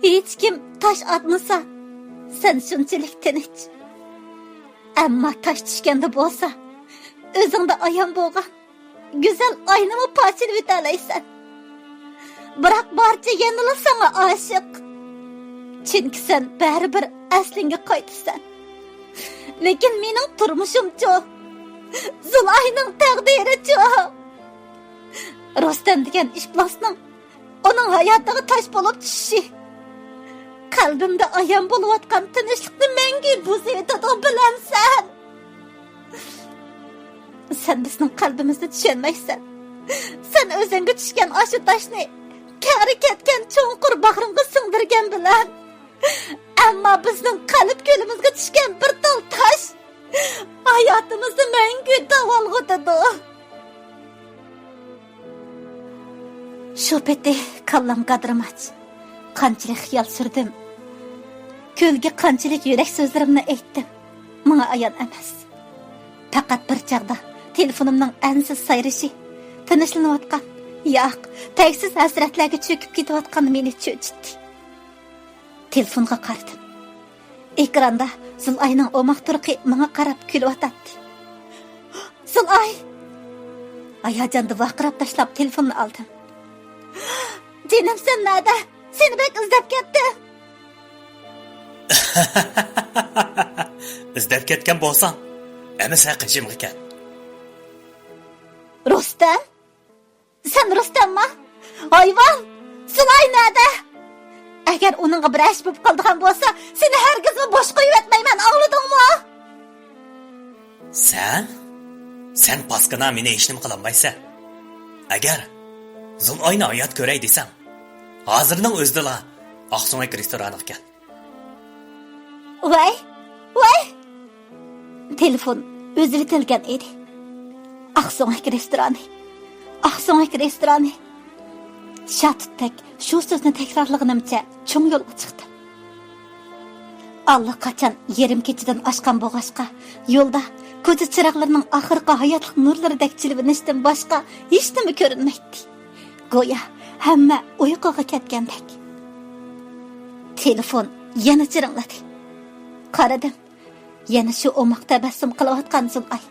ھېچكىم تاش ئاتمىسا، سەن شۇنچىلىك تىنچ. ئەمما تاش چۈشكەندە بولسا، ئۆزۈڭدە ئايان بولغان گۈزەل ئاينىمۇ پارچىلىۋېتەلەيسەن. بىراق بارچە يەنىلا ساڭا ئاشىق. چۈنكى سەن بەرىبىر ئەسلىڭگە قايتىسەن. لېكىن مېنىڭ تۇرمۇشۇمچۇ؟ زۇلاينىڭ تەقدىرىچۇ؟ رۇستەم دېگەن ئىپلاسنىڭ ئۇنىڭ ھاياتىغا تاش بولۇپ چۈشۈشى، قەلبىمدە ئايان بولۇۋاتقان تىنچلىقنى مەڭگۈ بۇزۇۋېتىدۇ، بىلەمسەن؟ سەن بىزنىڭ قەلبىمىزنى چۈشەنمەيسەن. سەن ئۆزۈڭگە چۈشكەن ئاشۇ تاشنى كەڭرى كەتكەن چوڭقۇر باغرىڭغا سىڭدۈرگەن بىلەن، ئەمما بىزنىڭ قەلب كۆلىمىزگە چۈشكەن بىر تال تاش ھاياتىمىزنى مەڭگۈ داۋالغۇتىدۇ. شۇ پېتى كاللام گادىرماچ. قانچىلىك خىيال سۈردۈم، كۆلگە قانچىلىك يۈرەك سۆزلىرىمنى ئېيتتىم، ماڭا ئايان ئەمەس. پەقەت بىر چاغدا تېلېفونۇمنىڭ ئەنسىز سايرىشى، تىنچلىنىۋاتقان، ياق، تەگسىز ھەسرەتلەرگە چۆكۈپ كېتىۋاتقان مېنى چۆچۈتتى. تېلېفونغا قارىدىم. ئېكراندا زۇلئاينىڭ ئوماق تۇرقى ماڭا قاراپ كۈلۈۋاتاتتى. زۇلئاي! ھاياجاندا ۋارقىراپ تاشلاپ تېلېفوننى ئالدىم. جېنىم، سەن نەدە؟ سېنى بەك ئىزدەپ كەتتىم. ئىزدەپ كەتكەن بولساڭ، ئەمىسە قېشىمغا كەل. رۇستەم؟ سەن رۇستەمما؟ ھايۋان! زۇلئاي نەدە؟ ئەگەر ئۇنىڭغا بىر ئىش بولۇپ قالىدىغان بولسا، سېنى ھەرگىزمۇ بوش قويۇۋەتمەيمەن، ئاڭلىدىڭمۇ؟ سەن؟ سەن پاسكىنا، مېنى ھېچنېمە قىلالمايسەن. ئەگەر زۇلئاينى ھايات كۆرەي دېسەڭ، ھازىرنىڭ ئۆزىدىلا ئاقسۆڭەك رېستورانىغا كەل. ۋاي، ۋاي! تېلېفون ئۈزۈۋېتىلگەن ئىدى. ئاقسۆڭەك رېستورانى، ئاقسۆڭەك رېستورانى. شاتۇتتەك شۇ سۆزنى تەكرارلىغىنىمچە چوڭ يولغا چىقتىم. ئاللىقاچان يېرىم كېچىدىن ئاشقان بولغاچقا، يولدا كوچا چىراغلىرىنىڭ ئاخىرقى ھاياتلىق نۇرلىرىدەك جىلۋىلىنىشتىن باشقا ھېچنېمە كۆرۈنمەيتتى. گويا ھەممە ئۇيقۇغا كەتكەندەك. تېلېفون يەنە جىرىڭلىدى. قارىدىم. يەنە شۇ ئوماق تەبەسسۇم قىلىۋاتقان زۇلئاي.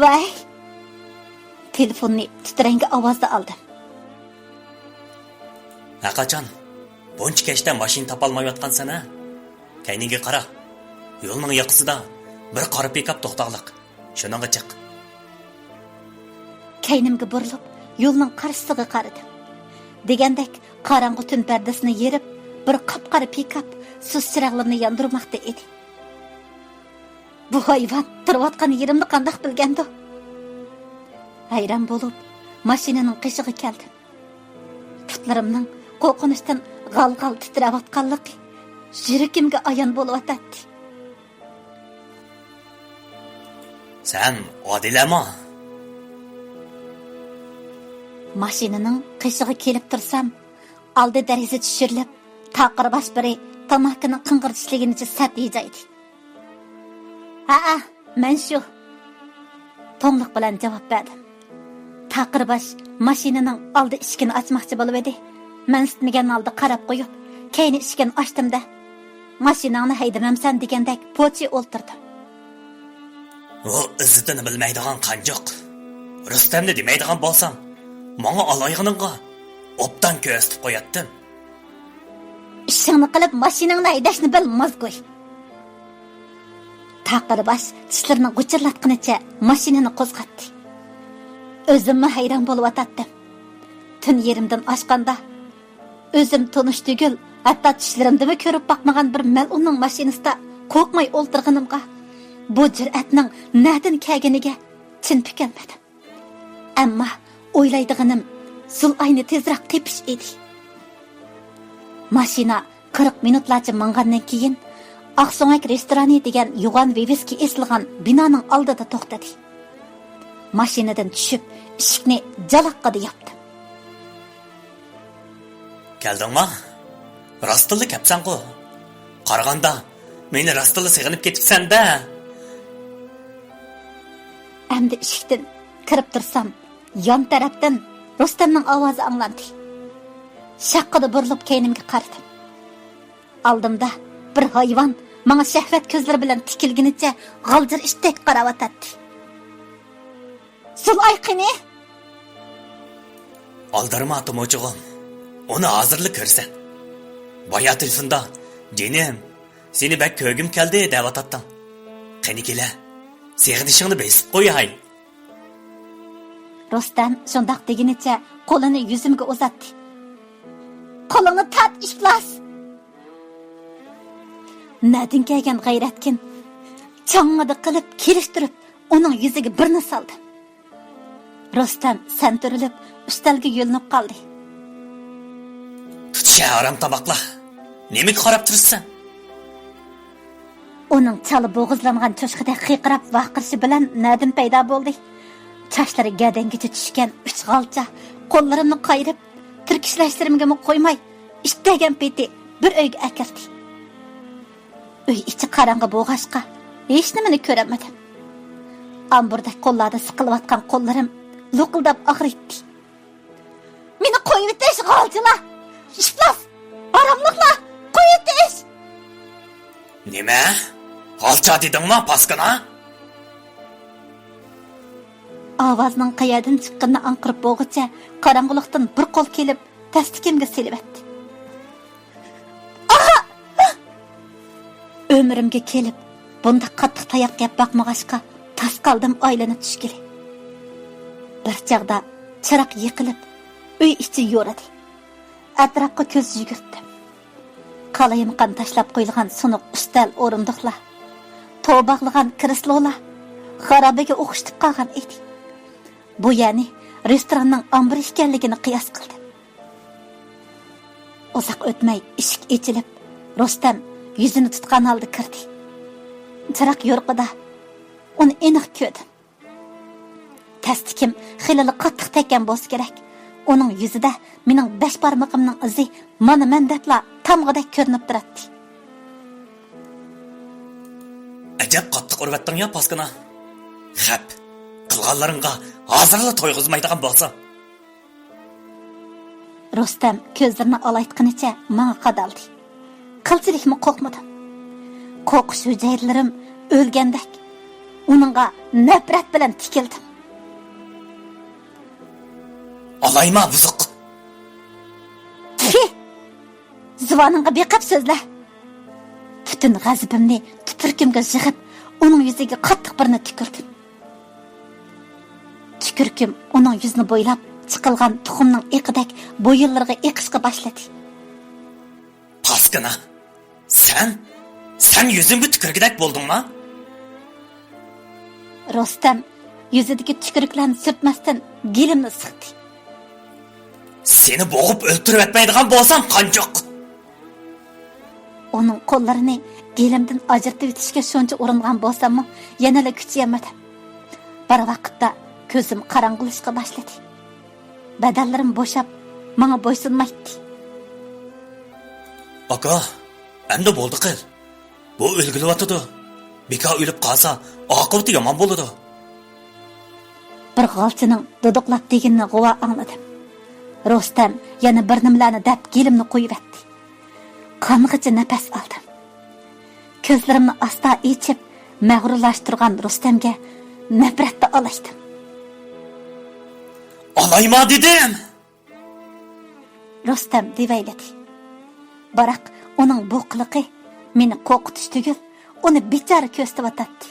ۋاي! تېلېفوننى تىترەڭگۈ ئاۋازدا ئالدىم. ھەقاچان، بۇنچە كەچتە ماشىنا تاپالمايۋاتقانسەن ھە؟ كەينىڭگە قارا. يولنىڭ ياقىسىدا بىر قارا پىكاپ توختاغلىق. شۇنىڭغا چىق. كەينىمگە بۇرۇلۇپ، يولنىڭ قارشىسىغا قارىدىم. دېگەندەك، قاراڭغۇ تۈن پەردىسىنى يېرىپ، بىر قاپقارا پىكاپ سۇس چىراغلىرىنى ياندۇرماقتا ئىدى. بۇ ھايۋان تۇرۇۋاتقان يېرىمنى قانداق بىلگەندۇ؟ ھەيران بولۇپ، ماشىنىنىڭ قېشىغا كەلدىم. پۇتلىرىمنىڭ قورقۇنچتىن غال-غال تىترەۋاتقانلىقى يۈرىكىمگە ئايان بولۇۋاتاتتى. سەن ئادىلەما؟ ماشىنىنىڭ قېشىغا كېلىپ تۇرسام، ئالدى دېرىزە چۈشۈرۈلۈپ، تاقىر باش بىرى تاماكىنى قىڭغىر چىشلىگىنىچە سەت ھىجايدى. ھەئە، مەن شۇ. توڭلۇق بىلەن جاۋاب بەردىم. تاقىر باش ماشىنىنىڭ ئالدى ئىشىكىنى ئاچماقچى بولۇۋىدى. مەن ئىستىمىگەن ھالدا قاراپ قويۇپ، كەينى ئىشىكىنى ئاچتىم-دە، ماشىناڭنى ھەيدىمەمسەن دېگەندەك پوچى ئولتۇردۇم. ئۇ ئىززىتىنى بىلمەيدىغان قانجۇق. رۇستەمنى دېمەيدىغان بولساڭ، ماڭا ئالايغىنىڭغا ئوبدان كۆرسىتىپ قوياتتىم. ئىشىڭنى قىلىپ، ماشىناڭنى ھەيدەشنى بىل، مازگۇي. تاقىر باش چىشلىرىنى غۇچۇرلاتقىنىچە ماشىنىنى قوزغاتتى. ئۆزۈممۇ ھەيران بولۇۋاتاتتىم. تۈن يېرىمدىن ئاشقاندا، ئۆزۈم تونۇش تۈگۈل، ھەتتا چۈشلىرىمدىمۇ كۆرۈپ باقمىغان بىر مەلئۇننىڭ ماشىنىسىدا قورقماي ئولتۇرغىنىمغا، بۇ جۈرئەتنىڭ نەدىن كەلگىنىگە چىن پۈكەلمىدىم. ئەمما ئويلايدىغىنىم زۇلئاينى تېزراق تېپىش ئىدى. ماشىنا قىرىق مىنۇتلارچە ماڭغاندىن كېيىن، ئاقسۆڭەك رېستورانى دېگەن يوغان ۋىۋىسكا ئېسىلغان بىنانىڭ ئالدىدا توختىدى. ماشىنىدىن چۈشۈپ، ئىشىكنى جالاققىدە ياپتىم. كەلدىڭما؟ راستتىنلا كەپسەنغۇ. قارىغاندا، مېنى راستتىنلا سېغىنىپ كېتىپسەن-دە. ئەمدى ئىشىكتىن كىرىپ تۇرسام، يان تەرەپتىن رۇستەمنىڭ ئاۋازى ئاڭلاندى. شاققىدە بۇرۇلۇپ كەينىمگە قارىدىم. ئالدىمدا بىر ھايۋان ماڭا شەھۋەت كۆزلىرى بىلەن تىكىلگىنىچە غالجىر ئىتتەك قاراۋاتاتتى. زۇلئاي قېنى؟ ئالدىرىما، تومۇچۇغۇم. ئۇنى ھازىرلا كۆرىسەن. بايا تېلېفوندا، «جېنىم، سېنى بەك كۆرگۈم كەلدى» دەۋاتاتتىڭ. قېنى كېلە، سېغىنىشىڭنى بېسىپ قوياي. رۇستەم شۇنداق دېگىنىچە قولىنى يۈزۈمگە ئۇزاتتى. «قولۇڭنى تارت، ئىپلاس!» نەدىن كەلگەن غەيرەتكىن؟ چاڭڭىدە قىلىپ كېلىشتۈرۈپ ئۇنىڭ يۈزىگە بىرنى سالدىم. رۇستەم سەنتۈرۈلۈپ ئۈستەلگە يۆلىنىپ قالدى. «تۇتۇشە ھارام تاماقلار! نېمىگە قاراپ تۇرىسەن؟» ئۇنىڭ چالا بوغۇزلانغان چوشقىدەك قىرقىراپ ۋارقىرىشى بىلەن نەدىن پەيدا بولدى؟ چاچلىرى گەدەنگىچە چۈشكەن ئۈچ غالچا قوللىرىمنى قايرىپ، تىركىشلەشلىرىمگىمۇ قويماي، ئىتتەگەن پېتى بىر ئۆيگە ئەكىردى. ئۆي ئىچى قاراڭغۇ بولغاچقا، ھېچنېمىنى كۆرەلمىدىم. ئامبۇردەك قوللاردا سىقىلىۋاتقان قوللىرىم لوقۇلداپ ئاغرىيتتى. «مېنى قويۇۋېتىش، غالچىلار! ئىپلاس! ھاراملىقلار! قويۇۋېتىش!» «نېمە؟ غالچا دېدىڭما، پاسكىنا؟» ئاۋازنىڭ قەيەردىن چىققىنىنى ئاڭقىرىپ بولغۇچە، قاراڭغۇلۇقتىن بىر قول كېلىپ، تەستىكىمگە سېلىۋەتتى. ئۆمرۈمگە كېلىپ بۇنداق قاتتىق تاياق يەپ باقمىغاچقا، تاس قالدىم ئايلىنىپ چۈشكىلى. بىر چاغدا چىراغ يېقىلىپ، ئۆي ئىچى يورۇدى. ئەتراپقا كۆز يۈگۈرتتۈم. قالايمىقان تاشلاپ قويۇلغان سۇنۇق ئۈستەل، ئورۇندۇقلار، تور باغلىغان كرېسلولار خارابىگە ئوخشىتىپ قالغان ئىدى. بۇ يەرنى رېستوراننىڭ ئامبىرى ئىكەنلىكىنى قىياس قىلدىم. ئۇزاق ئۆتمەي ئىشىك ئېچىلىپ، رۇستەم يۈزىنى تۇتقان ھالدا كىردى. چىراغ يورۇقىدا ئۇنى ئېنىق كۆردۈم. تەستىكىم خېلىلا قاتتىق تەگكەن بولسا كېرەك، ئۇنىڭ يۈزىدە مېنىڭ بەش بارمىقىمنىڭ ئىزى مانا مەن دەپلا تامغىدەك كۆرۈنۈپ تۇراتتى. ئەجەب قاتتىق ئۇرۇۋەتتىڭ يا، پاسكىنا. خەپ، قىلغانلىرىڭغا ھازىرلا تويغۇزمايدىغان بولسام. رۇستەم كۆزلىرىنى ئالايتقىنىچە ماڭا قادالدى. قىلچىلىكمۇ قورقمىدىم. قورقۇش ھۈجەيرىلىرىم ئۆلگەندەك، ئۇنىڭغا نەپرەت بىلەن تىكىلدىم. ئالايما بۇزۇق! تىفى! زۇۋانىڭغا بېقىپ سۆزلە! پۈتۈن غەزىپىمنى تۈپرىكىمگە يىغىپ، ئۇنىڭ يۈزىگە قاتتىق بىرنى تۈكۈردۈم. تۈكۈرۈكۈم ئۇنىڭ يۈزىنى بويلاپ چىقىلغان تۇخۇمنىڭ ئېقىدەك بويۇنلىرىغا ئېقىشقا باشلىدى. پاسكىنا! سەن، سەن يۈزۈمگە تۈكۈرگۈدەك بولدۇڭما؟ رۇستەم يۈزىدىكى تۈكۈرۈكلەرنى سۈرتمەستىن گېلىمنى سىقتى. سېنى بوغۇپ ئۆلتۈرۈۋەتمەيدىغان بولسام قانچۇق! ئۇنىڭ قوللىرىنى گېلىمدىن ئاجرىتىۋېتىشكە شۇنچە ئۇرۇنغان بولساممۇ، يەنىلا كۈچىيەلمىدىم. بىر ۋاقىتتا كۆزۈم قاراڭغۇلىشىشقا باشلىدى. بەدەنلىرىم بوشاپ، ماڭا بويسۇنمايتتى. ئاكا، ئەمدى بولدى قىل. بۇ ئۆلگىلىۋاتىدۇ. بىكار ئۆلۈپ قالسا، ئاقىۋىتى يامان بولىدۇ. بىر غالچىنىڭ دۇدۇقلاپ دېگىنىنى غۇۋا ئاڭلىدىم. رۇستەم يەنە بىر نېمىلەرنى دەپ گېلىمنى قويۇۋەتتى. قانغىچە نەپەس ئالدىم. كۆزلىرىمنى ئاستا ئېچىپ، مەغرۇرلاشتۇرغان رۇستەمگە نەپرەتتە ئالايتتىم. ئالايما دېدىم! رۇستەم دېۋەيلىدى. بىراق ئۇنىڭ بۇ قىلىقى مېنى قورقۇتۇش تۈگۈل، ئۇنى بىچارە كۆرسىتىۋاتاتتى.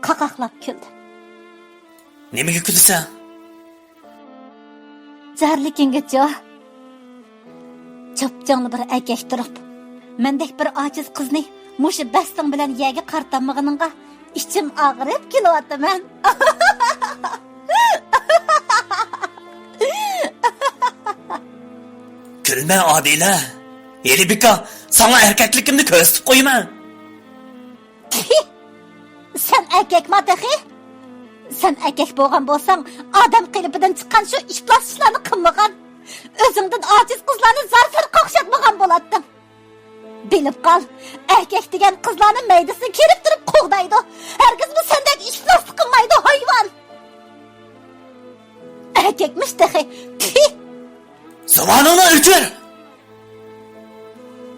قاقاقلاپ كۈلدۈم. نېمىگە كۈلىسەن؟ جارلىكىڭگىچۇ؟ چوپچوڭلا بىر ئەركەك تۇرۇپ، مەندەك بىر ئاجىز قىزنى مۇشۇ بەستىڭ بىلەن يەرگە قارىتالمىغىنىڭغا ئىچىم ئاغرىپ كېلىۋاتىمەن. كۈلمە، ئادىلە. ھېلى بىكار ساڭا ئەركەكلىكىمنى كۆرسىتىپ قويىمەن. تىفى! سەن ئەركەكما تېخى؟ سەن ئەركەك بولغان بولساڭ، ئادەم قېلىپىدىن چىققان شۇ ئىپلاس ئىشلارنى قىلمىغان. ئۆزۈڭدىن ئاجىز قىزلارنى زار-زار قاقشاتمىغان بولاتتىڭ. بىلىپ قال، ئەركەك دېگەن قىزلارنى مەيدىسىنى كېرىپ تۇرۇپ قوغدايدۇ. ھەرگىزمۇ سەندەك ئىپلاسلىق قىلمايدۇ، ھايۋان! ئەركەكمىش تېخى. تىفى! زۇۋانىڭنى ئۆچۈر!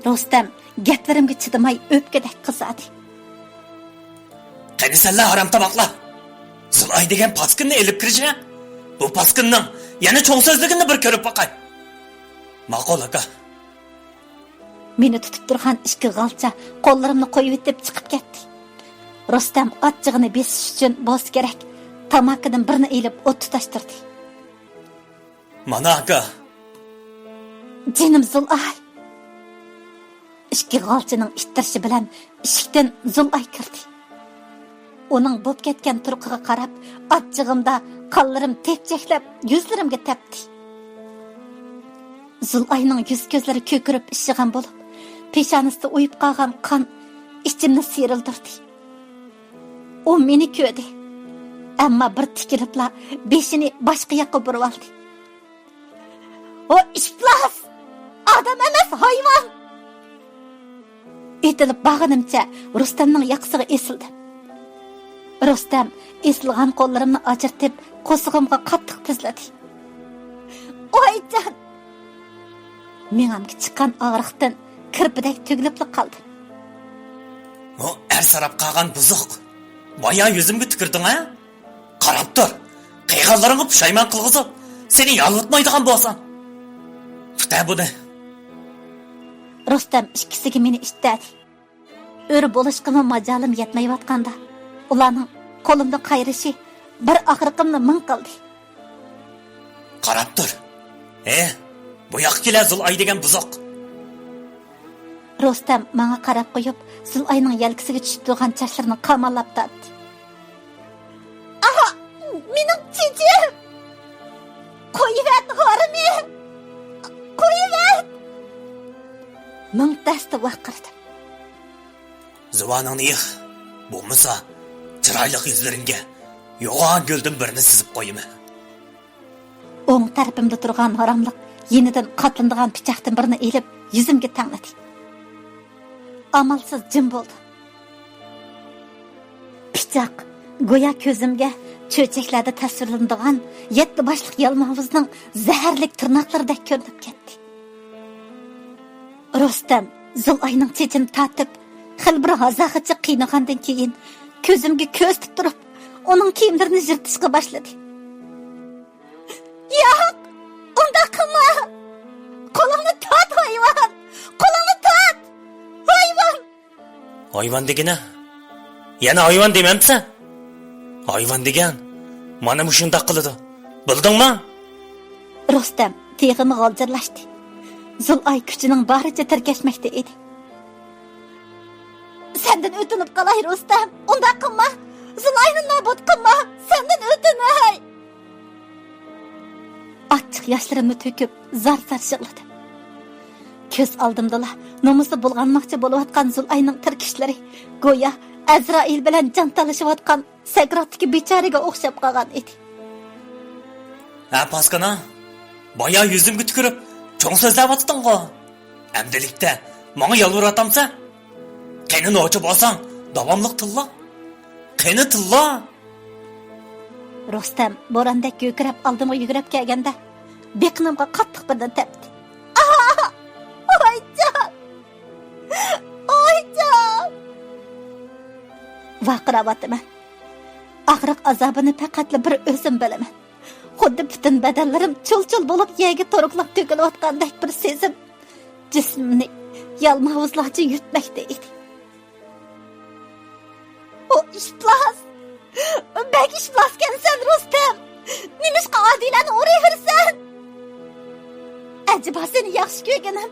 رۇستەم گەپلىرىمگە چىدىماي ئۆپكىدەك قىزاردى. قېنى سەنلەر ھارام تاماقلار! زۇلئاي دېگەن پاسكىننى ئېلىپ كىرىشە! بۇ پاسكىننىڭ يەنە چوڭ سۆزلىگىنىنى بىر كۆرۈپ باقاي. ماقۇل، ئاكا. مېنى تۇتۇپ تۇرغان ئىككى غالچا قوللىرىمنى قويۇۋېتىپ چىقىپ كەتتى. رۇستەم ئاچچىقىنى بېسىش ئۈچۈن بولسا كېرەك، تاماكىدىن بىرنى ئېلىپ ئوت تۇتاشتۇردى. مانا، ئاكا. جېنىم زۇلئاي! ئىككى غالچىنىڭ ئىتتىرىشى بىلەن ئىشىكتىن زۇلئاي كىردى. ئۇنىڭ بوپ كەتكەن تۇرقىغا قاراپ، ئاچچىقىمدا قانلىرىم تېپچەكلەپ يۈزلىرىمگە تەپتى. زۇلئاينىڭ يۈز-كۆزلىرى كۆكىرىپ ئىششىغان بولۇپ، پېشانىسىدا ئۇيۇپ قالغان قان ئىچىمنى سىيرىلدۇردى. ئۇ مېنى كۆردى، ئەمما بىر تىكىلىپلا بېشىنى باشقا ياققا بۇرۇۋالدى. ئۇ ئىپلاس! ئادەم ئەمەس، ھايۋان! ئېتىلىپ بارغىنىمچە رۇستەمنىڭ ياقىسىغا ئېسىلدىم. رۇستەم ئېسىلغان قوللىرىمنى ئاجرىتىپ، قورسىقىمغا قاتتىق تىزلىدى. ۋايجان! مېڭەمگە چىققان ئاغرىقتىن كىرپىدەك تۈگۈلۈپلا قالدىم. ئۇ ئەرسىراپ قالغان بۇزۇق! بايا يۈزۈمگە تۈكۈردۈڭ ھە؟ قاراپ تۇر! قىلغانلىرىڭغا پۇشايمان قىلغۇزۇپ، سېنى يالۋۇتمايدىغان بولسام! تۇت ھە بۇنى! رۇستەم ئىككىسىگە مېنى ئىتتەدى. ئۆرە بولۇشقىمۇ ماجالىم يەتمەيۋاتقاندا، ئۇلارنىڭ قولۇمنى قايرىشى بىر ئاغرىقىمنى مىڭ قىلدى. قاراپ تۇر! ھە، بۇ ياققا كېلە زۇلئاي دېگەن بۇزۇق! رۇستەم ماڭا قاراپ قويۇپ، زۇلئاينىڭ يەلكىسىگە چۈشۈپ تۇرغان چاچلىرىنى قاماللاپ تارتتى. ئاھا! مېنىڭ چېچىم! قويۇۋەت، ھارىمى! قويۇۋەت! مىڭ تەستە ۋارقىرىدىم. زۇۋانىڭنى يىغ، بولمىسا چىرايلىق يۈزلىرىڭگە يوغان گۈلدىن بىرنى سىزىپ قويىمەن. ئوڭ تەرىپىمدە تۇرغان ھاراملىق يېنىدىن قاتلىنىدىغان پىچاقتىن بىرنى ئېلىپ، يۈزۈمگە تەڭلىدى. ئامالسىز جىم بولدۇم. پىچاق گويا كۆزۈمگە چۆچەكلەردە تەسۋىرلىنىدىغان يەتتە باشلىق يالماۋۇزنىڭ زەھەرلىك تىرناقلىرىدەك كۆرۈنۈپ كەتتى. رۇستەم زۇلئاينىڭ چېچىنى تارتىپ، خېلى بىر ھازاغىچە قىينىغاندىن كېيىن، كۆزۈمگە كۆزىتىپ تۇرۇپ، ئۇنىڭ كىيىملىرىنى يىرتىشقا باشلىدى. ياق! ئۇنداق قىلما! قولۇڭنى تارت، ھايۋان! قولۇڭنى تارت! ھايۋان! ھايۋان دېگىنە؟ يەنە ھايۋان دېمەمسەن؟ ھايۋان دېگەن مانا مۇشۇنداق قىلىدۇ. بىلدىڭما؟ رۇستەم تېخىمۇ غالجىرلاشتى. زۇلئاي كۈچىنىڭ بارىچە تىركەشمەكتە ئىدى. سەندىن ئۆتۈنۈپ قالاي، رۇستەم! ئۇنداق قىلما! زۇلئاينى نابۇت قىلما! سەندىن ئۆتۈنەي! ئاچچىق ياشلىرىمنى تۆكۈپ، زار-زار يىغلىدىم. كۆز ئالدىمدىلا نومۇسى بۇلغانماقچى بولۇۋاتقان زۇلئاينىڭ تىركىشلىرى گويا ئەزرائىل بىلەن جان تالىشىۋاتقان سەكراتتىكى بىچارىگە ئوخشاپ قالغان ئىدى. ھە، پاسكىنا؟ بايا يۈزۈمگە تۈكۈرۈپ، چوڭ سۆزلەۋاتىتىڭغۇ؟ ئەمدىلىكتە ماڭا يالۋۇرۇۋاتامسەن؟ قېنى نوچى بولساڭ، داۋاملىق تىللا. قېنى تىللا! رۇستەم بوراندەك گۆكىرەپ ئالدىمغا يۈگۈرۈپ كەلگەندە، بېقىنىمغا قاتتىق بىردىن تەپتى. ئاھ! ئايجان! ئايجان! ۋارقىراۋاتىمەن. ئاغرىق ئازابىنى پەقەتلا بىر ئۆزۈم بىلىمەن. خۇددى پۈتۈن بەدەنلىرىم چۇل-چۇل بولۇپ يەرگە تورۇكلاپ تۆكۈلۈۋاتقاندەك بىر سېزىم جىسمىمنى يالماۋۇزلارچە يۈرتمەكتە ئىدى. ئۇ ئىپلاس! بەك ئىپلاسكەنسەن، رۇستەم! نېمىشقا ئادىلەنى ئۇرۇۋېرىسەن؟ ئەجەبا سېنى ياخشى كۆرگىنىم،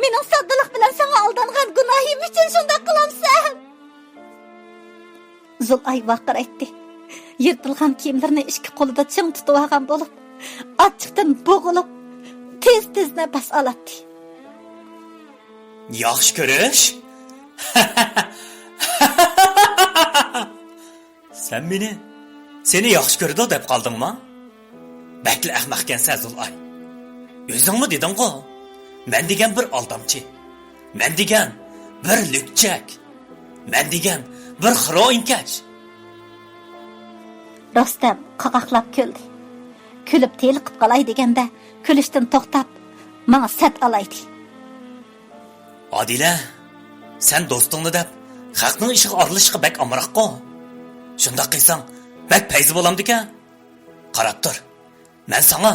مېنىڭ ساددىلىق بىلەن ساڭا ئالدانغان گۇناھىم ئۈچۈن شۇنداق قىلامسەن؟ زۇلئاي ۋارقىرايتتى. يىرتىلغان كىيىملىرىنى ئىككى قولىدا چىڭ تۇتۇۋالغان بولۇپ، ئاچچىقتىن بوغۇلۇپ، تېز-تېز نەپەس ئالاتتى. ياخشى كۆرۈش؟ سەن مېنى سېنى ياخشى كۆرىدۇ دەپ قالدىڭما؟ بەكلا ئەخمەقكەنسەن، زۇلئاي. ئۆزۈڭمۇ دېدىڭغۇ، مەن دېگەن بىر ئالدامچى. مەن دېگەن بىر لۈكچەك. مەن دېگەن بىر خىروئىنكەش. رۇستەم قاقاقلاپ كۈلدى. كۈلۈپ تېلىقىپ قالاي دېگەندە، كۈلۈشتىن توختاپ، ماڭا سەت ئالايدى. ئادىلە، سەن دوستۇڭنى دەپ، خەقنىڭ ئىشىغا ئارىلىشىشقا بەك ئامراققۇ. شۇنداق قىلساڭ، بەك پەيزى بولامدىكەن. قاراپ تۇر، مەن ساڭا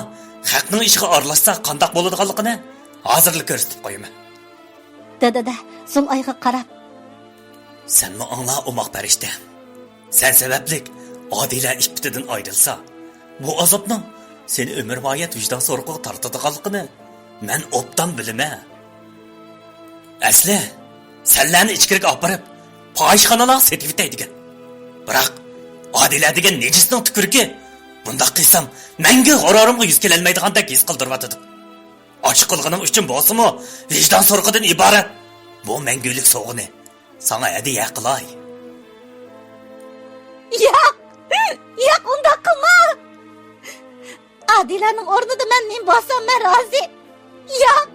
خەقنىڭ ئىشىغا ئارىلاشسا قانداق بولىدىغانلىقىنى ھازىرلا كۆرسىتىپ قويىمەن. دەدە، زۇلئايغا قاراپ. سەنمۇ ئاڭلا، ئوماق پەرىشتە. سەن سەۋەبلىك ئادىلە ئىپپىتىدىن ئايرىلسا، بۇ ئازابنىڭ سېنى ئۆمۈرۋايەت ۋىجدان سورىقىغا تارتىدىغانلىقىنى مەن ئوبدان بىلىمەن. ئەسلى، سەنلەرنى ئىچكىرىگە ئاپىرىپ، پاھىشخانىلارغا سېتىۋېتەي دېگەن. بىراق، ئادىلە دېگەن نىجىسنىڭ تۈكۈرۈكى، بۇنداق قىلسام، مەڭگۈ غۇرۇرۇمغا يۈز كېلەلمەيدىغاندەك ھېس قىلدۇرۇۋاتىدۇ. ئاشۇ قىلغىنىڭ ئۈچۈن بولسىمۇ، ۋىجدان سورىقىدىن ئىبارەت بۇ مەڭگۈلۈك سوۋغىنى ساڭا ھەدىيە قىلاي. ياق! ياق، ئۇنداق قىلما! ئادىلەنىڭ ئورنىدا مەن نېمە بولسام، مەن رازى. ياق!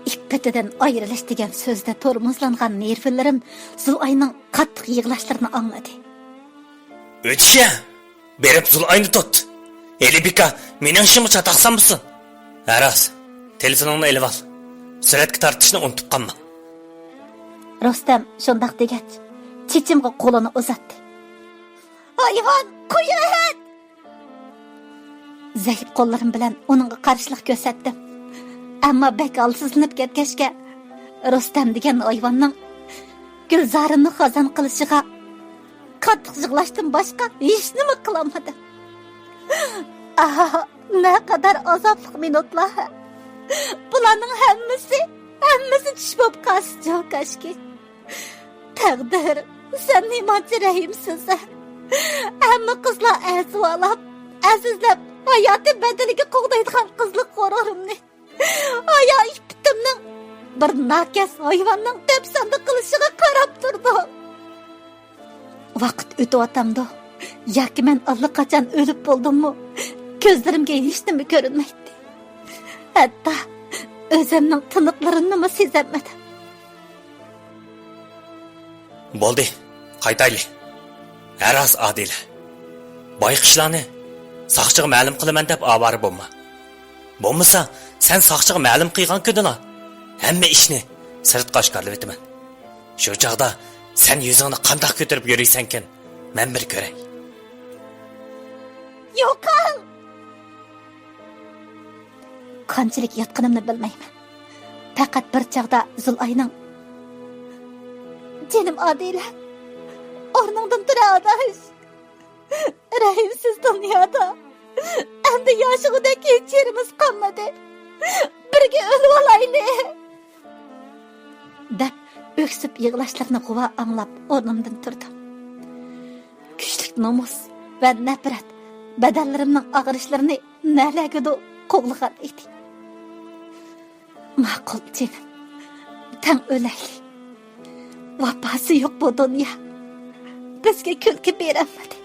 ئىپپىتىدىن ئايرىلىش دېگەن سۆزدە تورمۇزلانغان نېرۋىلىرىم زۇلئاينىڭ قاتتىق يىغلاشلىرىنى ئاڭلىدى. ئۆتۈشە! بېرىپ زۇلئاينى تۇت. ھېلى بىكا، مېنىڭ ئىشىمغا چاتاق سانمىسۇن. ھە راست، تېلېفونۇڭنى ئېلىۋال. سۈرەتكە تارتىشنى ئۇنتۇپ قالما. رۇستەم شۇنداق دېگەچ، چېچىمغا قولىنى ئۇزاتتى. ھايۋان، قويۇۋەت! زەئىپ قوللىرىم بىلەن ئۇنىڭغا قارشىلىق كۆرسەتتىم. ئەمما بەك ھالسىزلىنىپ كەتكەچكە، رۇستەم دېگەن ھايۋاننىڭ گۈلزارىمنى خازان قىلىشىغا قاتتىق يىغلاشتىن باشقا ھېچنېمە قىلالمىدىم. ئاھ، نەقەدەر ئازابلىق مىنۇتلار! بۇلارنىڭ ھەممىسى، ھەممىسى چۈش بولۇپ قالسىچۇ، كاشكى. تەقدىر، سەن نېمانچە رەھىمسىز! ھەممە قىزلار ئەزۋالاپ، ئەزىزلەپ، ھاياتى بەدىلىگە قوغدايدىغان قىزلىق غۇرۇرۇمنى، ھايا ئىپپىتىمنىڭ بىر ناكەس ھايۋاننىڭ دەپسەندە قىلىشىغا قاراپ تۇردۇم. ۋاقىت ئۆتۈۋاتامدۇ ياكى مەن ئاللىقاچان ئۆلۈپ بولدۇممۇ، كۆزلىرىمگە ھېچنېمە كۆرۈنمەيتتى. ھەتتا ئۆزۈمنىڭ تىنىقلىرىمنىمۇ سېزەلمىدىم. بولدى، قايتايلى. ھە راست، ئادىلە. بايقۇشلارنى ساقچىغا مەلۇم قىلىمەن دەپ ئاۋارە بولما. بولمىسا، سەن ساقچىغا مەلۇم قىلغان كۈنىلا ھەممە ئىشنى سىرتقا ئاشكارىلىۋېتىمەن. شۇ چاغدا سەن يۈزۈڭنى قانداق كۆتۈرۈپ يۈرىسەنكىن، مەن بىر كۆرەي. يوقال! قانچىلىك ياتقىنىمنى بىلمەيمەن. پەقەت بىر چاغدا زۇلئاينىڭ، جېنىم ئادىلە، ئورنۇڭدىن تۇر، ئاداش. رەھىمسىز دۇنيادا ئەمدى ياشىغۇدەك ھېچ يېرىمىز قالمىدى. بىرگە ئۆلۈۋالايلى! دەپ ئۆكسۈپ يىغلاشلىرىنى غۇۋا ئاڭلاپ ئورنۇمدىن تۇردۇم. كۈچلۈك نومۇس ۋە نەپرەت بەدەنلىرىمنىڭ ئاغرىشلىرىنى نەلەرگىدۇ قوغلىغان ئىدى. ماقۇل جېنىم، تەڭ ئۆلەيلى. ۋاپاسى يوق بۇ دۇنيا بىزگە كۈلكە بېرەلمىدى.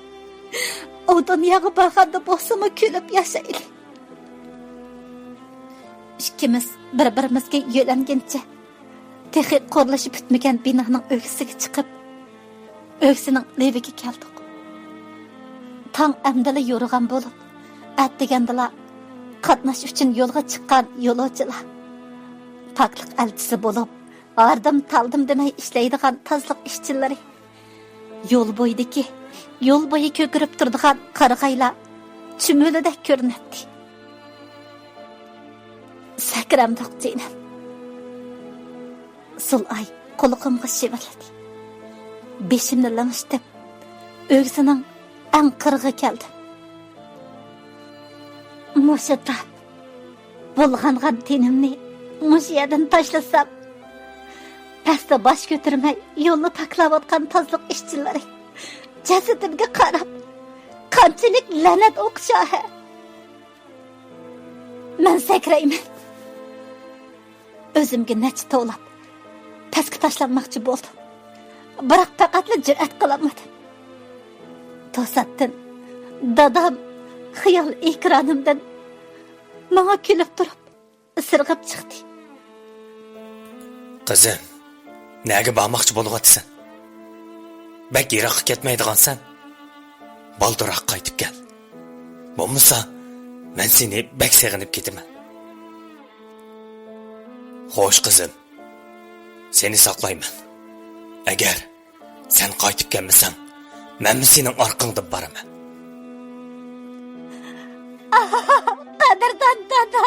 ئۇ دۇنياغا بارغاندا بولسىمۇ كۈلۈپ ياشايلى. ئىككىمىز بىر-بىرىمىزگە يۆلەنگىنىچە تېخى قۇرۇلۇشى پۈتمىگەن بىنانىڭ ئۆگزىسىگە چىقىپ، ئۆگزىنىڭ لېۋىگە كەلدۇق. تاڭ ئەمدىلا يورۇغان بولۇپ، ئەتىگەندىلا قاتناش ئۈچۈن يولغا چىققان يولۇچىلار، پاكلىق ئەلچىسى بولۇپ، ھاردىم-تالدىم دېمەي ئىشلەيدىغان تازىلىق ئىشچىلىرى، يول بويىدىكى، يول بويى كۆكىرىپ تۇرىدىغان قارىغايلار چۈمۈلىدەك كۆرۈنەتتى. سەكرەمدۇق جېنىم. زۇلئاي قۇلىقىمغا شىۋىرلىدى. بېشىمنى لىڭشىتىپ، ئۆگزىنىڭ ئەڭ قىرىغا كەلدىم. مۇشۇ تاپ بۇلغانغان تېنىمنى مۇشۇ يەردىن تاشلىسام، پەستە باش كۆتۈرمەي يولنى پاكلاۋاتقان تازىلىق ئىشچىلىرى جەسىتىمگە قاراپ، قانچىلىك لەنەت ئوقۇشار ھە! مەن سەكرەيمەن. ئۆزۈمگە نەچچە توۋلاپ، پەسكە تاشلانماقچى بولدۇم. بىراق پەقەتلا جۈرئەت قىلالمىدىم. توساتتىن دادام خىيال ئېكرانىمدىن ماڭا كۈلۈپ تۇرۇپ، سىرغىپ چىقتى. قىزىم، نەگە بارماقچى بولۇۋاتىسەن؟ بەك يىراققا كەتمەيدىغانسەن. بالدۇرراق قايتىپ كەل. بولمىسا، مەن سېنى بەك سېغىنىپ كېتىمەن. خوش، قىزىم. سېنى ساقلايمەن. ئەگەر سەن قايتىپ كەلمىسەڭ، مەنمۇ سېنىڭ ئارقاڭدىن بارىمەن. قەدىردان دادا،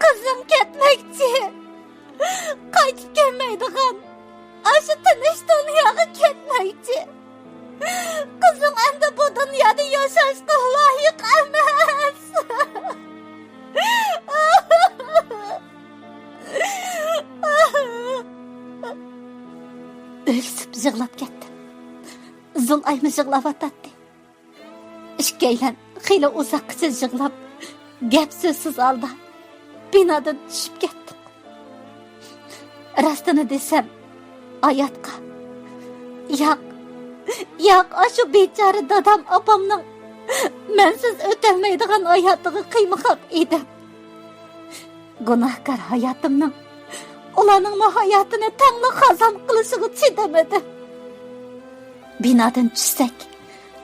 قىزىڭ كەتمەكچى. قايتىپ كەلمەيدىغان، ئاشۇ تىنچ دۇنياغا كەتمەكچى. قىزىڭ ئەمدى بۇ دۇنيادا ياشاشقا لايىق ئەمەس. ئۆكسۈپ يىغلاپ كەتتىم. زۇلئايمۇ يىغلاۋاتاتتى. ئىككىيلەن خېلى ئۇزاققىچە يىغلاپ، گەپ سۆزسىز ھالدا بىنادىن چۈشۈپ كەتتۇق. راستىنى دېسەم، ھاياتقا، ياق، ياق، ئاشۇ بىچارە دادام ئاپامنىڭ مەنسىز ئۆتەلمەيدىغان ھاياتىغا قىيمىغان ئىدىم. گۇناھكار ھاياتىمنىڭ ئۇلارنىڭمۇ ھاياتىنى تەڭلا خازان قىلىشىغا چىدىمىدىم. بىنادىن چۈشسەك،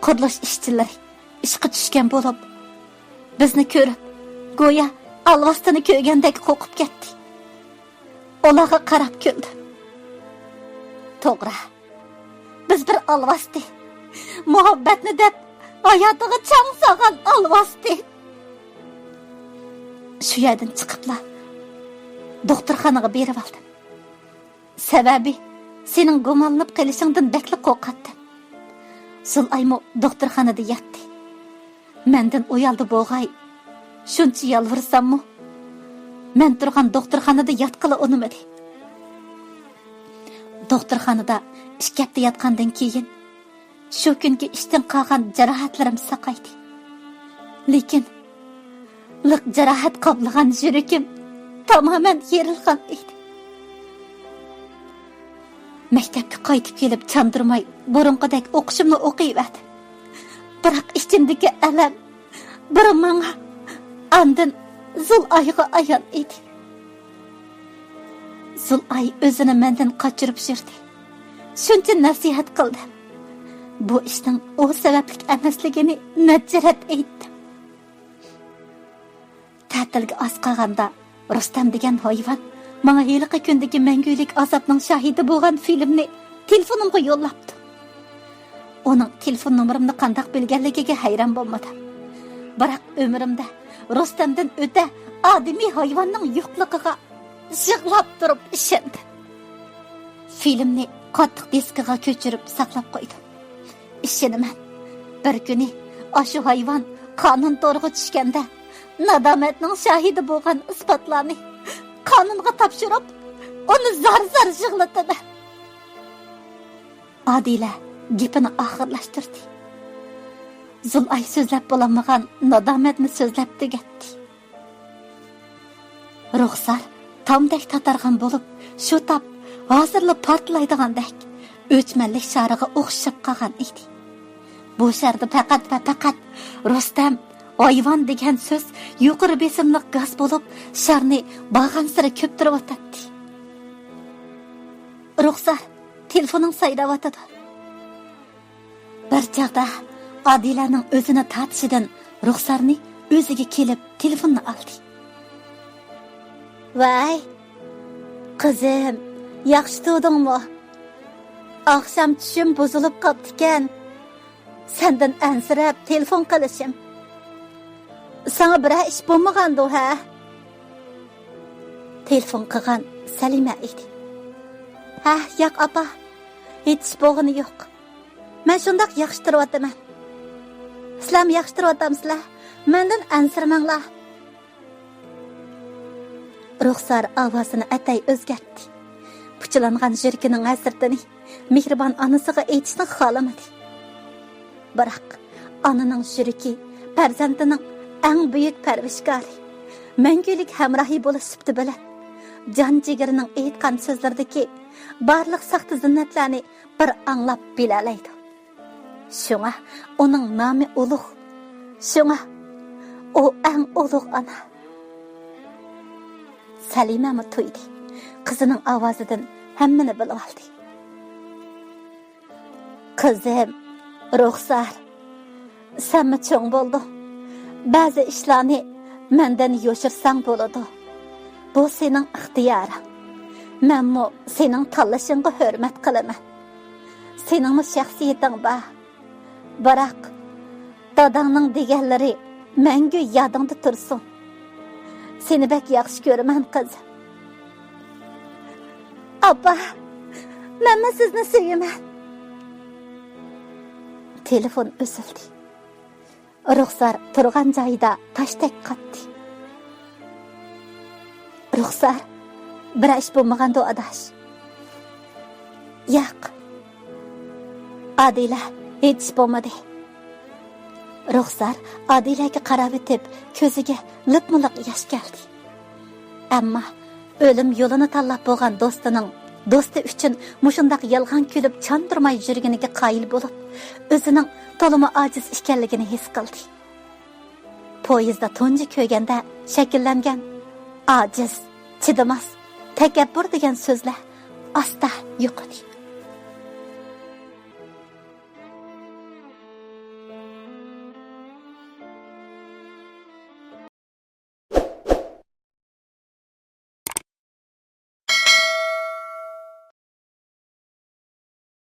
قۇرۇلۇش ئىشچىلىرى ئىشقا چۈشكەن بولۇپ، بىزنى كۆرۈپ، گويا ئالۋاستىنى كۆرگەندەك قورقۇپ كەتتى. ئۇلارغا قاراپ كۈلدۈم. توغرا، بىز بىر ئالۋاستى. مۇھەببەتنى دەپ، ھاياتىغا چاڭ سالغان ئالۋاستى. شۇ يەردىن چىقىپلا، دوختۇرخانىغا بېرىۋالدىم. سەۋەبى، سېنىڭ گۇمانلىنىپ قېلىشىڭدىن بەكلا قورقاتتىم. زۇلئايمۇ دوختۇرخانىدا ياتتى. مەندىن ئۇيالدى بولغاي، شۇنچە يالۋۇرساممۇ، مەن تۇرغان دوختۇرخانىدا ياتقىلى ئۇنىمىدى. دوختۇرخانىدا ئىككى ھەپتە ياتقاندىن كېيىن، شۇ كۈنكى ئىشتىن قالغان جاراھەتلىرىم ساقايدى. لېكىن، لىق جاراھەت قاپلىغان يۈرىكىم تامامەن يېرىلغان ئىدى. مەكتەپكە قايتىپ كېلىپ چاندۇرماي، بۇرۇنقىدەك ئوقۇشۇمنى ئوقۇيۋەردىم. بىراق ئىچىمدىكى ئەلەم بىر ماڭا، ئاندىن زۇلئايغا ئايان ئىدى. زۇلئاي ئۆزىنى مەندىن قاچۇرۇپ يۈردى. شۇنچە نەسىھەت قىلدىم. بۇ ئىشنىڭ ئۇ سەۋەبلىك ئەمەسلىكىنى نەچچە رەت ئېيتتىم. تەتىلگە ئاز قالغاندا، رۇستەم دېگەن ھايۋان ماڭا ھېلىقى كۈندىكى مەڭگۈلۈك ئازابنىڭ شاھىتى بولغان فىلىمنى تېلېفونۇمغا يوللاپتۇ. ئۇنىڭ تېلېفون نومۇرۇمنى قانداق بىلگەنلىكىگە ھەيران بولمىدىم. بىراق ئۆمرۈمدە رۇستەمدىن ئۆتە ئادىمىي ھايۋاننىڭ يوقلۇقىغا يىغلاپ تۇرۇپ ئىشەندىم. فىلىمنى قاتتىق دىسكىغا كۆچۈرۈپ ساقلاپ قويدۇم. ئىشىنىمەن، بىر كۈنى ئاشۇ ھايۋان قانۇن تورىغا چۈشكەندە، نادامەتنىڭ شاھىدى بولغان ئىسپاتلارنى قانۇنغا تاپشۇرۇپ، ئۇنى زار-زار يىغلىتىمەن. ئادىلە گېپىنى ئاخىرلاشتۇردى. زۇلئاي سۆزلەپ بولالمىغان نادامەتنى سۆزلەپ تۈگەتتى. رۇخسار تامدەك تاتارغان بولۇپ، شۇ تاپ ھازىرلا پارتلايدىغاندەك ئۆچمەنلىك شارىغا ئوخشىشىپ قالغان ئىدى. بۇ شاردا پەقەت ۋە پەقەت رۇستەم، ھايۋان دېگەن سۆز يۇقىرى بېسىملىق گاز بولۇپ، شارنى بارغانسېرى كۆپتۈرۈۋاتاتتى. رۇخسار، تېلېفونۇڭ سايراۋاتىدۇ. بىر چاغدا ئادىلەنىڭ ئۆزىنى تارتىشىدىن رۇخسارنى ئۆزىگە كېلىپ تېلېفوننى ئالدى. ۋەي، قىزىم، ياخشى تۇردۇڭمۇ؟ ئاخشام چۈشۈم بۇزۇلۇپ قاپتىكەن. سەندىن ئەنسىرەپ تېلېفون قىلىشىم. ساڭا بىرەر ئىش بولمىغاندۇ، ھە؟ تېلېفون قىلغان سەلىمە ئىدى. ھە، ياق ئاپا، ھېچ ئىش بولغىنى يوق. مەن شۇنداق ياخشى تۇرۇۋاتىمەن. سىلەرمۇ ياخشى تۇرۇۋاتامسىلەر؟ مەندىن ئەنسىرىمەڭلار. رۇخسار ئاۋازىنى ئەتەي ئۆزگەرتتى. پۇچىلانغان يۈرىكىنىڭ ھەسرىتىنى مېھرىبان ئانىسىغا ئېيتىشنى خالىمىدى. بىراق، ئانىنىڭ يۈرىكى پەرزەنتىنىڭ ئەڭ بۈيۈك پەرۋىشكارى، مەڭگۈلۈك ھەمراھى بولۇش سۈپىتى بىلەن، جان جىگىرىنىڭ ئېيتقان سۆزلىرىدىكى بارلىق ساختا زىننەتلەرنى بىر ئاڭلاپ بىلەلەيدۇ. شۇڭا ئۇنىڭ نامى ئۇلۇغ. شۇڭا ئۇ ئەڭ ئۇلۇغ ئانا. سەلىمەمۇ تۇيدى. قىزىنىڭ ئاۋازىدىن ھەممىنى بىلىۋالدى. قىزىم، رۇخسار، سەنمۇ چوڭ بولدۇڭ. بەزى ئىشلارنى مەندىن يوشۇرساڭ بولىدۇ. بۇ سېنىڭ ئىختىيارىڭ. مەنمۇ سېنىڭ تاللىشىڭغا ھۆرمەت قىلىمەن. سېنىڭمۇ شەخسىيىتىڭ بار. بىراق، داداڭنىڭ دېگەنلىرى مەڭگۈ يادىڭدا تۇرسۇن. سېنى بەك ياخشى كۆرىمەن، قىزىم. ئاپا، مەنمۇ سىزنى سۆيىمەن. تېلېفون ئۈزۈلدى. رۇخسار تۇرغان جايىدا تاشتەك قاتتى. رۇخسار، بىرەر ئىش بولمىغاندۇ، ئاداش؟ ياق. ئادىلە، ھېچ ئىش بولمىدى. رۇخسار ئادىلەگە قاراۋېتىپ، كۆزىگە لىپمۇلىق ياش كەلدى. ئەمما ئۆلۈم يولىنى تاللاپ بولغان دوستىنىڭ دوستى ئۈچۈن مۇشۇنداق يالغان كۈلۈپ چاندۇرماي يۈرگىنىگە قايىل بولۇپ، ئۆزىنىڭ تولىمۇ ئاجىز ئىكەنلىكىنى ھېس قىلدى. پويىزدا تۇنجى كۆرگەندە شەكىللەنگەن ئاجىز، چىدىماس، تەكەببۇر دېگەن سۆزلەر ئاستا يوقىدى.